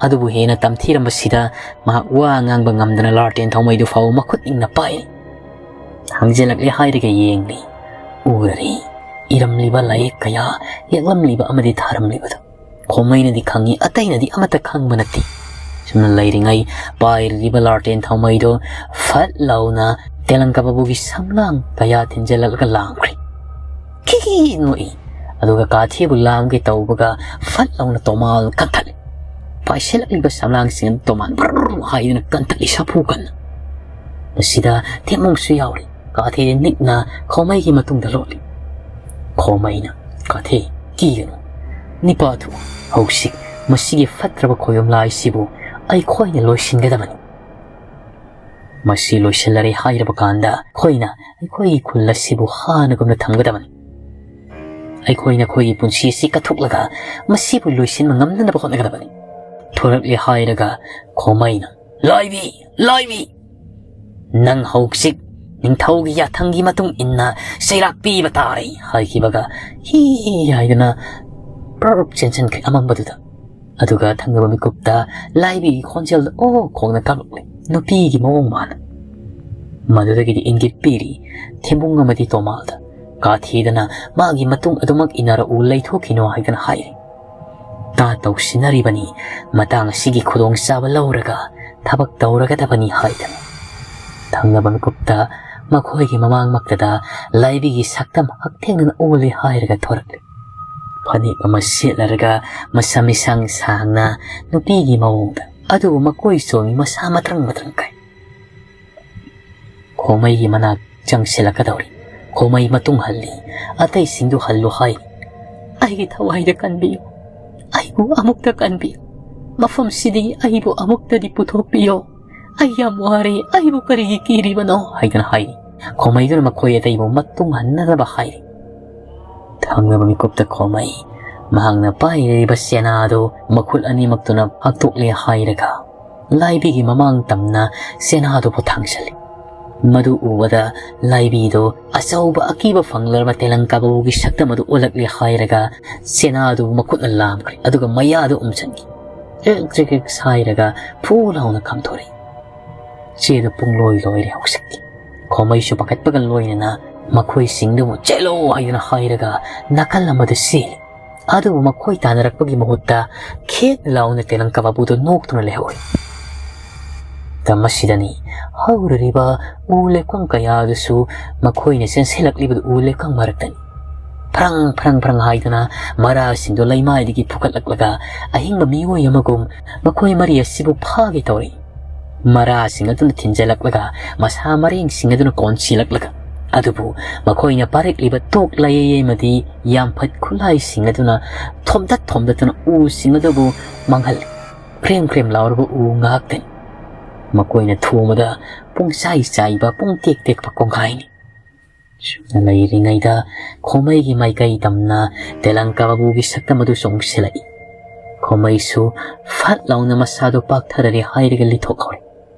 ꯑꯗꯨꯕꯨ ꯍꯦꯟꯅ ꯇꯝꯊꯤꯔꯝꯕꯁꯤꯗ ꯃꯍꯥꯛ ꯋꯥ ꯉꯥꯡꯕ ꯉꯝꯗꯅ ꯂꯥꯔꯇꯦꯟ ꯊꯥꯎꯃꯩꯗꯨ ꯐꯥꯎꯕ ꯃꯈꯨꯠ ꯅꯤꯡꯅ ꯄꯥꯏꯔꯤ꯫ ꯍꯪꯖꯤꯜꯂꯛꯂꯦ ꯍꯥꯏꯔꯒ ꯌꯦꯡꯂꯤ꯫ ꯎꯔꯔꯤ꯫ ꯏꯔꯝꯂꯤꯕ ꯂꯥꯏꯌꯦꯛ ꯀꯌꯥ ꯌꯦꯛꯂꯝꯂꯤꯕ ꯑꯃꯗꯤ ꯊꯥꯔꯝꯂꯤꯕꯗꯨ꯫ ꯈꯣꯃꯩꯅꯗꯤ ꯈꯪꯏ, ꯑꯇꯩꯅꯗꯤ ꯑꯃꯠꯇ ꯈꯪꯕ ꯅꯠꯇꯦ꯫ ꯁꯨꯝꯅ ꯂꯩꯔꯤꯉꯩ ꯄꯥꯏꯔꯤꯕ ꯂꯥꯔꯇꯦꯟ ꯊꯥꯎꯃꯩꯗꯣ ꯐꯠ ꯂꯥꯎꯅ ꯇꯦꯂꯪꯀꯥ ꯕꯥꯕꯨꯒꯤ ꯁꯝꯂꯥꯡ ꯀꯌꯥ ꯊꯤꯟꯖꯤꯜꯂꯛꯂꯒ ꯂꯥꯡꯈ꯭ꯔꯦ꯫ ꯈꯤꯈꯤ ꯅꯣꯛꯏ꯫ ꯑꯗꯨꯒ ꯀꯥꯊꯤꯕꯨ ꯂꯥꯝꯒꯦ ꯇꯧꯕꯒ ꯐꯠ ꯂꯥꯎꯅ ꯇꯣꯃꯥꯜ ꯀꯟꯊꯠꯂꯤ꯫ ꯄꯥꯏꯁꯤꯜꯂꯛꯂꯤꯕ ꯁꯝꯂꯥꯡꯁꯤꯡ ꯑꯗꯨ ꯇꯣꯃꯥꯜ ꯕ꯭ꯔꯔ ꯍꯥꯏꯗꯨꯅ ꯀꯟꯊꯠꯂꯤ ꯁꯥꯐꯨ ꯀꯟꯅ꯫ ꯃꯁꯤꯗ ꯊꯦꯝꯃꯣꯡꯁꯨ ꯌꯥꯎꯔꯤ꯫ ꯀꯥꯊꯤꯗꯤ ꯅꯤꯛꯅ ꯈꯣꯃꯩꯒꯤ ꯃꯇꯨꯡꯗ ꯂꯣꯠꯂꯤ꯫ ꯈꯣꯃꯩꯅ, "ꯀꯥꯊꯤ, ꯀꯤꯒꯅꯨ꯫ ꯅꯤꯄꯥ ꯊꯣꯛꯎ꯫ ꯍꯧꯖꯤꯛ ꯃꯁꯤꯒꯤ ꯐꯠꯇ꯭ꯔꯕ ꯈꯣꯏꯕꯝ ꯂꯥꯏꯁꯤꯕꯨ ꯑꯩꯈꯣꯏꯅ ꯂꯣꯏꯁꯤꯟꯒꯗꯕꯅꯤ꯫ ꯃꯁꯤ ꯂꯣꯏꯁꯤꯜꯂꯔꯦ ꯍꯥꯏꯔꯕ ꯀꯥꯟꯗ ꯑꯩꯈꯣꯏꯅ ꯑꯩꯈꯣꯏꯒꯤ ꯈꯨꯜ ꯑꯁꯤꯕꯨ ꯍꯥꯟꯅꯒꯨꯝꯅ ꯊꯝꯒꯗꯕꯅꯤ꯫ ꯑꯩꯈꯣꯏꯅ ꯑꯩꯈꯣꯏꯒꯤ ꯄꯨꯟꯁꯤ ꯑꯁꯤ ꯀꯠꯊꯣꯛꯂꯒ ꯃꯁꯤꯕꯨ ꯂꯣꯏꯁꯤꯟꯕ ꯉꯝꯅꯅꯕ ꯍꯣꯠꯅꯒꯗꯕꯅꯤ꯫" ꯊꯣꯔꯛꯂꯦ ꯍꯥꯏꯔꯒ ꯈꯣꯃꯩꯅ, "ꯂꯥꯏꯕꯤ! ꯂꯥꯏꯕꯤ!" "ꯅꯪ ꯍꯧꯖꯤꯛ ꯅꯤꯡꯊꯧꯒꯤ ꯌꯥꯊꯪꯒꯤ ꯃꯇꯨꯡ ꯏꯟꯅ ꯆꯩꯔꯥꯛ ꯄꯤꯕ ꯇꯥꯔꯦ" ꯍꯥꯏꯈꯤꯕꯒ ꯍꯤ ꯍꯥꯏꯗꯨꯅ ꯄ꯭ꯔꯞ ꯆꯦꯟꯁꯤꯟꯈ꯭ꯔꯦ ꯑꯃꯝꯕꯗꯨꯗ꯫ ꯑꯗꯨꯒ ꯊꯪꯅꯕ ꯃꯤꯀꯨꯞꯇ ꯂꯥꯏꯕꯤꯒꯤ ꯈꯣꯟꯖꯦꯜꯗ ꯑꯣ ꯈꯣꯡꯅ ꯀꯥꯞꯂꯛꯂꯦ, ꯅꯨꯄꯤꯒꯤ ꯃꯑꯣꯡ ꯃꯥꯟꯅ꯫ ꯃꯗꯨꯗꯒꯤꯗꯤ ꯏꯪꯒꯤꯠ ꯄꯤꯔꯤ ꯊꯦꯝꯕꯨꯡ ꯑꯃꯗꯤ ꯇꯣꯃꯥꯜꯗ, ꯀꯥꯊꯤꯗꯅ ꯃꯥꯒꯤ ꯃꯇꯨꯡ ꯑꯗꯨꯃꯛ ꯏꯟꯅꯔꯛꯎ, ꯂꯩꯊꯣꯛꯈꯤꯅꯣ ꯍꯥꯏꯗꯅ ꯍꯥꯏꯔꯤ꯫ ꯇꯥ ꯇꯧꯁꯤꯟꯅꯔꯤꯕꯅꯤ, ꯃꯇꯥꯡ ꯑꯁꯤꯒꯤ ꯈꯨꯗꯣꯡꯆꯥꯕ ꯂꯧꯔꯒ ꯊꯕꯛ ꯇꯧꯔꯒꯗꯕꯅꯤ ꯍꯥꯏꯗꯅ꯫ ꯊꯪꯅꯕ ꯃꯤꯀꯨꯞꯇ ꯃꯈꯣꯏꯒꯤ ꯃꯃꯥꯡꯃꯛꯇꯗ ꯂꯥꯏꯕꯤꯒꯤ ꯁꯛꯇꯝ ꯍꯛꯊꯦꯡꯅꯅ ꯑꯣꯜꯂꯦ ꯍꯥꯏꯔꯒ ꯊꯣꯔꯛꯂꯦ꯫ ꯐꯅꯦꯛ ꯑꯃ ꯁꯦꯠꯂꯔꯒ ꯃꯁꯝ ꯏꯁꯥꯡ ꯁꯥꯡꯅ ꯅꯨꯄꯤꯒꯤ ꯃꯑꯣꯡꯗ, ꯑꯗꯨꯕꯨ ꯃꯀꯣꯏ ꯆꯣꯝꯃꯤ, ꯃꯁꯥ ꯃꯇ꯭ꯔꯪ ꯃꯇ꯭ꯔꯪ ꯀꯥꯏ꯫ ꯈꯣꯃꯩꯒꯤ ꯃꯅꯥꯛ ꯆꯪꯁꯤꯜꯂꯛꯀꯗꯧꯔꯤ꯫ ꯈꯣꯃꯩ ꯃꯇꯨꯡ ꯍꯜꯂꯤ꯫ ꯑꯇꯩꯁꯤꯡꯗꯨ ꯍꯜꯂꯨ ꯍꯥꯏ꯫ "ꯑꯩꯒꯤ ꯊꯋꯥꯏꯗ ꯀꯟꯕꯤꯌꯨ, ꯑꯩꯕꯨ ꯑꯃꯨꯛꯇ ꯀꯟꯕꯤꯌꯨ, ꯃꯐꯝꯁꯤꯗꯒꯤ ꯑꯩꯕꯨ ꯑꯃꯨꯛꯇꯗꯤ ꯄꯨꯊꯣꯛꯄꯤꯌꯣ꯫ ꯑꯩ ꯌꯥꯝ ꯋꯥꯔꯦ, ꯑꯩꯕꯨ ꯀꯔꯤꯒꯤ ꯀꯤꯔꯤꯕꯅꯣ?" ꯍꯥꯏꯗꯅ ꯍꯥꯏꯔꯤ꯫ ꯈꯣꯃꯩꯗꯨꯅ ꯃꯈꯣꯏ ꯑꯇꯩꯕꯨ ꯃꯇꯨꯡ ꯍꯟꯅꯅꯕ ꯍꯥꯏꯔꯤ꯫ ꯊꯪꯅꯕ ꯃꯤꯀꯨꯞꯇ ꯈꯣꯃꯩ ꯃꯍꯥꯛꯅ ꯄꯥꯏꯔꯤꯕ ꯆꯦꯅꯥꯗꯨ ꯃꯈꯨꯠ ꯑꯅꯤꯃꯛꯇꯨꯅ ꯍꯛꯇꯣꯛꯂꯦ ꯍꯥꯏꯔꯒ ꯂꯥꯏꯕꯤꯒꯤ ꯃꯃꯥꯡ ꯇꯝꯅ ꯆꯦꯅꯥꯗꯨꯕꯨ ꯊꯥꯡꯖꯜꯂꯤ꯫ ꯃꯗꯨ ꯎꯕꯗ ꯂꯥꯏꯕꯤꯗꯨ ꯑꯆꯧꯕ ꯑꯀꯤꯕ ꯐꯪꯂꯔꯕ ꯇꯦꯂꯪꯀꯥꯕꯨꯒꯤ ꯁꯛꯇꯝ ꯑꯗꯨ ꯑꯣꯜꯂꯛꯂꯦ ꯍꯥꯏꯔꯒ ꯆꯦꯅꯥꯗꯨ ꯃꯈꯨꯠꯅ ꯂꯥꯝꯈ꯭ꯔꯦ, ꯑꯗꯨꯒ ꯃꯌꯥꯗꯨ ꯎꯝꯁꯤꯟꯈꯤ꯫ ꯆ꯭ꯔꯤꯛ ꯆ꯭ꯔꯤꯛ ꯆ꯭ꯔꯤꯛ ꯁꯥꯏꯔꯒ ꯐꯨ ꯂꯥꯎꯅ ꯀꯥꯝꯊꯣꯔꯛꯏ꯫ ꯆꯦꯗꯨ ꯄꯨꯡꯂꯣꯏ ꯂꯣꯏꯔꯦ ꯍꯧꯖꯤꯛꯇꯤ꯫ ꯈꯣꯃꯩꯁꯨ ꯄꯥꯈꯠꯄꯒ ꯂꯣꯏꯅꯅ ꯃꯈꯣꯏꯁꯤꯡꯗꯨꯕꯨ "ꯆꯦꯜꯂꯣ" ꯍꯥꯏꯗꯨꯅ ꯍꯥꯏꯔꯒ ꯅꯥꯀꯜ ꯑꯃꯗ ꯆꯦꯜꯂꯤ꯫ ꯑꯗꯨꯕꯨ ꯃꯈꯣꯏ ꯇꯥꯟꯅꯔꯛꯄꯒꯤ ꯃꯍꯨꯠꯇ ꯈꯦꯠ ꯂꯥꯎꯅ ꯇꯦꯂꯪꯀꯥ ꯕꯥꯕꯨꯗꯨ ꯅꯣꯛꯇꯨꯅ ꯂꯩꯍꯧꯔꯤ꯫ ꯃꯇꯝ ꯑꯁꯤꯗꯅꯤ ꯍꯧꯔꯤꯕ ꯎ ꯂꯩꯀꯪ ꯀꯌꯥ ꯑꯗꯨꯁꯨ ꯃꯈꯣꯏꯅ ꯆꯦꯟꯁꯤꯜꯂꯛꯂꯤꯕꯗꯨ ꯎ ꯂꯩꯀꯪ ꯃꯔꯛꯇꯅꯤ꯫ ꯐ꯭ꯔꯪ ꯐ꯭ꯔꯪ ꯐ꯭ꯔꯪ ꯍꯥꯏꯗꯨꯅ ꯃꯔꯥꯁꯤꯡꯗꯨ ꯂꯩꯃꯥꯏꯗꯒꯤ ꯐꯨꯒꯠꯂꯛꯂꯒ ꯑꯍꯤꯡꯕ ꯃꯤꯑꯣꯏ ꯑꯃꯒꯨꯝ ꯃꯈꯣꯏ ꯃꯔꯤ ꯑꯁꯤꯕꯨ ꯐꯥꯒꯦ ꯇꯧꯔꯤ꯫ ꯃꯔꯥꯁꯤꯡ ꯑꯗꯨꯅ ꯊꯤꯟꯖꯤꯜꯂꯛꯂꯒ ꯃꯁꯥ ꯃꯔꯦꯡꯁꯤꯡ ꯑꯗꯨꯅ ꯀꯣꯟꯁꯤꯜꯂꯛꯂꯒ, ꯑꯗꯨꯕꯨ ꯃꯈꯣꯏꯅ ꯄꯥꯔꯛꯂꯤꯕ ꯇꯣꯛ ꯂꯩꯌꯩ ꯑꯃꯗꯤ ꯌꯥꯝꯐꯠ ꯈꯨꯠꯂꯥꯏꯁꯤꯡ ꯑꯗꯨꯅ ꯊꯣꯝꯗꯠ ꯊꯣꯝꯗꯠꯇꯨꯅ ꯎꯁꯤꯡ ꯑꯗꯨꯕꯨ ꯃꯥꯡꯍꯜꯂꯤ꯫ ꯀ꯭ꯔꯦꯝ ꯀ꯭ꯔꯦꯝ ꯂꯥꯎꯔꯕ ꯎ ꯉꯥꯛꯇꯅꯤ꯫ ꯃꯈꯣꯏꯅ ꯊꯣꯝꯕꯗ ꯄꯨꯡꯆꯥꯏ ꯆꯥꯏꯕ, ꯄꯨꯡ ꯇꯦꯛ ꯇꯦꯛꯄ ꯀꯣꯡꯒꯥꯏꯅꯤ꯫ ꯁꯨꯝꯅ ꯂꯩꯔꯤꯉꯩꯗ ꯈꯣꯃꯩꯒꯤ ꯃꯥꯏꯀꯩ ꯇꯝꯅ ꯇꯦꯂꯪꯀꯥ ꯕꯥꯕꯨꯒꯤ ꯁꯛꯇꯝ ꯑꯗꯨ ꯆꯣꯡꯁꯤꯜꯂꯛꯏ꯫ ꯈꯣꯃꯩꯁꯨ ꯐꯠ ꯂꯥꯎꯅ ꯃꯁꯥꯗꯨ ꯄꯥꯛꯊꯔꯔꯦ ꯍꯥꯏꯔꯒ ꯂꯤꯊꯣꯛꯍꯧꯔꯦ꯫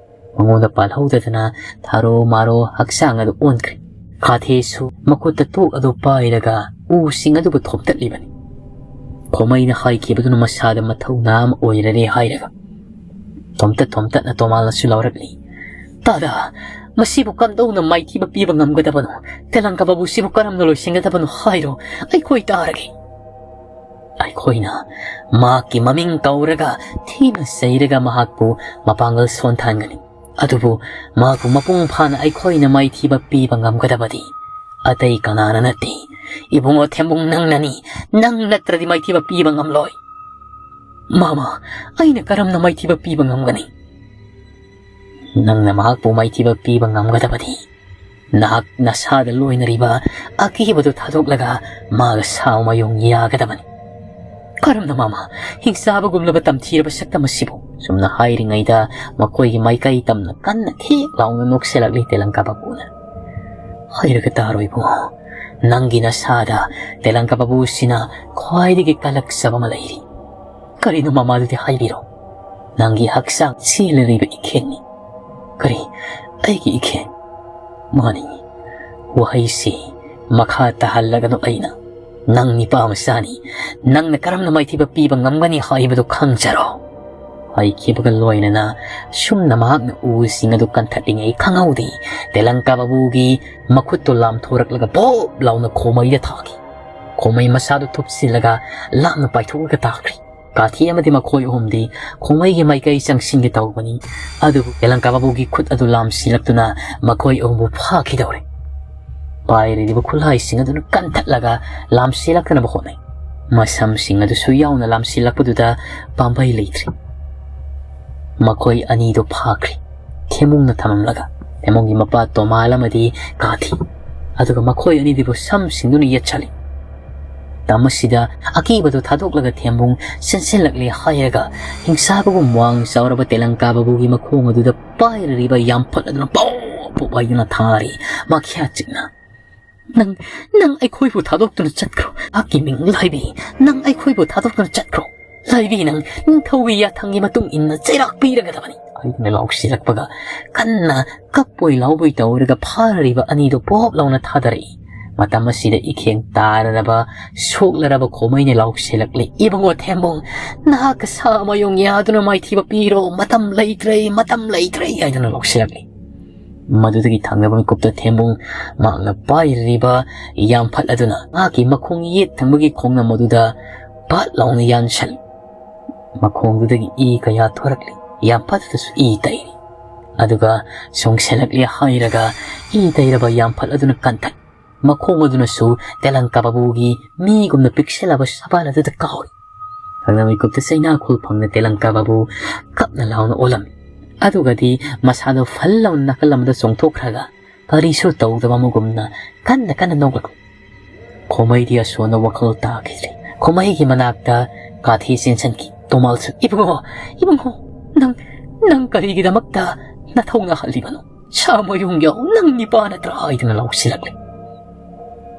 ꯃꯉꯣꯟꯗ ꯄꯥꯜꯍꯧꯗꯗꯅ ꯊꯥꯔꯣ ꯃꯥꯔꯣ ꯍꯛꯆꯥꯡ ꯑꯗꯨ ꯑꯣꯟꯈ꯭ꯔꯦ꯫ ꯀꯥꯊꯤꯁꯨ ꯃꯈꯨꯠꯇ ꯇꯣꯛ ꯑꯗꯨ ꯄꯥꯏꯔꯒ ꯎꯁꯤꯡ ꯑꯗꯨꯕꯨ ꯊꯣꯝꯇꯠꯂꯤꯕꯅꯤ꯫ ꯈꯣꯃꯩꯅ ꯍꯥꯏꯈꯤꯕꯗꯨꯅ ꯃꯁꯥꯗ ꯃꯊꯧꯅꯥ ꯑꯃ ꯑꯣꯏꯔꯔꯦ ꯍꯥꯏꯔꯒ ꯊꯣꯝꯇꯠ ꯊꯣꯝꯇꯠꯅ ꯇꯣꯃꯥꯜꯅꯁꯨ ꯂꯥꯎꯔꯛꯂꯤ, "ꯇꯥꯗ, ꯃꯁꯤꯕꯨ ꯀꯝꯗꯧꯅ ꯃꯥꯏꯊꯤꯕ ꯄꯤꯕ ꯉꯝꯒꯗꯕꯅꯣ? ꯇꯦꯂꯪꯀꯥ ꯕꯥꯕꯨꯁꯤꯕꯨ ꯀꯔꯝꯅ ꯂꯣꯏꯁꯤꯟꯒꯗꯕꯅꯣ ꯍꯥꯏꯔꯣ, ꯑꯩꯈꯣꯏ ꯇꯥꯔꯒꯦ꯫ ꯑꯩꯈꯣꯏꯅ ꯃꯍꯥꯛꯀꯤ ꯃꯃꯤꯡ ꯀꯧꯔꯒ ꯊꯤꯅ ꯆꯩꯔꯒ ꯃꯍꯥꯛꯄꯨ ꯃꯄꯥꯡꯒꯜ ꯁꯣꯟꯊꯍꯟꯒꯅꯤ꯫ ꯑꯗꯨꯕꯨ ꯃꯍꯥꯛꯄꯨ ꯃꯄꯨꯡ ꯐꯥꯅ ꯑꯩꯈꯣꯏꯅ ꯃꯥꯏꯊꯤꯕ ꯄꯤꯕ ꯉꯝꯒꯗꯕꯗꯤ ꯑꯇꯩ ꯀꯅꯥꯅ ꯅꯠꯇꯦ, ꯏꯕꯨꯡꯉꯣ ꯊꯦꯝꯕꯨꯡ, ꯅꯪꯅꯅꯤ꯫ ꯅꯪ ꯅꯠꯇ꯭ꯔꯗꯤ ꯃꯥꯏꯊꯤꯕ ꯄꯤꯕ ꯉꯝꯂꯣꯏ꯫" "ꯃꯥꯃ, ꯑꯩꯅ ꯀꯔꯝꯅ ꯃꯥꯏꯊꯤꯕ ꯄꯤꯕ ꯉꯝꯒꯅꯤ?" "ꯅꯪꯅ ꯃꯍꯥꯛꯄꯨ ꯃꯥꯏꯊꯤꯕ ꯄꯤꯕ ꯉꯝꯒꯗꯕꯗꯤ ꯅꯍꯥꯛ ꯅꯁꯥꯗ ꯂꯣꯏꯅꯔꯤꯕ ꯑꯀꯤꯕꯗꯨ ꯊꯥꯗꯣꯛꯂꯒ ꯃꯥꯒ ꯁꯥꯎ ꯃꯌꯨꯡ ꯌꯥꯒꯗꯕꯅꯤ꯫" "ꯀꯔꯝꯅ, ꯃꯥꯃ? ꯍꯤꯡꯆꯥꯕꯒꯨꯝꯂꯕ ꯇꯝꯊꯤꯔꯕ ꯁꯛꯇꯝ ꯑꯁꯤꯕꯨ?" ꯁꯨꯝꯅ ꯍꯥꯏꯔꯤꯉꯩꯗ ꯃꯈꯣꯏꯒꯤ ꯃꯥꯏꯀꯩ ꯇꯝꯅ ꯀꯟꯅ ꯈꯦꯛ ꯂꯥꯎꯅ ꯅꯣꯛꯁꯤꯜꯂꯛꯂꯤ ꯇꯦꯂꯪꯀꯥ ꯕꯥꯕꯨꯅ꯫ "ꯍꯥꯏꯔꯒ ꯇꯥꯔꯣ ꯏꯕꯨꯡꯉꯣ, ꯅꯪꯒꯤ ꯅꯁꯥꯗ ꯇꯦꯂꯪꯀꯥ ꯕꯥꯕꯨꯁꯤꯅ ꯈ꯭ꯋꯥꯏꯗꯒꯤ ꯀꯜꯂꯛꯆꯕ ꯑꯃ ꯂꯩꯔꯤ꯫" "ꯀꯔꯤꯅꯣ ꯃꯃꯥꯗꯨꯗꯤ? ꯍꯥꯏꯕꯤꯔꯣ꯫" "ꯅꯪꯒꯤ ꯍꯛꯆꯥꯡ ꯆꯦꯜꯂꯤꯕ ꯏꯈꯦꯟꯅꯤ꯫" "ꯀꯔꯤ? ꯑꯩꯒꯤ ꯏꯈꯦꯟ?" "ꯃꯥꯅꯤ꯫ ꯋꯥꯍꯩꯁꯤ ꯃꯈꯥ ꯇꯥꯍꯜꯂꯒꯅꯨ ꯑꯩꯅ꯫ ꯅꯪ ꯅꯤꯄꯥ ꯃꯆꯥꯅꯤ꯫ ꯅꯪꯅ ꯀꯔꯝꯅ ꯃꯥꯏꯊꯤꯕ ꯄꯤꯕ ꯉꯝꯒꯅꯤ ꯍꯥꯏꯕꯗꯨ ꯈꯪꯖꯔꯣ꯫" ꯍꯥꯏꯈꯤꯕꯒ ꯂꯣꯏꯅꯅ ꯁꯨꯝꯅ ꯃꯍꯥꯛꯅ ꯎꯁꯤꯡ ꯑꯗꯨ ꯀꯟꯊꯠꯂꯤꯉꯩ ꯈꯪꯍꯧꯗꯦ, ꯇꯦꯂꯪꯀꯥ ꯕꯥꯕꯨꯒꯤ ꯃꯈꯨꯠꯇꯨ ꯂꯥꯝꯊꯣꯔꯛꯂꯒ ꯚꯣꯞ ꯂꯥꯎꯅ ꯈꯣꯃꯩꯗ ꯊꯥꯈꯤ꯫ ꯈꯣꯃꯩ ꯃꯁꯥꯗꯨ ꯊꯨꯞꯆꯤꯜꯂꯒ ꯂꯥꯞꯅ ꯄꯥꯏꯊꯣꯛꯂꯒ ꯇꯥꯈ꯭ꯔꯦ꯫ ꯀꯥꯊꯤ ꯑꯃꯗꯤ ꯃꯈꯣꯏ ꯑꯍꯨꯝꯗꯤ ꯈꯣꯃꯩꯒꯤ ꯃꯥꯏꯀꯩ ꯆꯪꯁꯤꯟꯒꯦ ꯇꯧꯕꯅꯤ, ꯑꯗꯨꯕꯨ ꯇꯦꯂꯪꯀꯥ ꯕꯥꯕꯨꯒꯤ ꯈꯨꯠ ꯑꯗꯨ ꯂꯥꯝꯁꯤꯜꯂꯛꯇꯨꯅ ꯃꯈꯣꯏ ꯑꯍꯨꯝꯕꯨ ꯐꯥꯈꯤꯗꯧꯔꯦ꯫ ꯄꯥꯏꯔꯤꯕ ꯈꯨꯠꯂꯥꯏꯁꯤꯡ ꯑꯗꯨꯅ ꯀꯟꯊꯠꯂꯒ ꯂꯥꯝꯁꯤꯜꯂꯛꯇꯅꯕ ꯍꯣꯠꯅꯩ꯫ ꯃꯁꯝꯁꯤꯡ ꯑꯗꯨꯁꯨ ꯌꯥꯎꯅ ꯂꯥꯝꯁꯤꯜꯂꯛꯄꯗꯨꯗ ꯄꯥꯝꯕꯩ ꯂꯩꯇ꯭ꯔꯦ꯫ ꯃꯈꯣꯏ ꯑꯅꯤꯗꯨ ꯐꯥꯈ꯭ꯔꯦ꯫ ꯊꯦꯝꯃꯨꯡꯅ ꯊꯝꯂꯝꯂꯒ ꯊꯦꯝꯃꯨꯡꯒꯤ ꯃꯄꯥ ꯇꯣꯃꯥꯜ ꯑꯃꯗꯤ ꯀꯥꯊꯤ, ꯑꯗꯨꯒ ꯃꯈꯣꯏ ꯑꯅꯤꯗꯨꯕꯨ ꯁꯝꯁꯤꯡꯗꯨꯅ ꯌꯦꯠꯁꯜꯂꯤ꯫ ꯇꯝ ꯑꯁꯤꯗ ꯑꯀꯤꯕꯗꯨ ꯊꯥꯗꯣꯛꯂꯒ ꯊꯦꯝꯕꯨꯡ ꯆꯦꯟꯁꯤꯜꯂꯛꯂꯦ ꯍꯥꯏꯔꯒ ꯍꯤꯡꯁꯥꯕꯒꯨꯝ ꯋꯥꯡ ꯆꯥꯎꯔꯕ ꯇꯦꯂꯪꯀꯥ ꯕꯥꯕꯨꯒꯤ ꯃꯈꯣꯡ ꯑꯗꯨꯗ ꯄꯥꯏꯔꯤꯕ ꯌꯥꯝꯐꯠ ꯑꯗꯨꯅ ꯄꯣꯞ ꯄꯣꯞ ꯍꯥꯏꯗꯨꯅ ꯊꯥꯔꯤ꯫ ꯃꯈ꯭ꯌꯥꯠ ꯆꯤꯛꯅ, "ꯅꯪ, ꯅꯪ ꯑꯩꯈꯣꯏꯕꯨ ꯊꯥꯗꯣꯛꯇꯨꯅ ꯆꯠꯈ꯭ꯔꯣ꯫ ꯑꯀꯤ ꯃꯤꯡ ꯂꯥꯏꯕꯤ, ꯅꯪ ꯑꯩꯈꯣꯏꯕꯨ ꯊꯥꯗꯣꯛꯇꯨꯅ ꯆꯠꯈ꯭ꯔꯣ꯫ ꯂꯥꯏꯕꯤ, ꯅꯪ ꯅꯤꯡꯊꯧꯒꯤ ꯌꯥꯊꯪꯒꯤ ꯃꯇꯨꯡ ꯏꯟꯅ ꯆꯩꯔꯥꯛ ꯄꯤꯔꯒꯗꯕꯅꯤ꯫ ꯍꯥꯏꯗꯨꯅ ꯂꯥꯎꯁꯤꯜꯂꯛꯄꯒ ꯀꯟꯅ ꯀꯞꯄꯣꯏ ꯂꯥꯎꯕꯣꯏ ꯇꯧꯔꯒ ꯐꯥꯔꯔꯤꯕ ꯑꯅꯤꯗꯨ ꯄꯣꯞ ꯂꯥꯎꯅ ꯊꯥꯗꯔꯛꯏ꯫ ꯃꯇꯝ ꯑꯁꯤꯗ ꯏꯈꯦꯡ ꯇꯥꯔꯔꯕ, ꯁꯣꯛꯂꯔꯕ ꯈꯣꯃꯩꯅ ꯂꯥꯎꯁꯤꯜꯂꯛꯂꯤ, "ꯏꯕꯨꯡꯉꯣ ꯊꯦꯝꯕꯨꯡ, ꯅꯍꯥꯛꯀ ꯁꯥ ꯃꯌꯨꯡ ꯌꯥꯗꯨꯅ ꯃꯥꯏꯊꯤꯕ ꯄꯤꯔꯣ, ꯃꯇꯝ ꯂꯩꯇ꯭ꯔꯦ, ꯃꯇꯝ ꯂꯩꯇ꯭ꯔꯦ" ꯍꯥꯏꯗꯨꯅ ꯂꯥꯎꯁꯤꯜꯂꯛꯂꯤ꯫ ꯃꯗꯨꯗꯒꯤ ꯊꯪꯅꯕ ꯃꯤꯀꯨꯞꯇ ꯊꯦꯝꯕꯨꯡ ꯃꯍꯥꯛꯅ ꯄꯥꯏꯔꯤꯕ ꯌꯥꯝꯐꯠ ꯑꯗꯨꯅ ꯃꯍꯥꯛꯀꯤ ꯃꯈꯣꯡ ꯌꯦꯠ ꯊꯪꯕꯒꯤ ꯈꯣꯡꯅꯝ ꯑꯗꯨꯗ ꯄꯠ ꯂꯥꯎꯅ ꯌꯥꯟꯁꯜꯂꯤ꯫ ꯃꯈꯣꯡꯗꯨꯗꯒꯤ ꯏ ꯀꯌꯥ ꯊꯣꯔꯛꯂꯤ꯫ ꯌꯥꯝꯐꯠ ꯑꯗꯨꯁꯨ ꯏ ꯇꯩꯔꯤ꯫ ꯑꯗꯨꯒ ꯆꯣꯡꯁꯤꯜꯂꯛꯂꯦ ꯍꯥꯏꯔꯒ ꯏ ꯇꯩꯔꯕ ꯌꯥꯝꯐꯠ ꯑꯗꯨꯅ ꯀꯟꯊꯠ꯫ ꯃꯈꯣꯡ ꯑꯗꯨꯅꯁꯨ ꯇꯦꯂꯪꯀꯥ ꯕꯥꯕꯨꯒꯤ ꯃꯤꯒꯨꯝꯅ ꯄꯤꯛꯁꯤꯜꯂꯕ ꯁꯕꯥꯜ ꯑꯗꯨꯗ ꯀꯥꯎꯔꯤ꯫ ꯊꯪꯅ ꯃꯤꯀꯨꯞꯇ ꯆꯩꯅꯥꯈꯣꯜ ꯐꯪꯅ ꯇꯦꯂꯪꯀꯥ ꯕꯥꯕꯨ ꯀꯞꯅ ꯂꯥꯎꯅ ꯑꯣꯜꯂꯝꯃꯤ꯫ ꯑꯗꯨꯒꯗꯤ ꯃꯁꯥꯗꯣ ꯐꯜ ꯂꯥꯎꯅ ꯅꯥꯀꯜ ꯑꯃꯗ ꯆꯣꯡꯊꯣꯛꯈ꯭ꯔꯒ ꯀꯔꯤꯁꯨ ꯇꯧꯗꯕ ꯑꯃꯒꯨꯝꯅ ꯀꯟꯅ ꯀꯟꯅ ꯅꯣꯛꯂꯛꯂꯤ꯫ ꯈꯣꯃꯩꯗꯤ ꯑꯁꯣꯟꯕ ꯋꯥꯈꯜ ꯇꯥꯈꯤꯗ꯭ꯔꯦ꯫ ꯈꯣꯃꯩꯒꯤ ꯃꯅꯥꯛꯇ ꯀꯥꯊꯤ ꯆꯦꯟꯁꯤꯟꯈꯤ꯫ ꯇꯣꯃꯥꯜꯁꯨ, "ꯏꯕꯨꯡꯉꯣ, ꯏꯕꯨꯡꯉꯣ, ꯅꯪ, ꯅꯪ ꯀꯔꯤꯒꯤꯗꯃꯛꯇ ꯅꯊꯧ ꯅꯥꯍꯜꯂꯤꯕꯅꯣ? ꯁꯥ ꯃꯌꯨꯡ ꯌꯥꯎ, ꯅꯪ ꯅꯤꯄꯥ ꯅꯠꯇ꯭ꯔꯥ?" ꯍꯥꯏꯗꯨꯅ ꯂꯥꯎꯁꯤꯜꯂꯛꯂꯦ꯫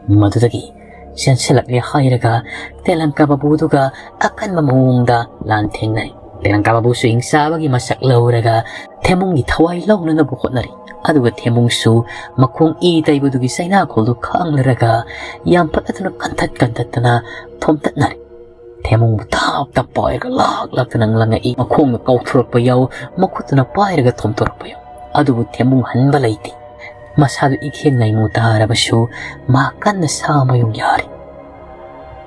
ꯃꯗꯨꯗꯒꯤ ꯆꯦꯟꯁꯤꯜꯂꯛꯂꯦ ꯍꯥꯏꯔꯒ ꯇꯦꯂꯪꯀꯥ ꯕꯥꯕꯨꯗꯨꯒ ꯑꯀꯟꯕ ꯃꯑꯣꯡꯗ ꯂꯥꯟꯊꯦꯡꯅꯔꯤ꯫ ꯇꯦꯂꯪꯀꯥ ꯕꯥꯕꯨꯁꯨ ꯍꯤꯡꯆꯥꯕꯒꯤ ꯃꯁꯛ ꯂꯧꯔꯒ ꯊꯦꯝꯕꯨꯡꯒꯤ ꯊꯋꯥꯏ ꯂꯧꯅꯅꯕ ꯍꯣꯠꯅꯔꯤ꯫ ꯑꯗꯨꯒ ꯊꯦꯝꯕꯨꯡꯁꯨ ꯃꯈꯣꯡ ꯏ ꯇꯩꯕꯗꯨꯒꯤ ꯆꯩꯅꯥꯈꯣꯜꯗꯨ ꯈꯥꯡꯂꯔꯒ ꯌꯥꯝꯐꯠ ꯑꯗꯨꯅ ꯀꯟꯊꯠ ꯀꯟꯊꯠꯇꯅ ꯊꯣꯝꯇꯠꯅꯔꯤ꯫ ꯊꯦꯝꯕꯨꯡꯕꯨ ꯇꯞ ꯇꯞ ꯄꯥꯏꯔꯒ ꯂꯥꯛ ꯂꯥꯛꯇꯅ ꯂꯪꯉꯛꯏ꯫ ꯃꯈꯣꯡꯅ ꯀꯥꯎꯊꯣꯔꯛꯄ ꯌꯥꯎ, ꯃꯈꯨꯠꯇꯨꯅ ꯄꯥꯏꯔꯒ ꯊꯣꯝꯇꯣꯔꯛꯄ ꯌꯥꯎ꯫ ꯑꯗꯨꯕꯨ ꯊꯦꯝꯕꯨꯡ ꯍꯟꯕ ꯂꯩꯇꯦ꯫ ꯃꯁꯥꯗꯨ ꯏꯈꯦꯡ ꯅꯩꯃꯨ ꯇꯥꯔꯕꯁꯨ ꯃꯍꯥꯛ ꯀꯟꯅ ꯁꯥ ꯃꯌꯨꯡ ꯌꯥꯔꯤ꯫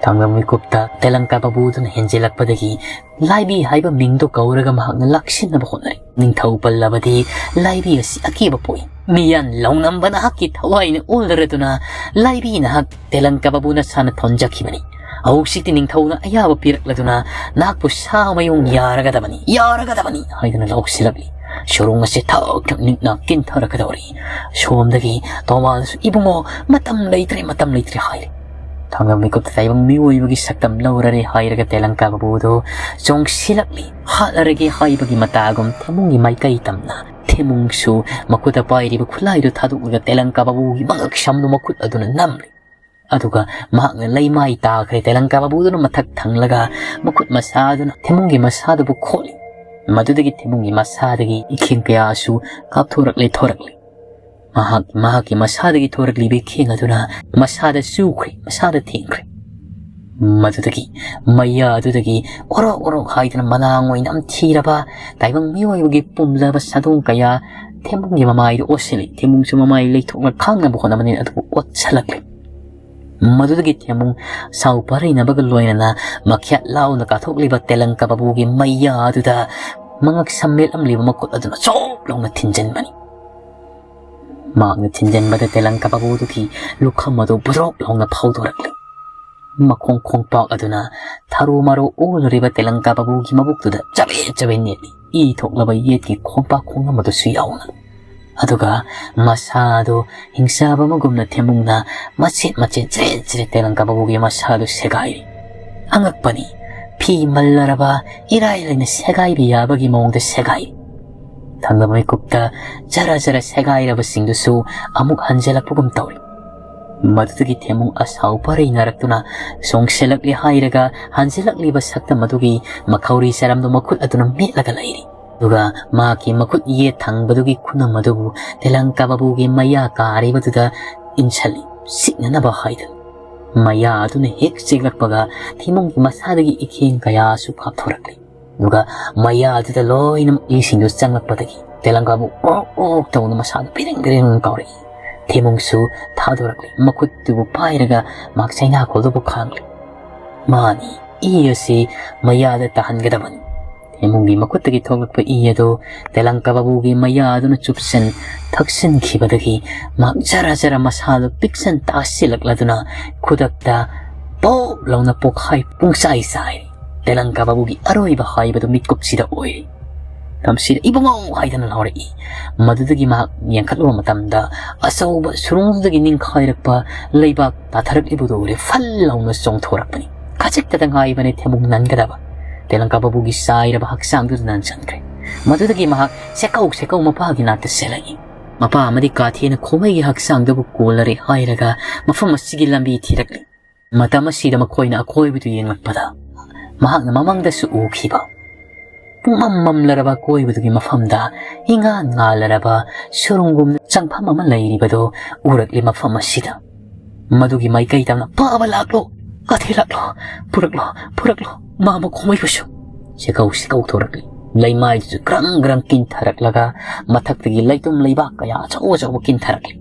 ꯊꯥꯡꯗ ꯃꯤꯀꯨꯞꯇ ꯇꯦꯂꯪꯀꯥ ꯕꯥꯕꯨꯗꯨꯅ ꯍꯦꯟꯖꯤꯜꯂꯛꯄꯗꯒꯤ ꯂꯥꯏꯕꯤ ꯍꯥꯏꯕ ꯃꯤꯡꯗꯨ ꯀꯧꯔꯒ ꯃꯍꯥꯛꯅ ꯂꯥꯛꯁꯤꯟꯅꯕ ꯍꯣꯠꯅꯔꯤ꯫ ꯅꯤꯡꯊꯧ ꯄꯜꯂꯕꯗꯤ ꯂꯥꯏꯕꯤ ꯑꯁꯤ ꯑꯀꯤꯕ ꯄꯣꯛꯏ꯫ ꯃꯤꯌꯥꯟ ꯂꯧꯅꯝꯕ ꯅꯍꯥꯛꯀꯤ ꯊꯋꯥꯏꯅ ꯑꯣꯜꯂꯔꯗꯨꯅ ꯂꯥꯏꯕꯤ ꯅꯍꯥꯛ ꯇꯦꯂꯪꯀꯥ ꯕꯥꯕꯨꯅ ꯁꯥꯅ ꯊꯣꯟꯖꯈꯤꯕꯅꯤ꯫ ꯍꯧꯖꯤꯛꯇꯤ ꯅꯤꯡꯊꯧꯅ ꯑꯌꯥꯕ ꯄꯤꯔꯛꯂꯗꯨꯅ ꯅꯍꯥꯛꯄꯨ ꯁꯥ ꯃꯌꯨꯡ ꯌꯥꯔꯒꯗꯕꯅꯤ, ꯌꯥꯔꯒꯗꯕꯅꯤ ꯍꯥꯏꯗꯨꯅ ꯂꯥꯎꯁꯤꯜꯂꯛꯂꯤ꯫ ꯁꯣꯔꯣꯡ ꯑꯁꯤ ꯊꯛ ꯊꯛ ꯅꯤꯛꯅ ꯀꯤꯟꯊꯔꯛꯀꯗꯧꯔꯤ꯫ ꯁꯣꯝꯗꯒꯤ ꯇꯣꯃꯥꯜꯅꯁꯨ, "ꯏꯕꯨꯡꯉꯣ, ꯃꯇꯝ ꯂꯩꯇ꯭ꯔꯦ, ꯃꯇꯝ ꯂꯩꯇ꯭ꯔꯦ" ꯍꯥꯏꯔꯤ꯫ ꯊꯥꯡꯒ ꯃꯤꯀꯨꯞꯇ ꯇꯥꯏꯕꯪ ꯃꯤꯑꯣꯏꯕꯒꯤ ꯁꯛꯇꯝ ꯂꯧꯔꯔꯦ ꯍꯥꯏꯔꯒ ꯇꯦꯂꯪꯀꯥ ꯕꯥꯕꯨꯗꯨ ꯆꯣꯡꯁꯤꯜꯂꯛꯂꯤ꯫ ꯍꯥꯠꯂꯔꯒꯦ ꯍꯥꯏꯕꯒꯤ ꯃꯇꯥꯒꯨꯝ ꯊꯦꯝꯕꯨꯡꯒꯤ ꯃꯥꯏꯀꯩ ꯇꯝꯅ ꯊꯦꯝꯕꯨꯡꯁꯨ ꯃꯈꯨꯠꯇ ꯄꯥꯏꯔꯤꯕ ꯈꯨꯠꯂꯥꯏꯗꯨ ꯊꯥꯗꯣꯛꯂꯒ ꯇꯦꯂꯪꯀꯥ ꯕꯥꯕꯨꯒꯤ ꯃꯉꯛ ꯁꯝꯗꯨ ꯃꯈꯨꯠ ꯑꯗꯨꯅ ꯅꯝꯂꯤ꯫ ꯑꯗꯨꯒ ꯃꯍꯥꯛꯅ ꯂꯩꯃꯥꯏ ꯇꯥꯈ꯭ꯔꯦ꯫ ꯇꯦꯂꯪꯀꯥ ꯕꯥꯕꯨꯗꯨꯅ ꯃꯊꯛ ꯊꯪꯂꯒ ꯃꯈꯨꯠ ꯃꯁꯥꯗꯨꯅ ꯊꯦꯝꯕꯨꯡꯒꯤ ꯃꯁꯥꯗꯨꯕꯨ ꯈꯣꯠꯂꯤ꯫ ꯃꯗꯨꯗꯒꯤ ꯊꯦꯝꯃꯨꯡꯒꯤ ꯃꯁꯥꯗꯒꯤ ꯏꯈꯦꯡ ꯀꯌꯥꯁꯨ ꯀꯥꯞꯊꯣꯔꯛꯂꯦ, ꯊꯣꯔꯛꯂꯦ꯫ ꯃꯍꯥꯛ, ꯃꯍꯥꯛꯀꯤ ꯃꯁꯥꯗꯒꯤ ꯊꯣꯔꯛꯂꯤꯕ ꯏꯈꯦꯡ ꯑꯗꯨꯅ ꯃꯁꯥꯗ ꯆꯨꯈ꯭ꯔꯦ, ꯃꯁꯥꯗ ꯊꯦꯡꯈ꯭ꯔꯦ꯫ ꯃꯗꯨꯗꯒꯤ ꯃꯌꯥ ꯑꯗꯨꯗꯒꯤ ꯑꯣꯔꯣꯛ ꯑꯣꯔꯣꯛ ꯍꯥꯏꯗꯨꯅ ꯃꯅꯥꯡ ꯑꯣꯏꯅ ꯅꯝꯊꯤꯔꯕ ꯇꯥꯏꯕꯪ ꯃꯤꯑꯣꯏꯕꯒꯤ ꯄꯨꯝꯂꯕ ꯁꯥꯗꯣꯡ ꯀꯌꯥ ꯊꯦꯝꯃꯨꯡꯒꯤ ꯃꯃꯥꯏꯗ ꯑꯣꯠꯁꯤꯜꯂꯤ꯫ ꯊꯦꯝꯃꯨꯡꯁꯨ ꯃꯃꯥꯏ ꯂꯩꯊꯣꯛꯅ ꯈꯥꯡꯅꯕ ꯍꯣꯠꯅꯕꯅꯤ, ꯑꯗꯨꯕꯨ ꯑꯣꯠꯁꯤꯜꯂꯛꯂꯤ꯫ ꯃꯗꯨꯗꯒꯤ ꯊꯦꯝꯃꯨꯡ ꯁꯥꯎ ꯄꯥꯔꯩꯅꯕꯒ ꯂꯣꯏꯅꯅ ꯃꯈ꯭ꯌꯥꯠ ꯂꯥꯎꯅ ꯀꯥꯊꯣꯛꯂꯤꯕ ꯇꯦꯂꯪꯀꯥ ꯕꯥꯕꯨꯒꯤ ꯃꯌꯥ ꯑꯗꯨꯗ ꯃꯉꯛ ꯁꯝ ꯃꯦꯠꯂꯝꯂꯤꯕ ꯃꯈꯨꯠ ꯑꯗꯨꯅ ꯆꯣꯞ ꯂꯥꯎꯅ ꯊꯤꯟꯖꯤꯟꯕꯅꯤ꯫ ꯃꯍꯥꯛꯅ ꯊꯤꯟꯖꯤꯟꯕꯗ ꯇꯦꯂꯪꯀꯥ ꯕꯥꯕꯨꯗꯨꯒꯤ ꯂꯨꯈꯝ ꯑꯗꯨ ꯕꯨꯗ꯭ꯔꯣꯛ ꯂꯥꯎꯅ ꯐꯥꯎꯗꯣꯔꯛꯂꯤ꯫ ꯃꯈꯣꯡ ꯈꯣꯡꯄꯥꯛ ꯑꯗꯨꯅ ꯊꯔꯨ ꯃꯔꯨ ꯑꯣꯜꯂꯨꯔꯤꯕ ꯇꯦꯂꯪꯀꯥ ꯕꯥꯕꯨꯒꯤ ꯃꯕꯨꯛꯇꯨꯗ ꯆꯕꯦꯠ ꯆꯕꯦꯠ ꯅꯦꯠꯂꯤ, ꯏ ꯊꯣꯛꯂꯕ ꯌꯦꯠꯀꯤ ꯈꯣꯡꯄꯥꯛ ꯈꯣꯡ ꯑꯃꯗꯨꯁꯨ ꯌꯥꯎꯅ꯫ ꯑꯗꯨꯒ ꯃꯁꯥ ꯑꯗꯨ ꯍꯤꯡꯆꯥꯕ ꯑꯃꯒꯨꯝꯅ ꯊꯦꯝꯃꯨꯡꯅ ꯃꯆꯦꯠ ꯃꯆꯦꯠ ꯆꯔꯦꯠ ꯆꯔꯦꯠ ꯇꯦꯂꯪꯀꯥ ꯕꯥꯕꯨꯒꯤ ꯃꯁꯥ ꯑꯗꯨ ꯁꯦꯒꯥꯏꯔꯤ꯫ ꯑꯉꯛꯄꯅꯤ, ꯐꯤ ꯃꯜꯂꯔꯕ ꯏꯔꯥꯏ ꯂꯥꯏꯅ ꯁꯦꯒꯥꯏꯕ ꯌꯥꯕꯒꯤ ꯃꯑꯣꯡꯗ ꯁꯦꯒꯥꯏꯔꯤ꯫ ꯊꯪꯅꯕ ꯃꯤꯀꯨꯞꯇ ꯖꯔ ꯖꯔ ꯁꯦꯒꯥꯏꯔꯕꯁꯤꯡꯗꯨꯁꯨ ꯑꯃꯨꯛ ꯍꯟꯖꯤꯜꯂꯛꯄꯒꯨꯝ ꯇꯧꯔꯤ꯫ ꯃꯗꯨꯗꯒꯤ ꯊꯦꯝꯃꯨꯡ ꯑꯁꯥꯎ ꯄꯔꯩ ꯅꯥꯔꯛꯇꯨꯅ ꯆꯣꯡꯁꯤꯜꯂꯛꯂꯦ ꯍꯥꯏꯔꯒ ꯍꯟꯖꯤꯜꯂꯛꯂꯤꯕ ꯁꯛꯇꯝ ꯑꯗꯨꯒꯤ ꯃꯈꯧꯔꯤ ꯆꯔꯝꯗꯨ ꯃꯈꯨꯠ ꯑꯗꯨꯅ ꯃꯦꯠꯂꯒ ꯂꯩꯔꯤ꯫ ꯑꯗꯨꯒ ꯃꯍꯥꯛꯀꯤ ꯃꯈꯨꯠ ꯌꯦꯠ ꯊꯪꯕꯗꯨꯒꯤ ꯈꯨꯅꯝ ꯑꯗꯨꯕꯨ ꯇꯦꯂꯪꯀꯥ ꯕꯥꯕꯨꯒꯤ ꯃꯌꯥ ꯀꯥꯔꯤꯕꯗꯨꯗ ꯏꯟꯁꯤꯜꯂꯤ, ꯁꯤꯛꯅꯅꯕ ꯍꯥꯏꯗꯅ꯫ ꯃꯌꯥ ꯑꯗꯨꯅ ꯍꯦꯛ ꯆꯤꯛꯂꯛꯄꯒ ꯊꯦꯝꯃꯨꯡꯒꯤ ꯃꯁꯥꯗꯒꯤ ꯏꯈꯦꯡ ꯀꯌꯥꯁꯨ ꯀꯥꯞꯊꯣꯔꯛꯂꯤ꯫ ꯑꯗꯨꯒ ꯃꯌꯥ ꯑꯗꯨꯗ ꯂꯣꯏꯅꯃꯛ ꯏꯁꯤꯡꯗꯨ ꯆꯪꯂꯛꯄꯗꯒꯤ ꯇꯦꯂꯪꯀꯥ ꯕꯥꯕꯨ ꯑꯣꯛ ꯑꯣꯛ ꯇꯧꯅ ꯃꯁꯥꯗꯨ ꯄꯤꯔꯤꯡ ꯄꯤꯔꯤꯡ ꯀꯥꯎꯔꯛꯏ꯫ ꯊꯦꯝꯃꯨꯡꯁꯨ ꯊꯥꯗꯣꯔꯛꯂꯤ, ꯃꯈꯨꯠꯇꯨꯕꯨ ꯄꯥꯏꯔꯒ ꯃꯍꯥꯛ ꯆꯩꯅꯥꯈꯣꯜꯗꯨꯕꯨ ꯈꯥꯡꯂꯤ꯫ ꯃꯥꯅꯤ, ꯏ ꯑꯁꯤ ꯃꯌꯥꯗ ꯇꯥꯍꯟꯒꯗꯕꯅꯤ꯫ ꯊꯦꯝꯃꯨꯡꯒꯤ ꯃꯈꯨꯠꯇꯒꯤ ꯊꯣꯛꯂꯛꯄ ꯏ ꯑꯗꯨ ꯇꯦꯂꯪꯀꯥ ꯕꯥꯕꯨꯒꯤ ꯃꯌꯥ ꯑꯗꯨꯅ ꯆꯨꯞꯁꯤꯟ ꯊꯛꯆꯤꯟꯈꯤꯕꯗꯒꯤ ꯃꯍꯥꯛ ꯖꯔ ꯖꯔ ꯃꯁꯥꯗꯨ ꯄꯤꯛꯁꯟ ꯇꯥꯁꯤꯜꯂꯛꯂꯗꯨꯅ ꯈꯨꯗꯛꯇ ꯄꯣꯞ ꯂꯥꯎꯅ ꯄꯣꯛꯈꯥꯏ ꯄꯨꯡꯆꯥꯏ ꯆꯥꯏꯔꯤ꯫ ꯇꯦꯂꯪꯀꯥ ꯕꯥꯕꯨꯒꯤ ꯑꯔꯣꯏꯕ ꯍꯥꯏꯕꯗꯨ ꯃꯤꯠꯀꯨꯞꯁꯤꯗ ꯑꯣꯏꯔꯤ꯫ ꯇꯝꯁꯤꯗ "ꯏꯕꯨꯡꯉꯣ!" ꯍꯥꯏꯗꯅ ꯂꯥꯎꯔꯛꯏ꯫ ꯃꯗꯨꯗꯒꯤ ꯃꯍꯥꯛ ꯌꯦꯡꯈꯠꯂꯨꯕ ꯃꯇꯝꯗ ꯑꯆꯧꯕ ꯁꯨꯔꯨꯡꯗꯨꯗꯒꯤ ꯅꯤꯡꯈꯥꯏꯔꯛꯄ ꯂꯩꯕꯥꯛ ꯇꯥꯊꯔꯛꯂꯤꯕꯗꯨ ꯎꯔꯦ꯫ ꯐꯜ ꯂꯥꯎꯅ ꯆꯣꯡꯊꯣꯔꯛꯄꯅꯤ꯫ ꯈꯖꯤꯛꯇꯗ ꯉꯥꯏꯕꯅꯤ ꯊꯦꯝꯃꯨꯡ ꯅꯟꯒꯗꯕ꯫ ꯇꯦꯂꯪꯀꯥ ꯕꯥꯕꯨꯒꯤ ꯆꯥꯏꯔꯕ ꯍꯛꯆꯥꯡꯗꯨꯗ ꯅꯟꯁꯤꯟꯈ꯭ꯔꯦ꯫ ꯃꯗꯨꯗꯒꯤ ꯃꯍꯥꯛ ꯁꯦꯀꯧ ꯁꯦꯀꯧ ꯃꯄꯥꯒꯤ ꯅꯥꯛꯇ ꯆꯦꯜꯂꯛꯏ꯫ ꯃꯄꯥ ꯑꯃꯗꯤ ꯀꯥꯊꯦꯅ ꯈꯣꯡꯉꯩꯒꯤ ꯍꯛꯆꯥꯡꯗꯨꯕꯨ ꯀꯣꯜꯂꯔꯦ ꯍꯥꯏꯔꯒ ꯃꯐꯝ ꯑꯁꯤꯒꯤ ꯂꯝꯕꯤ ꯊꯤꯔꯛꯂꯤ꯫ ꯃꯇꯝ ꯑꯁꯤꯗ ꯃꯈꯣꯏꯅ ꯑꯀꯣꯏꯕꯗꯨ ꯌꯦꯡꯂꯛꯄꯗ ꯃꯍꯥꯛꯅ ꯃꯃꯥꯡꯗꯁꯨ ꯎꯈꯤꯕ ꯃꯝ ꯃꯝꯂꯔꯕ ꯀꯣꯏꯕꯗꯨꯒꯤ ꯃꯐꯝꯗ ꯏꯉꯥꯟ ꯉꯥꯜꯂꯔꯕ ꯁꯨꯔꯨꯡꯒꯨꯝ ꯆꯪꯐꯝ ꯑꯃ ꯂꯩꯔꯤꯕꯗꯨ ꯎꯔꯛꯂꯤ꯫ ꯃꯐꯝ ꯑꯁꯤꯗ ꯃꯗꯨꯒꯤ ꯃꯥꯏꯀꯩ ꯇꯝꯅ "ꯐꯥꯕ ꯂꯥꯛꯂꯣ, ꯑꯊꯦ ꯂꯥꯛꯂꯣ, ꯄꯨꯔꯛꯂꯣ, ꯄꯨꯔꯛꯂꯣ, ꯃꯥ ꯃꯈꯣꯡꯃꯩꯕꯨꯁꯨ!" ꯆꯦꯀꯧ ꯆꯦꯀꯧ ꯊꯣꯔꯛꯂꯤ꯫ ꯂꯩꯃꯥꯏꯗꯨꯁꯨ ꯒ꯭ꯔꯪ ꯒ꯭ꯔꯪ ꯀꯤꯟꯊꯔꯛꯂꯒ ꯃꯊꯛꯇꯒꯤ ꯂꯩꯇꯨꯝ ꯂꯩꯕꯥꯛ ꯀꯌꯥ ꯑꯆꯧ ꯑꯆꯧꯕ ꯀꯤꯟꯊꯔꯛꯂꯤ꯫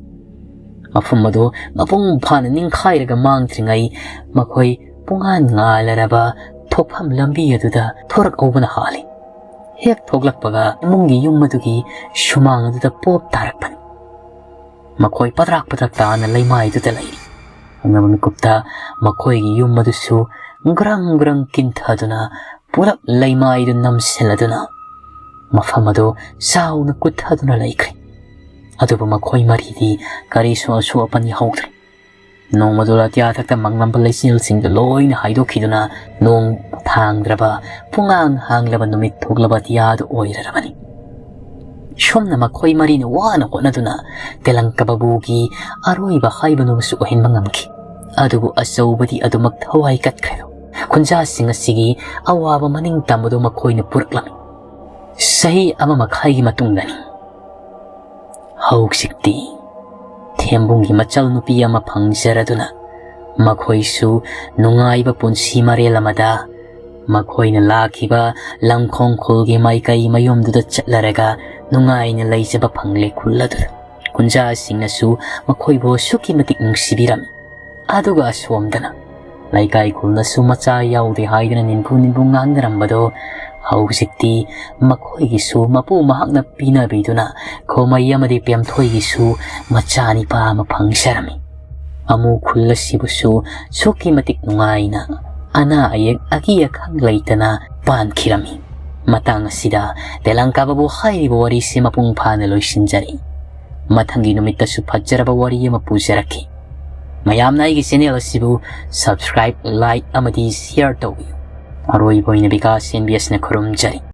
ꯃꯐꯝ ꯑꯗꯨ ꯃꯄꯨꯡ ꯐꯥꯅ ꯅꯤꯡꯈꯥꯏꯔꯒ ꯃꯥꯡꯗ꯭ꯔꯤꯉꯩ ꯃꯈꯣꯏ ꯄꯨꯡꯉꯥꯟ ꯉꯥꯜꯂꯔꯕ ꯊꯣꯛꯐꯝ ꯂꯝꯕꯤ ꯑꯗꯨꯗ ꯊꯣꯔꯛꯍꯧꯕꯅ ꯍꯥꯜꯂꯤ꯫ ꯍꯦꯛ ꯊꯣꯛꯂꯛꯄꯒ ꯏꯃꯨꯡꯒꯤ ꯌꯨꯝ ꯑꯗꯨꯒꯤ ꯁꯨꯃꯥꯡ ꯑꯗꯨꯗ ꯄꯣꯞ ꯇꯥꯔꯛꯄꯅꯤ꯫ ꯃꯈꯣꯏ ꯄꯗ꯭ꯔꯥꯛ ꯄꯗ꯭ꯔꯥꯛ ꯇꯥꯅ ꯂꯩꯃꯥꯏꯗꯨꯗ ꯂꯩꯔꯤ꯫ ꯈꯪꯅꯕ ꯃꯤꯀꯨꯞꯇ ꯃꯈꯣꯏꯒꯤ ꯌꯨꯝ ꯑꯗꯨꯁꯨ ꯒ꯭ꯔꯪ ꯒ꯭ꯔꯪ ꯀꯤꯟꯊꯗꯨꯅ ꯄꯨꯂꯞ ꯂꯩꯃꯥꯏꯗꯨ ꯅꯝꯁꯤꯜꯂꯗꯨꯅ ꯃꯐꯝ ꯑꯗꯨ ꯆꯥꯎꯅ ꯀꯨꯠꯊꯗꯨꯅ ꯂꯩꯈ꯭ꯔꯦ꯫ ꯑꯗꯨꯕꯨ ꯃꯈꯣꯏ ꯃꯔꯤꯗꯤ ꯀꯔꯤꯁꯨ ꯑꯁꯣꯛ ꯑꯄꯟ ꯌꯥꯍꯧꯗ꯭ꯔꯦ꯫ ꯅꯣꯡꯃꯗꯨ ꯑꯇꯤꯌꯥꯊꯛꯇ ꯃꯪꯂꯝꯕ ꯂꯩꯆꯤꯜꯁꯤꯡꯗꯨ ꯂꯣꯏꯅ ꯍꯥꯏꯗꯣꯛꯈꯤꯗꯨꯅ ꯅꯣꯡ ꯊꯥꯡꯗ꯭ꯔꯕ, ꯄꯨꯡꯍꯥꯡ ꯍꯥꯡꯂꯕ ꯅꯨꯃꯤꯠ ꯊꯣꯛꯂꯕ ꯑꯇꯤꯌꯥꯗꯨ ꯑꯣꯏꯔꯔꯕꯅꯤ꯫ ꯁꯣꯝꯅ ꯃꯈꯣꯏ ꯃꯔꯤꯅ ꯋꯥꯅ ꯍꯣꯠꯅꯗꯨꯅ ꯇꯦꯂꯪꯀ ꯕꯥꯕꯨꯒꯤ ꯑꯔꯣꯏꯕ ꯍꯥꯏꯕꯗꯨꯃꯁꯨ ꯑꯣꯏꯍꯟꯕ ꯉꯝꯈꯤ꯫ ꯑꯗꯨꯕꯨ ꯑꯆꯧꯕꯗꯤ ꯑꯗꯨꯃꯛ ꯊꯋꯥꯏ ꯀꯠꯈ꯭ꯔꯦꯗꯣ꯫ ꯈꯨꯟꯖꯥꯁꯤꯡ ꯑꯁꯤꯒꯤ ꯑꯋꯥꯕ ꯃꯅꯤꯡ ꯇꯝꯕꯗꯨ ꯃꯈꯣꯏꯅ ꯄꯨꯔꯛꯂꯝꯃꯤ꯫ ꯆꯍꯤ ꯑꯃ ꯃꯈꯥꯏꯒꯤ ꯃꯇꯨꯡꯗꯅꯤ꯫ ꯍꯧꯖꯤꯛꯇꯤ ꯊꯦꯝꯕꯨꯡꯒꯤ ꯃꯆꯜ ꯅꯨꯄꯤ ꯑꯃ ꯐꯪꯖꯔꯗꯨꯅ ꯃꯈꯣꯏꯁꯨ ꯅꯨꯡꯉꯥꯏꯕ ꯄꯨꯟꯁꯤ ꯃꯔꯦꯜ ꯑꯃꯗ ꯃꯈꯣꯏꯅ ꯂꯥꯛꯈꯤꯕ ꯂꯪꯈꯣꯡ ꯈꯨꯜꯒꯤ ꯃꯥꯏꯀꯩ ꯃꯌꯨꯝꯗꯨꯗ ꯆꯠꯂꯔꯒ ꯅꯨꯡꯉꯥꯏꯅ ꯂꯩꯖꯕ ꯐꯪꯂꯦ꯫ ꯈꯨꯜ ꯑꯗꯨꯗ ꯈꯨꯟꯖꯥꯁꯤꯡꯅꯁꯨ ꯃꯈꯣꯏꯕꯨ ꯑꯁꯨꯛꯀꯤ ꯃꯇꯤꯛ ꯅꯨꯡꯁꯤꯕꯤꯔꯝꯃꯤ꯫ ꯑꯗꯨꯒ ꯑꯁꯣꯝꯗꯅ ꯂꯩꯀꯥꯏ ꯈꯨꯜꯅꯁꯨ ꯃꯆꯥ ꯌꯥꯎꯗꯦ ꯍꯥꯏꯗꯨꯅ ꯅꯤꯟꯐꯨ ꯅꯤꯟꯐꯨ ꯉꯥꯡꯅꯔꯝꯕꯗꯣ ꯍꯧꯖꯤꯛꯇꯤ ꯃꯈꯣꯏꯒꯤꯁꯨ ꯃꯄꯨ ꯃꯍꯥꯛꯅ ꯄꯤꯅꯕꯤꯗꯨꯅ ꯈꯣꯃꯩ ꯑꯃꯗꯤ ꯄꯦꯝꯊꯣꯏꯒꯤꯁꯨ ꯃꯆꯥ ꯅꯤꯄꯥ ꯑꯃ ꯐꯪꯖꯔꯝꯃꯤ꯫ ꯑꯃꯨ ꯈꯨꯜ ꯑꯁꯤꯕꯨꯁꯨ ꯑꯁꯨꯛꯀꯤ ꯃꯇꯤꯛ ꯅꯨꯡꯉꯥꯏꯅ ꯑꯅꯥ ꯑꯌꯦꯛ ꯑꯀꯤ ꯑꯈꯪ ꯂꯩꯇꯅ ꯄꯥꯟꯈꯤꯔꯝꯃꯤ꯫ ꯃꯇꯥꯡ ꯑꯁꯤꯗ ꯇꯦꯂꯪꯀꯥ ꯕꯥꯕꯨ ꯍꯥꯏꯔꯤꯕ ꯋꯥꯔꯤꯁꯤ ꯃꯄꯨꯡ ꯐꯥꯅ ꯂꯣꯏꯁꯤꯟꯖꯔꯦ꯫ ꯃꯊꯪꯒꯤ ꯅꯨꯃꯤꯠꯇꯁꯨ ꯐꯖꯔꯕ ꯋꯥꯔꯤ ꯑꯃ ꯄꯨꯖꯔꯛꯈꯤ꯫ ꯃꯌꯥꯝꯅ ꯑꯩꯒꯤ channel ꯑꯁꯤꯕꯨ subscribe, like ꯑꯃꯗꯤ share ꯇꯧꯕꯤꯌꯨ꯫ ꯑꯔꯣꯏꯕ ꯑꯣꯏꯅ ꯕꯤꯀꯥꯁ ꯑꯦꯟ ꯕꯤ ꯑꯦꯁꯅ ꯈꯨꯔꯨꯝꯖꯔꯤ꯫